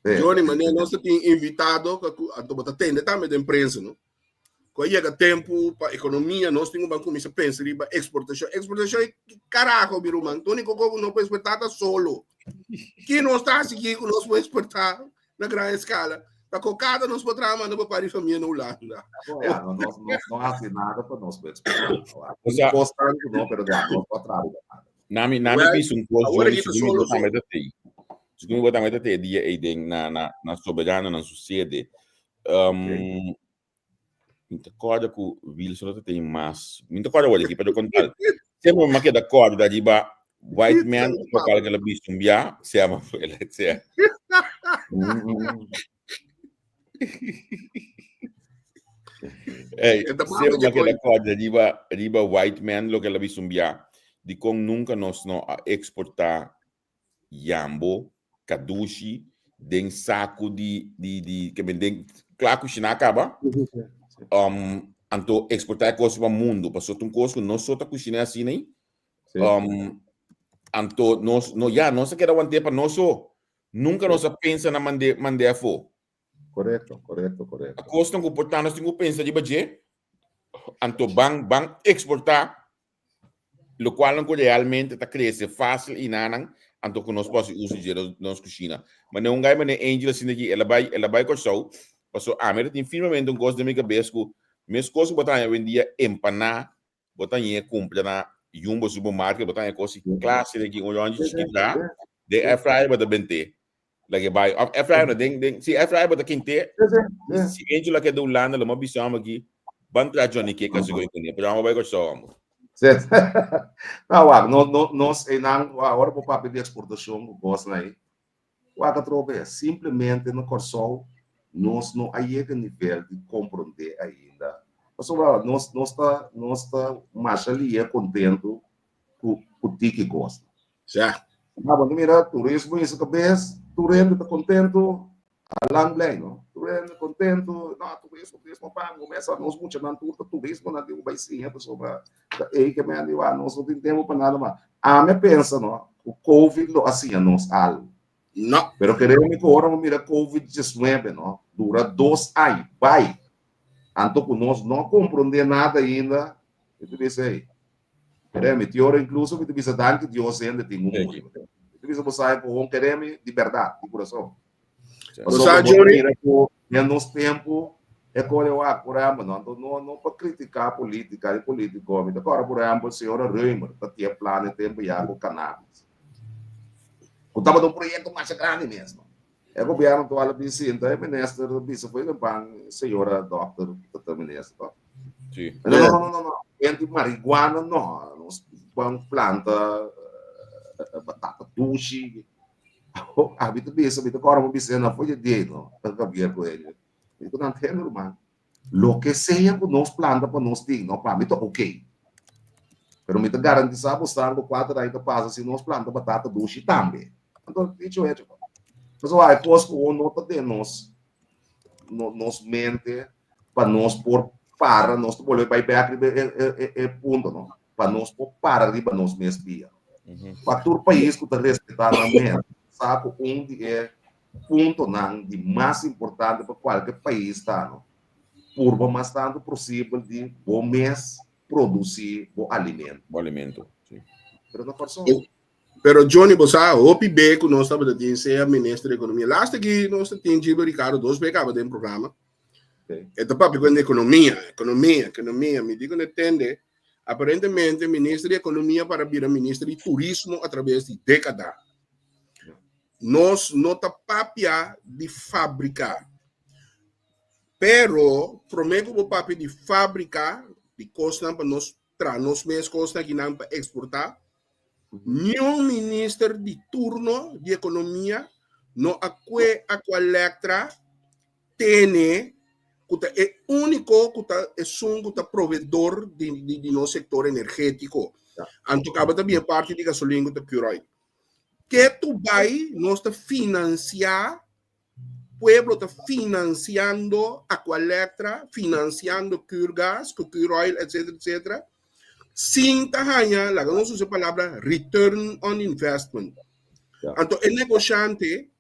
É. Johnny, mané, nós tem invitado, que a atende também da imprensa, não? Quando chega tempo para economia, nós temos que começar a pensar em exportação. Exportação é carajo, meu irmão. O único que não pode exportar tá solo. Que nós está aqui, que nós podemos exportar na grande escala. A cocada nós podemos mandar para Paris família na Holanda. É, não, nós, nós não hacemos nada para nós exportar. O sea, Costando, não, pero já, nós para trás. Nami, nami Well, piso un costo, agora Johnny, que tá se mi solo, bota meta te. Se mi bota meta te dia e den na na na soberana na sucede. Um, mi te acorda ku Wilson não tem mais. Mi te acorda olha aqui para eu contar. Sempre me queda acorda riba white man, o cara que ela bicho um bia, se ama ele, se. Hey, Esta sempre parte me queda de acorda riba riba white man lo que ela bicho um bia, de com nunca nós não a exportar yambo, kadushi, den saco de de de que me den claro que China acaba. Um, anto exportar coisa para o mundo, passou um coisa que nós só tá cozinhando assim, né? Sim. Um, anto nós no ya nós quer aguentar para nós só. Nunca nós pensa na mande mande a fo. Correto, correto, correto. A coisa que portar nós temos que pensar de budget. Anto bang bang exportar lo qual não realmente tá crescer fácil e nanan anto que nós possa usar dinheiro nos cozinha. Mas não gai mas Angel assim aqui, ela vai com show. Passou a mer tem firmemente um gosto de minha cabeça que mes coisas botar em dia empanar, botar em compra na Jumbo supermarket, botar em coisa classe aqui onde chiquita, de air fryer bota bente. Like vai, air fryer no ding ding, si air fryer bota quente, si Angel que do Holanda, lo mabisama aqui, ban tra Johnny Cake kasi ko ikunia, pero ako vai com show amo. Certo. Não, ah, no, no, nós, em não, agora vou papo de exportação, gosto aí. O tropa simplesmente no Corsol, nós não há nível de compreender ainda. Mas, nós nós está nós tá mais ali é contente com o que gosta. Já. Ah, mas mira, turismo isso cabeça, turismo está contente, alang blay, no? Turismo contente, não, turismo, turismo, pá, começa, nós muito não tudo, turismo, não tem vai sim, pessoa, ei que me andi, nós não tem tempo para nada mais. Ah, me pensa, no? O Covid, assim, nós algo. Não. Pero queremos que agora mira Covid-19, não? Dura 2 anos, vai. Anto que nós não compreender nada ainda, eu te disse aí. Queremos, teoria incluso, eu te disse, danke Deus ainda tem um mundo. Eu te disse, você com queremos de verdade, de coração. Você, Johnny, em nosso tempo, é como eu acho, por exemplo, não, não, não para criticar a política e político, agora, por exemplo, a senhora Römer, está tinha plano tempo já com cannabis. Ku tabata un proyekto masha grandi mes, no. E gobièrnu aktual a bin sinta, e minister a bisa fo'i den pan, señora dòkter ku ta minister, to. Sí. No, no, no, no, no. Enti marihuana no. Nos ban planta batata dushi. Abi ta bisa, mi ta kòrda mi bisa na fo'i di no. Ta Javier Coelho. Mi ku nan tende ruman. Loke sea ku nos planta pa nos tin, no, pa mi ta ok. Pero mi ta garantisá bosnan ku kuater aña ta pasa si nos planta batata dushi tambe. Anto, dicho hecho. Pasobra e kos ku no ta den nos nos mente pa nos por para, nos ta bolbe bai bek riba e punto, no? Pa nos por para riba nos mes pia. Pa tur pais ku ta respetá nan mes, sa ku un di e puntonan di mas importante pa kualke pais ta no purba mas tantu posibel di bo mes produsí bo alimento. Bo alimento, si. Pero na Kòrsou. Pero Johnny, bo sa hopi be ku nos tabata tin sea minister di ekonomia. Laatste ki nos ta tin Gilbert Ricardo dos be kaba den programa. E ta papia ku ekonomia, ekonomia, ekonomia. Mi di ku no tende, aparentemente minister di ekonomia para bira minister di turismo a traves di dékada. Nos no ta papia di fabrika. Pero promé ku bo papia di fabrika di kosnan pa nos traha nos mes kosnan akinan pa eksportá, niun minister di turno di ekonomia no a kue Aqualectra tene ku ta e úniko ku ta esun ku ta proveedor di di nos sektor energétiko. Anto kaba ta bien parti di gasolin ku ta Curoil. Ketu bai nos ta finansiá, pueblo ta finansiando Aqualectra, finansiando Curgas, ku Curoil, etcétera, etcétera, sin ta haña, laga nos usa e palabra, return on investment. Anto e negoshante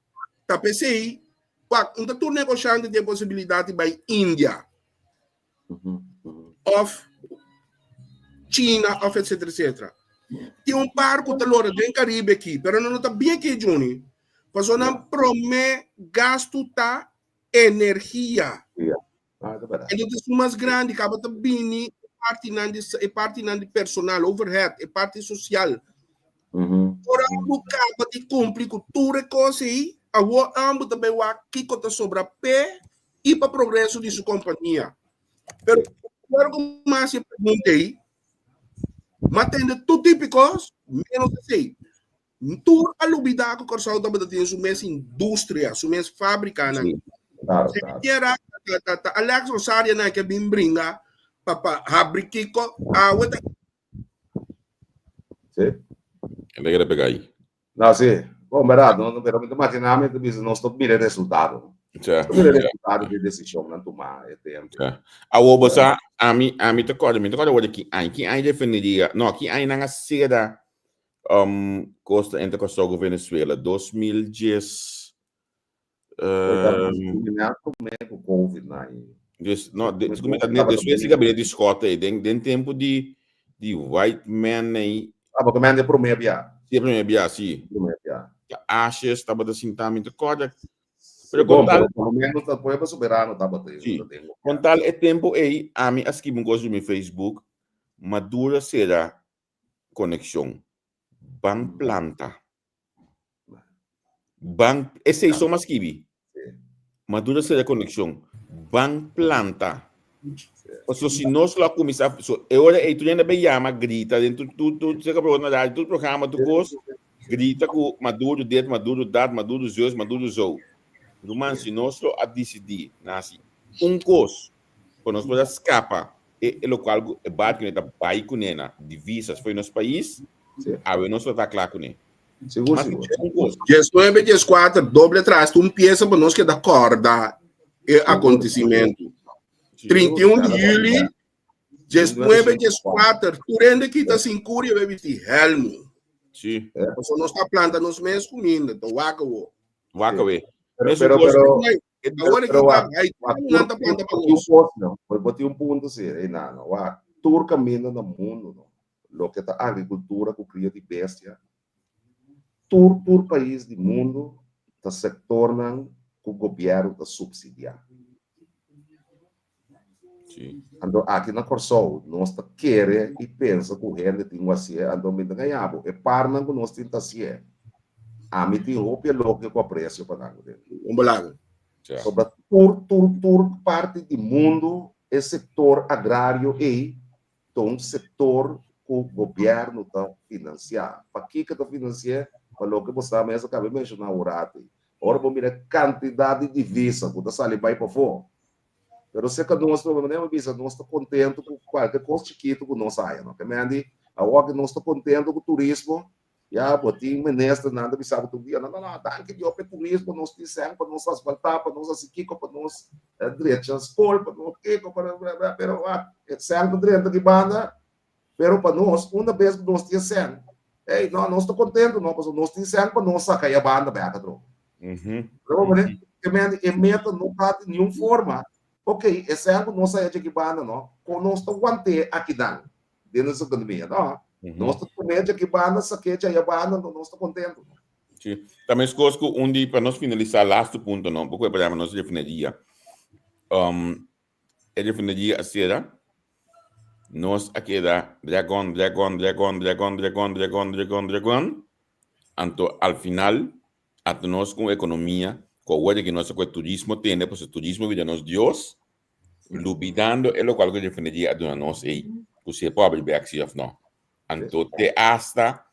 ta p'esei, wak, un ta tur negoshante tin e posibilidat di bai India. Of China of etcétera etcétera. Tin un par ku ta lora den Caribe aki, pero nan no ta bien aki Juni. Pasobra nan promé gastu ta energia. Entonces esun mas grandi kaba ta bini e partinan di e partinan di personal, overhead, e parti sosial. Ora bo kaba di kumpli ku tur e kos ei, awor ambo ta bai wak kiko ta sobra p'e i pa progreso di su kompania. Pero ora ku mi hasi e pregunta ei, mi a tende tur tipo di kos, menos esei. Tur a lubidá ku Kòrsou tabata tin su mes industria, su mes fábrikanan. Sí, claro, Si claro. kier a ta, ta, ta Alex Rosario nan ke bin bringa pa pa habri kiko awe ta Sí. El a kere pega ahí. No, sí. Bon, berdad, no, pero mi ta imaginá mi ta bisa nos ta mira e resultado. Ja, Nos ta mira e ja. resultado di e desishonnan tumá e tempu. Ja. Awor bo sa, ami, ami ta kòrda, mi ta kòrda awor di ki aña, ki aña definiria, no, ki aña nan a sera um, kosta entre Kòrsou ku Venezuela? 2010, um, Promé ku Covid na i. Des, no, de, despues di gabinete di Schotte, den, den tempu di, di white man ei. Ah, porque men de promé bia. Sí, promé bia, sí. Promé bia. Ta Ashes tabata sintá, mi ta kòrda. Pero Bon, con tal, pero por lo menos ta pueblo soberano tabata ei, Sí. ta den gobierno. Con tal e tempo ei, ami a skibi un kos riba mi Facebook, Maduro sera konekshon. Ban planta. Ban, esei so m'a skibi. Maduro sera konekshon. Ban planta. Pasobra si nos lo a kuminsá, so e ora ei tur hende a bin yama, grita den tur tur tur seka por na radio, tur programa, tur kos, grita ku Maduro dit, Maduro dat, Maduro zus, Maduro zo. Ruman, si nos lo a disidí na hasi un kos pa nos por a skapa e e lokual ku e barkunan ta bai kuné na divisas fo'i nos pais, awe nos lo ta kla kuné. Sigur, Mas sigur. un kos. 19, 14, doble tras un pieza pa nos keda kòrda e akontesimentu. 31 di yüli, 19, 14, tur hende kita sin kuri e bisti hèlmu. Sí. Pasobra nos ta planta nos mes kuminda, ta wak awo. Wak awe. Pero, Mesun pero, kos. pero, Awor pero, ki wak, ta, ai, wak, nan ta planta pa tur nos. kos, no? Bo tin un punto sí, ei nano. Wak, tur kaminda na mundu, no? Loke ta agrikultura ku kria di bestia, tur tur pais di mundu ta sektornan ku gobièrnu ta supsidiá. Anto aki na Kòrsou nos ta kere i pensa ku hende tin ku hasié, anto mi ta gaña bo, e parnan ku nos tin ta hasié. Ami tin hopi elogio ku apresio pa nan. Un belang. Sobra tur tur tur parti di mundu e sektor agrario ei ta un sektor ku gobièrnu ta finansiá. Pakiko ta finansi'é? Pa loke bo sa mes a kaba di menshoná un ratu ei. Ora bo mira e kantidat di divisa ku ta sali bai pafó. Pero serka nos no, manera mi bisa, nos ta kontentu ku kualke kos chikitu ku nos haya, no. Ke men di, awor ke nos ta kontentu ku turismo, ya bo tin ministernan ta bisa bo tur dia, no, no, no, danki Dios pa e turismo, nos tin sèn pa nos asfaltá, pa nos hasi kiko, pa nos drecha skol, pa nos kiko, pa nos bla, bla, pero wak, e sèn ta drenta di banda, pero pa nos, una bes ku nos tin e sèn, ey, no, nos ta kontentu, no, pasobra nos tin sèn pa nos saka e banda bèk atrobe. Pero bo mira, ke men e meta no ta di niun forma, ok, e sèn ku nos a hecho aki banda no, kon nos ta want'é akinan den nos ekonomia? No, nos ta tum'é djaki banda, sak'é djaya banda, anto nos ta kontentu. Sí, ta meskos ku un di, pa nos finalisá lastu punto no, bo ku por nos refineria. E refineria a sera, nos a keda dragon, dragon, dragon, dragon, dragon, dragon, dragon, dragon, anto al final Anto nos ku un ekonomia ku awor di nos ta ku e turismo tende pasobra turismo bira nos dios, lubidando e lokual ku e refineria a duna nos ei, ku si e por abri bek si òf no. Anto te asta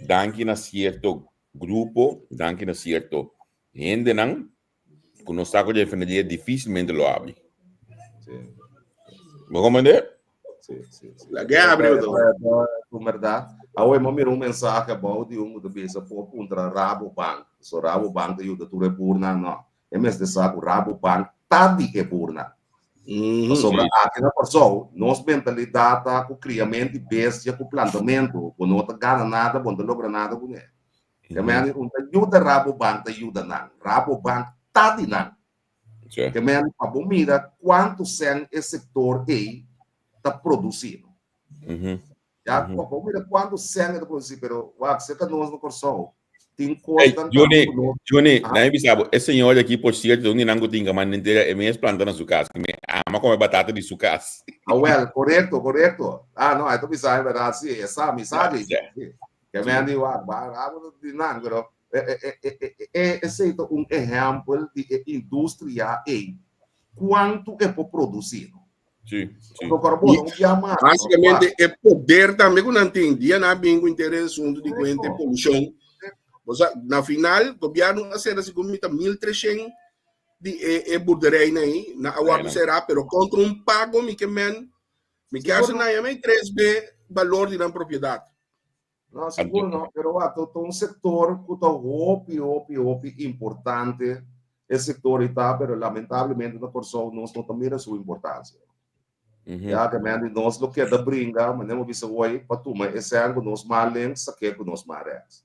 danki na sierto grupo, danki na sierto hendenan ku nos sa ku e refineria difisilmente lo abri. Bo komprende? Sí, sí, sí. La guerra abriu to. Tu verdad. Awe mo mira un mensaje abou di un ku ta bisa por puntra Rabobank. So Rabobank ta yuda tur e boernan no. E mester sa ku Rabobank ta di e boernan. Pasobra aki na Kòrsou nos mentalidat ta ku kriament di bestia ku plantamentu bo no ta gana nada bo no ta logra nada kuné. Ke men un ta yuda Rabobank ta yuda nan. Rabobank ta di nan. Ke men pa bo mira kuantu sèn e sektor ei ta produsí. Ya, pa bo mira kuantu sèn e ta produsí, pero wak, serka nos na Kòrsou tin kosnan Juni, Juni, na mi bisa bo, e señor aki por sierto un di nan ku tin kaman den tera e mes planta na su kas, mi ama kome batata di su kas. Ah, wèl, korekto, korekto. Ah, no, e ta bisa mi bèrdat, si, e sa, mi sa di, si. Ke men di wak, ba, abo di nan, pero Esei ta un ehèmpel di e industria ei, kuantu e por produsí. Sí, sí. Básicamente e poder tambe ku nan tin. Dia nan a bin ku inter e asuntu di kuente polushon. Osea, na final gobièrnu a sera segun mi ta 1300 di e e boerderijnan ei nan a wòrdu será, pero kontra un pago mi ke men mi ke hasi nan yama ei 3B balor di nan propiedat. No, sigur no, pero wak, ta un sektor ku ta hopi, hopi, hopi importante e sektor ei ta, pero lamentablemente na Kòrsou nos no ta mira su importansia. Ya ke men di nos lo keda bringa, manera bo bisa hoy, pa tuma e sèn ku nos man links sak'é ku nos man rèks.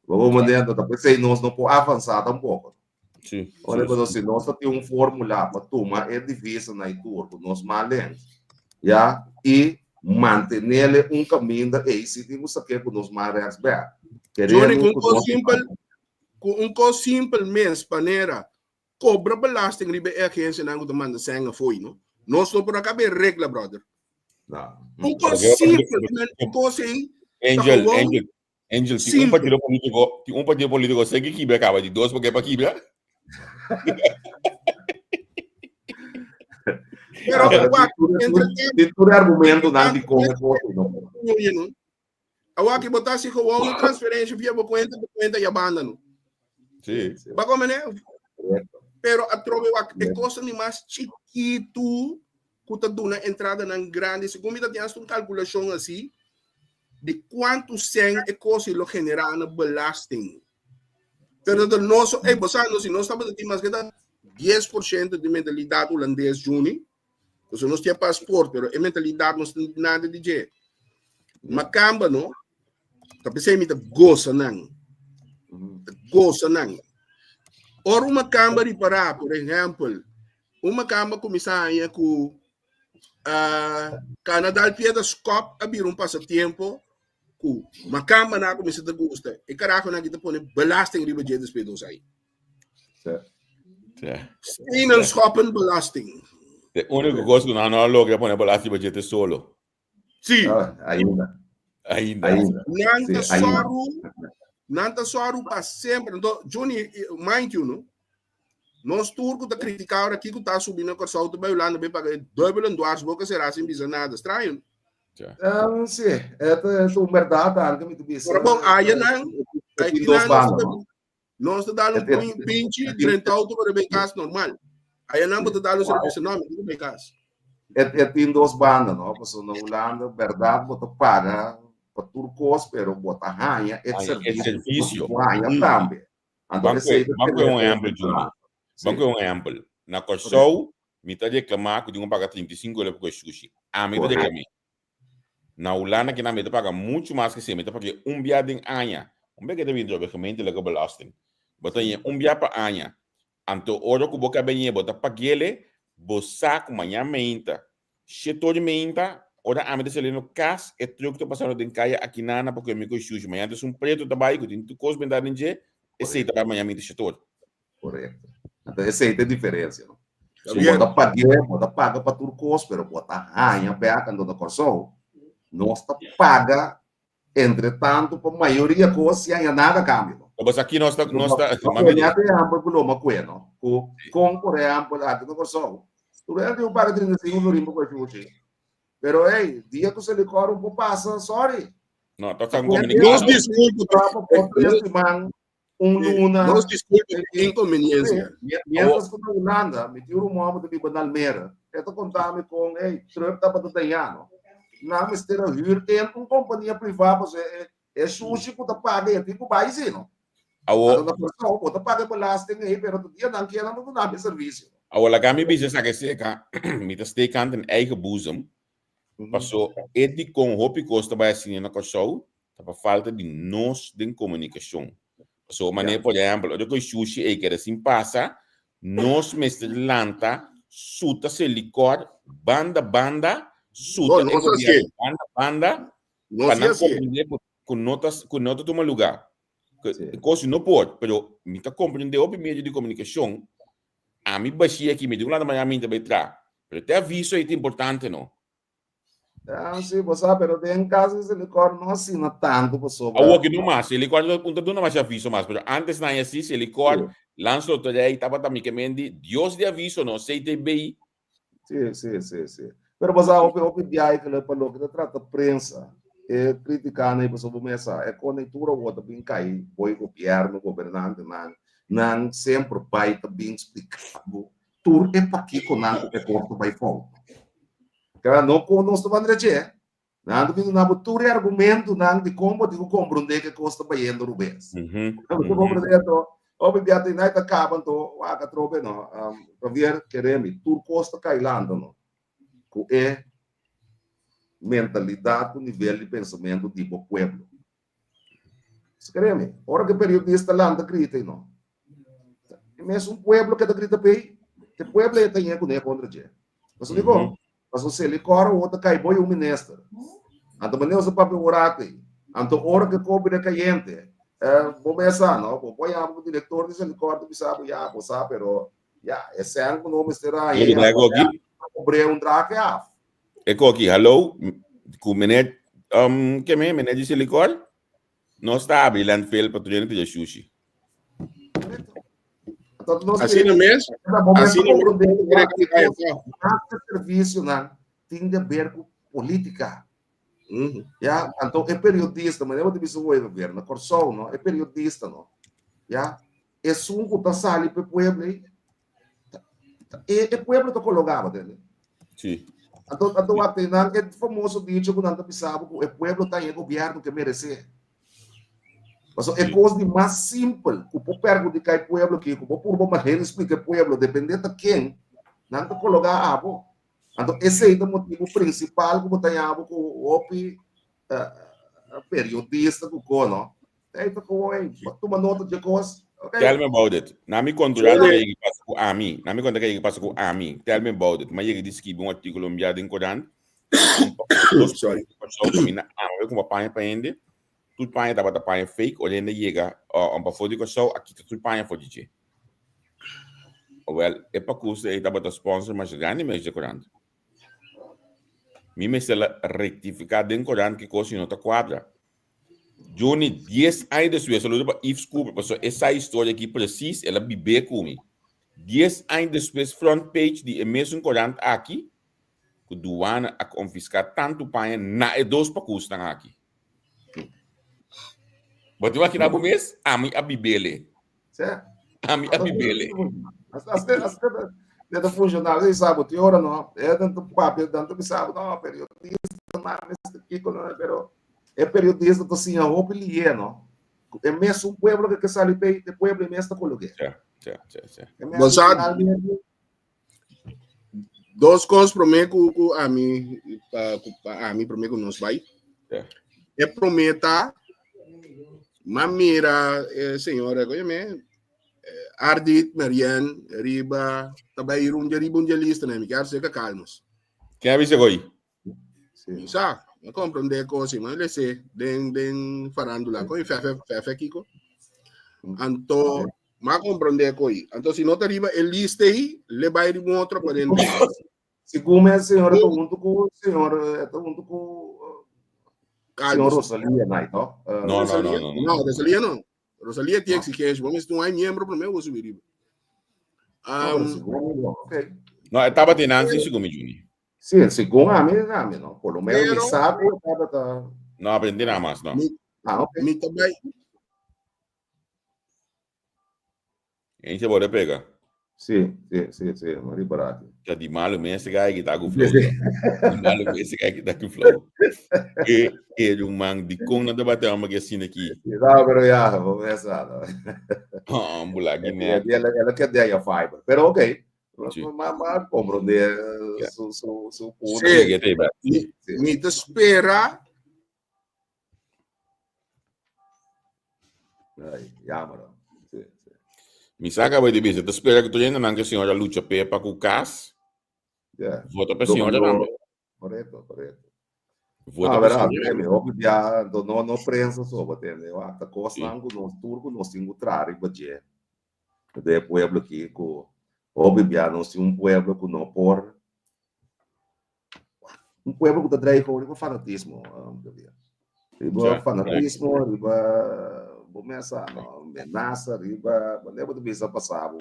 Bo por manera, ta p'esei nos no por avansá tampoko. Sí, Ora sí, pero sí. si nos ta tin un fórmula pa tuma e divisa na e tur ku nos man lens, ya, i mantenele un kaminda ei si tin ku sak'é ku nos man rèks bèk. Johnny, Kerendo ku un ku kos nos simpel, ku un kos simpel mes, panera kobra belasting riba e agensianan ku ta manda sèn afoi, no? Nos no por a kaba e regla, brother. No. Un kos Pero simpel, men e kos ei ta Angel, gewoon Angel, Angel, si un simpel. partido político, si un partido político sé que kibra acaba di dos porque pa kibra. Pero Ah, pero wak, tin tur- entre tin tur argumento nan di con e cos no. Oye, no. Awor aki bo ta hasi gewoon un transferencia via bo cuenta, bo cuenta ya banda no. Sí. Ba come ne? Correcto. Pero atrobe wak, e cosa ni mas chikitu ku ta duna entradanan grandi. Segun mi ta tin hasta un kalkulashon asi di kuantu sèn e kos ei lo generá na belasting. Pero ta nos, ey, bo sa, no, si nos tabata tin maske ta 10% di mentalidat hulandes, Juni, pasobra nos tin e pasport, pero e mentalidat nos tin nada di dje. Makamba, no, Ta p'esei mi ta gosa nan. Ta gosa nan. Ora un makamba ripará, por ehèmpel, un makamba kuminsá haña ku uh, kana dal piedra skòp a bira un pasatiempo ku makambanan a kuminsá ta gusta. E karahonan aki ta pone belasting riba dje despues dos ai. Stenen schoppen belasting. De único kos ku nan no a logra pone belasting riba dje ta solo. Sí. Ah, ainda. Ainda. Ainda. Nan ta Sí, ainda. sòru. Nan ta sòru pa semper. Anto, Johnny, mind you, no? Nos tur ku ta kritiká ora kiko ta subi na Kòrsou ta bai Hulanda bai paga e dubbel en dwars boka será sin bisa nada. Straño. Um, sí, e ta un berdad anke mi ta bisa. Pero bon, ayanan, E tin dos akinan nos banda, ta no? nos ta dal un E pinchi drenta auto para bai kas normal. Ayanan bo ta dal un servicio, no, mi ta bai kas. E, e tin dos banda, no? Pasobra na Hulanda, berdad bo ta paga pa tur kos, pero bo ta haña e Haña e servicio. servicio. Bo haña tambe. Anto Ban esei kue, ta ban kue un tener ehempel, Juni. Ban kue un ehempel. Na Kòrsou, mi ta reklamá ku tin ku paga 35 euro pa kue shushi. Ami ta Correcto. reklam'é. Na Hulanda kinan mi ta paga muchu mas ke esei. Mi ta pag'é un bia den aña. Un bia ke ta bini trobe gemeentelijke belasting. Bo ta hañ'é un bia pa aña. Anto ora ku bo ka beñ'é bo ta pag'ele, bo sa ku maña meinta, shetor di meinta, ora ami ta saliendo kas, e truk ta pasando den kaya akinana pa kue mi ku e shushi. Maña ta esun pretu ta bai ku tin tur kos benta den dje, esei ta bai maña meinta shetor. Korekto. Anto esei ta e diferensia, no? Ta Si bo bien. ta pag'é, bo ta paga pa tur kos, pero bo ta haña bèk. Anto na Kòrsou nos ta paga Entre tanto pa mayoria cos si haña nada cambio no. Pero aki nos ta nos ta Ma pone e ehempel cu lo ma cue no. Cu con por ehempel aki na Corsou tur hende tin paga 35 florin pa cue shushi. Pero ey dia cu Selikor un por pasa sorry. No ta un Nos comunicado. disculpa Pa por tres siman un luna. Nos disculpa e inconveniencia. Mientras cu na Hulanda, mi tin un ruman cu ta biba na Almere, e ta conta mi con, hey, truck tabata daña, no. Nan mester a huur in un compania priva pasobra e e sushi cu ta paga e tin cu bay si, no. Awo. Anto na Curaçao bo ta paga e belasting ey, pero ta dia nan kier nan ta duna mi servicio. Awo laga mi bisa esaki acerca, mi ta steek hand in eigen boezem, paso e dicon hopi cos ta bay asina na Curaçao, Ta pa falta di nos den komunikashon. Pasobra manera por ehèmpel ora ku e shushi ei keda sin pasa, nos mester lanta suta selikòr banda banda, suta e gobièrnu banda banda pa nan komprendé ku no ta ku no ta tuma lugá. E kos no por, pero mi ta komprendé hopi medio di komunikashon, ami bashí aki mi tin ku lanta mañana mi ta bai traha, pero te aviso ei ta importante no. Ah, sí, bo sa, pero den caso de Selicor no asina tanto pasobra. Awor ki no mas, Selicor no ta duna mas aviso mas, pero antes nan así Selicor, Landsloterij tabata mi ke men di Dios di aviso no, CTB. Sí, sí, sí, sí. Pero bo sa, hopi, hopi biahe ke pa loke ta trata prensa, e critica nan pasobra bo mes sa, e conectura awor ta bin kai boy gobierno, gobernantenan, nan semper bai ta bin splica bo Tur e pakikonan ku e kos ta bai fout. Kera no kon nos ta bandera dje. Nan ta bin duna bo tur e argumentunan di kon bo tin ku komprondé ku e kos ta bayendo rubes. Bo ta komprondé anto, hopi bia ta inai ta kaba anto wak atrobe no. Javier, kere mi, tur kos ta kai lanta no. Ku e mentalidat ku nivel di pensamentu di bo pueblo. Créeme, ora que periodista lanta grita y no. E mes un pueblo que ta grita pei, te pueblo e ta ñe con contra dje. Paso digo, paso se li cora o ta cai boy un minister. Anto manera sa papia orate. Anto ora que cobi de cayente, eh, bo mesa no, bo boy amo director di Selikor te bisa bo ya, bo sa, pero ya, e sen ku no mister a Yo di aquí. Cobre un draque af. E koki, hallo, ku meneer, um, ke me, meneer di Selikor? Nos ta abri landfill pa tur hende pidi shushi. Asina mes, asina mes. Servicionan tin de ver ku política. Ya, anto e periodista, manera bo ta bisa hoy gobierno, Kòrsou, no, e periodista, no. Ya, esun ku ta sali pa e pueblo ei, E, e pueblo ta cologá, bo tende? Sí. Anto, anto wak nan e famoso dicho ku nan ta bisa bo ku e pueblo ta e gobierno ke meresé. Paso e kos di mas simpel ku por perhudiká e pueblo ki ku bo purba manera di splika e pueblo, depende ta ken, nan ta kologá abo. Anto esei ta motibu prinsipal ku bo ta haña bo ku hopi periodista ku kono Hey, ta komo ey, bo tuma nota dje kos. Okay. Tell me about it. Na mi kontra loke yegi pasa ku ami. Na mi kontra ke yegi pasa ku ami. Tell me about it. Ma yegi di skibi un artíkulo un bia den korant. Sorry. Kòrsou kaminda ami ku paña pa hende. Tur paña tabata paña fake. Ora hende yega pafó di Kòrsou a kita tur paña for di dje. Awèl, e pakus ei tabata sponsor masha grandi mes dje korant. Mi mester la rektifiká den korant ki kos si no ta kuadra. Juni, dies aña despues, saludo pa Yves Cooper, pasobra e sa historia aki precies, el a bibé ku mi. Dies aña despues front page di e mesun korant aki, ku duana a konfiská tantu paña na e dos pakusnan aki. Bo ta imaginá bo mes? Ami a bibele. Ami a bibele. Asina ta funshoná. Asina sa bo tin ora no. E tantu papia, tantu bisa bo, no, periodista, mester kiko, no, pero e periodista ta siña hopi lié, no. E mesun pueblo ke ke sali pei, e pueblo e mes ta kolog'é. E mes Bo sa, finalmente dos kos promé ku ku ami pa ku pa ami promé ku nos bai. E promé ta m'a mira e señora koe me Ardit Marian riba ta bai run dje riba un dje lista mi kier seka kalmos. Ken a bisa koe? Sí. Sa, me comprende cosas, maar le sé, den, den farándula, coi fefe, fefe Kiko. Anto, ma comprende coi. Anto, si no te riba el lista ahí, le va riba un otro parente. Según me señor, está junto con señor, está junto con señor Rosalía, no? No, no, no, no, no. Rosalía no. Rosalía tiene exigencia. Vamos, no hay miembro, pero me voy a subir riba. No, estaba de Nancy, según mi Juni. Sí, segun ami, ami no. Por lo menos mi sa ku e tabata. No aprendí nada mas, no. Mi, ah, ok. Mi ta bai. Eentje borde pega. Sí, sí, sí, sí, ma riparati. Ja, di malo mes gai ki ta ku flow. Di malo mes gai ki ta ku flow. E, e ruman, di kon na debate amo ke sine ki. No, pero ya, bo mesa. Oh, bula guinea. Ela ke de ya fiber. Pero ok, Ma ma comprende su su su punto. Sí. Mi, mi ta spera. Ay, jammer. Sí, sí. Mi saca bij de bisa. Te spera que tu gente nan que señora lucha pe pa ku cas. Yeah. Vota pe señora tambe. Correcto, correcto. Vota Ah, pe verá, señora. mi hopi bia, no, no prensa so, batende. Hasta cosnan ku nos tur ku nos tin ku traha riba dje. De pueblo aki ku hopi bia nos tin un pueblo ku no por un pueblo ku ta drei gewoon riba fanatismo riba fanatismo riba bo mesa no menasa riba wanneer bo ta bisa pasa bo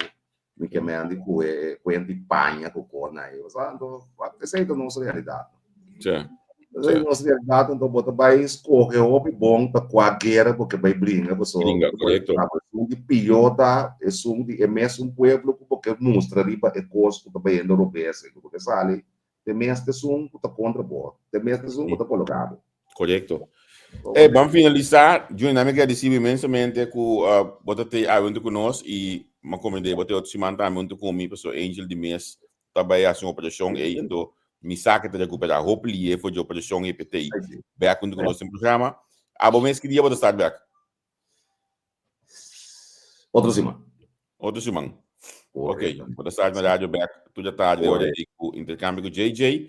mi ke mende ku e kuenta di paña ku kona ei anto esei ta nos realidat. Esei nos realidat anto bo ta bai skohe hopi bon pa kua guera bo ke bai bringa pasobra Bringa, korekto. esun di pió ta esun di e mesun pueblo ku bo ke mustra riba e kos ku ta bayendo robes ku bo ke sali te mes ta esun ku ta kontra bo te mes ta esun ku ta koloká bo. Korekto. Ey, ban finalisá, Juni, na mi gradisí bo inmensamente ku bo ta tei awe huntu ku nos i mi a komprendé bo ta e otro siman tambe huntu ku mi pasobra Angel di mes ta bai hasi un operashon ei, anto mi sa ke ta rekuperá hopi lié for dje operashon ei p'e bèk huntu ku nos den programa. Abo mes ki dia bo ta start bèk? Otro siman. Otro siman. Ok, bo ta start na radio bèk tur dja tardi ora ei ku interkambio ku JJ.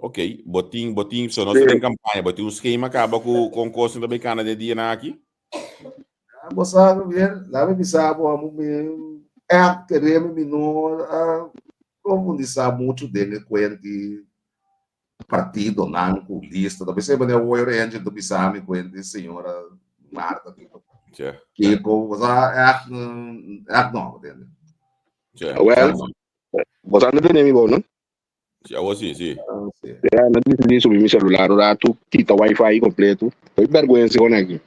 Ok, bo tin, bo tin, so nos ta den kampaña, bo tin un skema kaba ku kon kosnan ta bai kana den dianan aki? Bo sa, Javier, laga mi bisa bo, amo mi echt kere mi mi no a profundisa mucho den e kuenti partidonan ku lista. Ta bisa manera Woyo Ranger ta bisa mi kuenti señora Marta Kiko. Kiko, bo sa, echt, echt no, entiende. Well, bo sa no tene mi bo, no? Sí, awor sí, sí. Ya, no decidí subir mi celular un rato, quita wifi completo. Estoy vergüenza con aquí.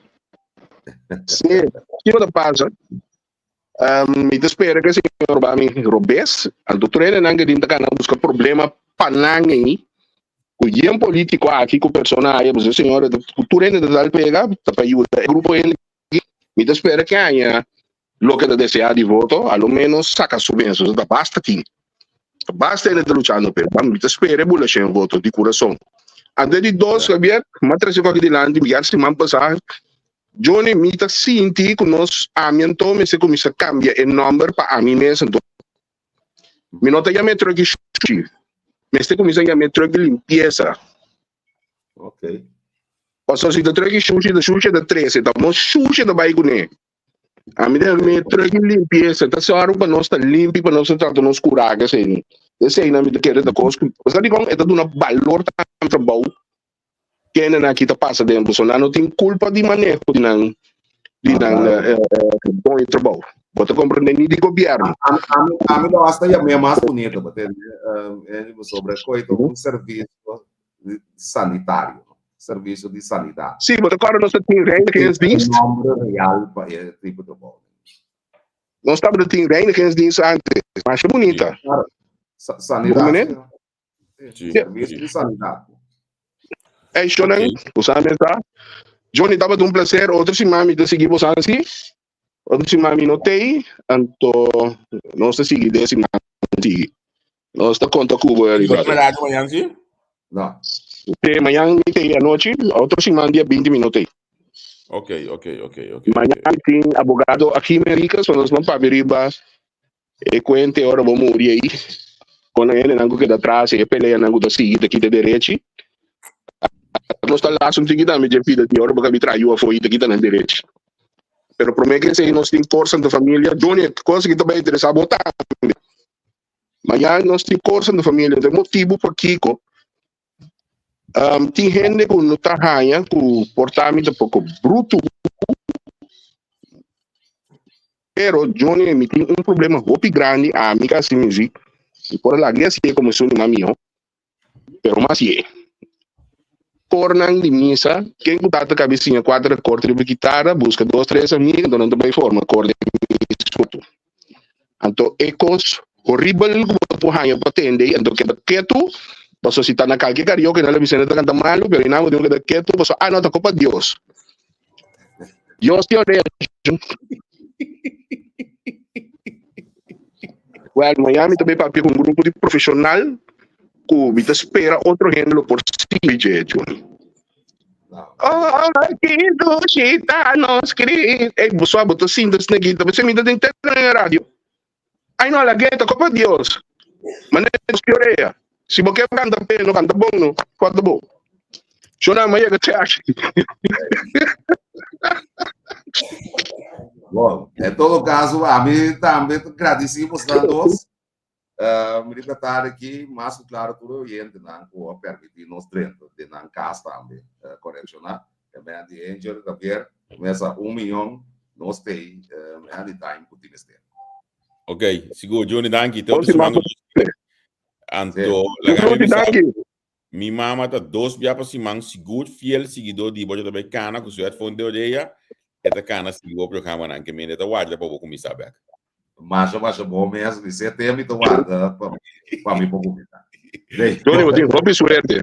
Sí, kiko ta pasa? Um, mi ta spera que señor ba mi robes, anto trene nan que dinta kana busca problema pa nan ei, ku yen político aki ku persona haya, pues señor, ku tur hende ta dal pega, ta pa yuda e grupo hende aki. Mi ta spera que aña loke ta deseá di voto, a lo menos saka su mes, ta basta tin. Basta hende ta luchando p'e. Mi ta spera e bula shen voto di kurason. Antes di dos, Javier, m'a trese ku aki dilanti, mi yar siman pasá, Johnny, mi ta sinti ku nos, ami anto mester kuminsá kambia e nòmber pa ami mes anto. Mi no ta yama e trùk di shushi, mester kuminsá yama e trùk di limpiesa. Ok. Pasobra si ta trùk di shushi, ta shushi ta trese, ta nos shushi ta bai kuné. Ami ta mi truk di limpiesa ta sòru pa nos ta limpi pa nos ta trata nos kura ke esei. Esei nan mi ta kere ta kos ku sa dikon e ta duna balor tambe trabou. Kendenan aki ta pasa den pasobra nan no tin kulpa di maneho di nan di nan doño di trabou. Bo ta komprende ni di gobièrnu. Ami lo hasta yam'é mas bunito, bo tende, pasobra koe ta un servisio sanitario, servisio di sanidat. Sí, bo ta kòrda nos ta tin reinigingsdienst. E nomber real pa e tipo di trabou. Nos tabata tin reinigingsdienst antes, masha bunita. Sanidat. Sí, servicio di sanidad. Hey, Shonan, bosan mesa. Johnny, tabata un placer. Otro siman mi ta sigui bosan si. Otro siman mi no tei, anto nos ta sigui den siman sigui. Nos ta konta ku bo, Eri, brother. Verdad, mañana sí? No. Sí, mañana mi tei anochi, otro siman dia 20 mi no tei. Ok. Mañana tin abogado Achim Henriquez, nos van papia riba E kuente ora bo muri ei, kon nan hendenan ku keda tras i e peleanan ku ta sigui ta kita derechi. Nos ta las un tiki tambe dje pida di ora bo kabi traha yu afó i ta kita nan derechi. Pero promé ke esei nos tin Kor Santa Familia. Johnny, kos aki ta bai interesá bo tambe. Mañana nos tin Kor Santa Familia, enton e motibu pakiko tin hende ku no ta haña ku por ta mi ta poko brutu. Pero Johnny mi tin un problema hopi grandi ami ka hasi music mi por a laga hasié como esun di mas miho pero mas ye kornan di misa ken ku tata kabi siña kuater akord riba kitara buska dos tres amiga anto nan ta bai forma kor den misa anto e kos horibel ku bo por haña pa tende anto keda ketu pasobra si ta na kalke karaoke nan lo bisa nan ta kanta malu pero nan bo tin ku keda ketu pasobra ah no ta kopa Dios. Dios te orea. Well, Miami tambe papia ku un grupo di profesional ku mi ta spera otro hende lo por sigui dje, Juni. Oh, ki dushi ta nos Cristo. Ey, bo sua bo ta sinta asina aki, ta bisa mi ta den tele den radio. Ay no, lag'é, ta kopa Dios. Manera Dios te orea. Si bo ke kanta pe, no kanta bon no, kòrta bo. Shona, mi a yega church. Bon, en todo caso, ami tambe ta gradisí bosnan dos. Mi ta tarde aki, mas ku klaro tur e oyentenan ku a permití nos drenta den nan kas tambe korekshoná. E men di Angel Javier, mesa un miyon, nos tei anytime ku tin mester. Ok, sigur. Juni, danki. Te otro siman. Anto, laga mi bisa, mi mama ta dos bia pa siman sigur fiel siguidor di bo. Ta bai kana ku su headphone den oreya, e ta kana sigui bo programanan ke mende ta warda pa bo kuminsá bek. Masha masha bon mes, mi se te mi ta warda pa mi pa mi por kuminsá. Juni, bo tin hopi suerte.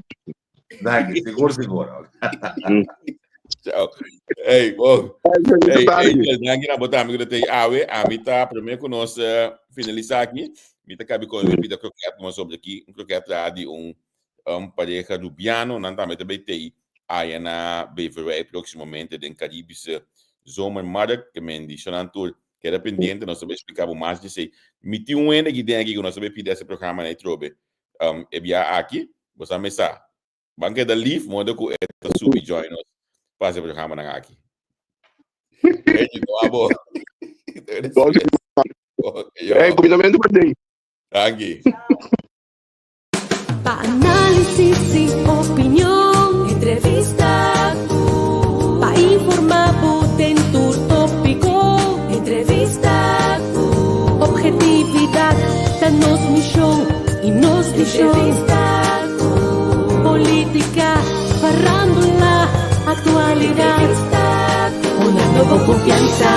Danki, sigur sigur. Ciao. Hey, bo. Hey, Angel, danki na bo tambe ku ta tei awe. Ami ta promé ku nos eh, finalisá aki. Mi ta kabi kon mi pida kroket como sobre aki. Un kroket traha di un un pareha rubiano. Nan tambe ta bay tei aya na Beverwijk próximamente den Caribische Zomermarkt. Ke men di shonan tur keda pendiente. Nos ta bay explica bo mas di esei. Mi tin un hende aki den aki ku nos ta bay pidi ese programa na e trobe. Um, e bia aki, bo sa mesa. Ban keda lief, modo ku e ta subi join nos pa hasi programanan aki. Reggie, no abo. Hey, kumindamentu pa day. Danki. Pa análisis y opinion, entrevista ku. Pa informa bo den tur tópiko, entrevista ku. Objetividad ta nos mishon y nos vision. Entrevista ku. Política, farándula, actualidad. Entrevista ku. Honrando bo confianza.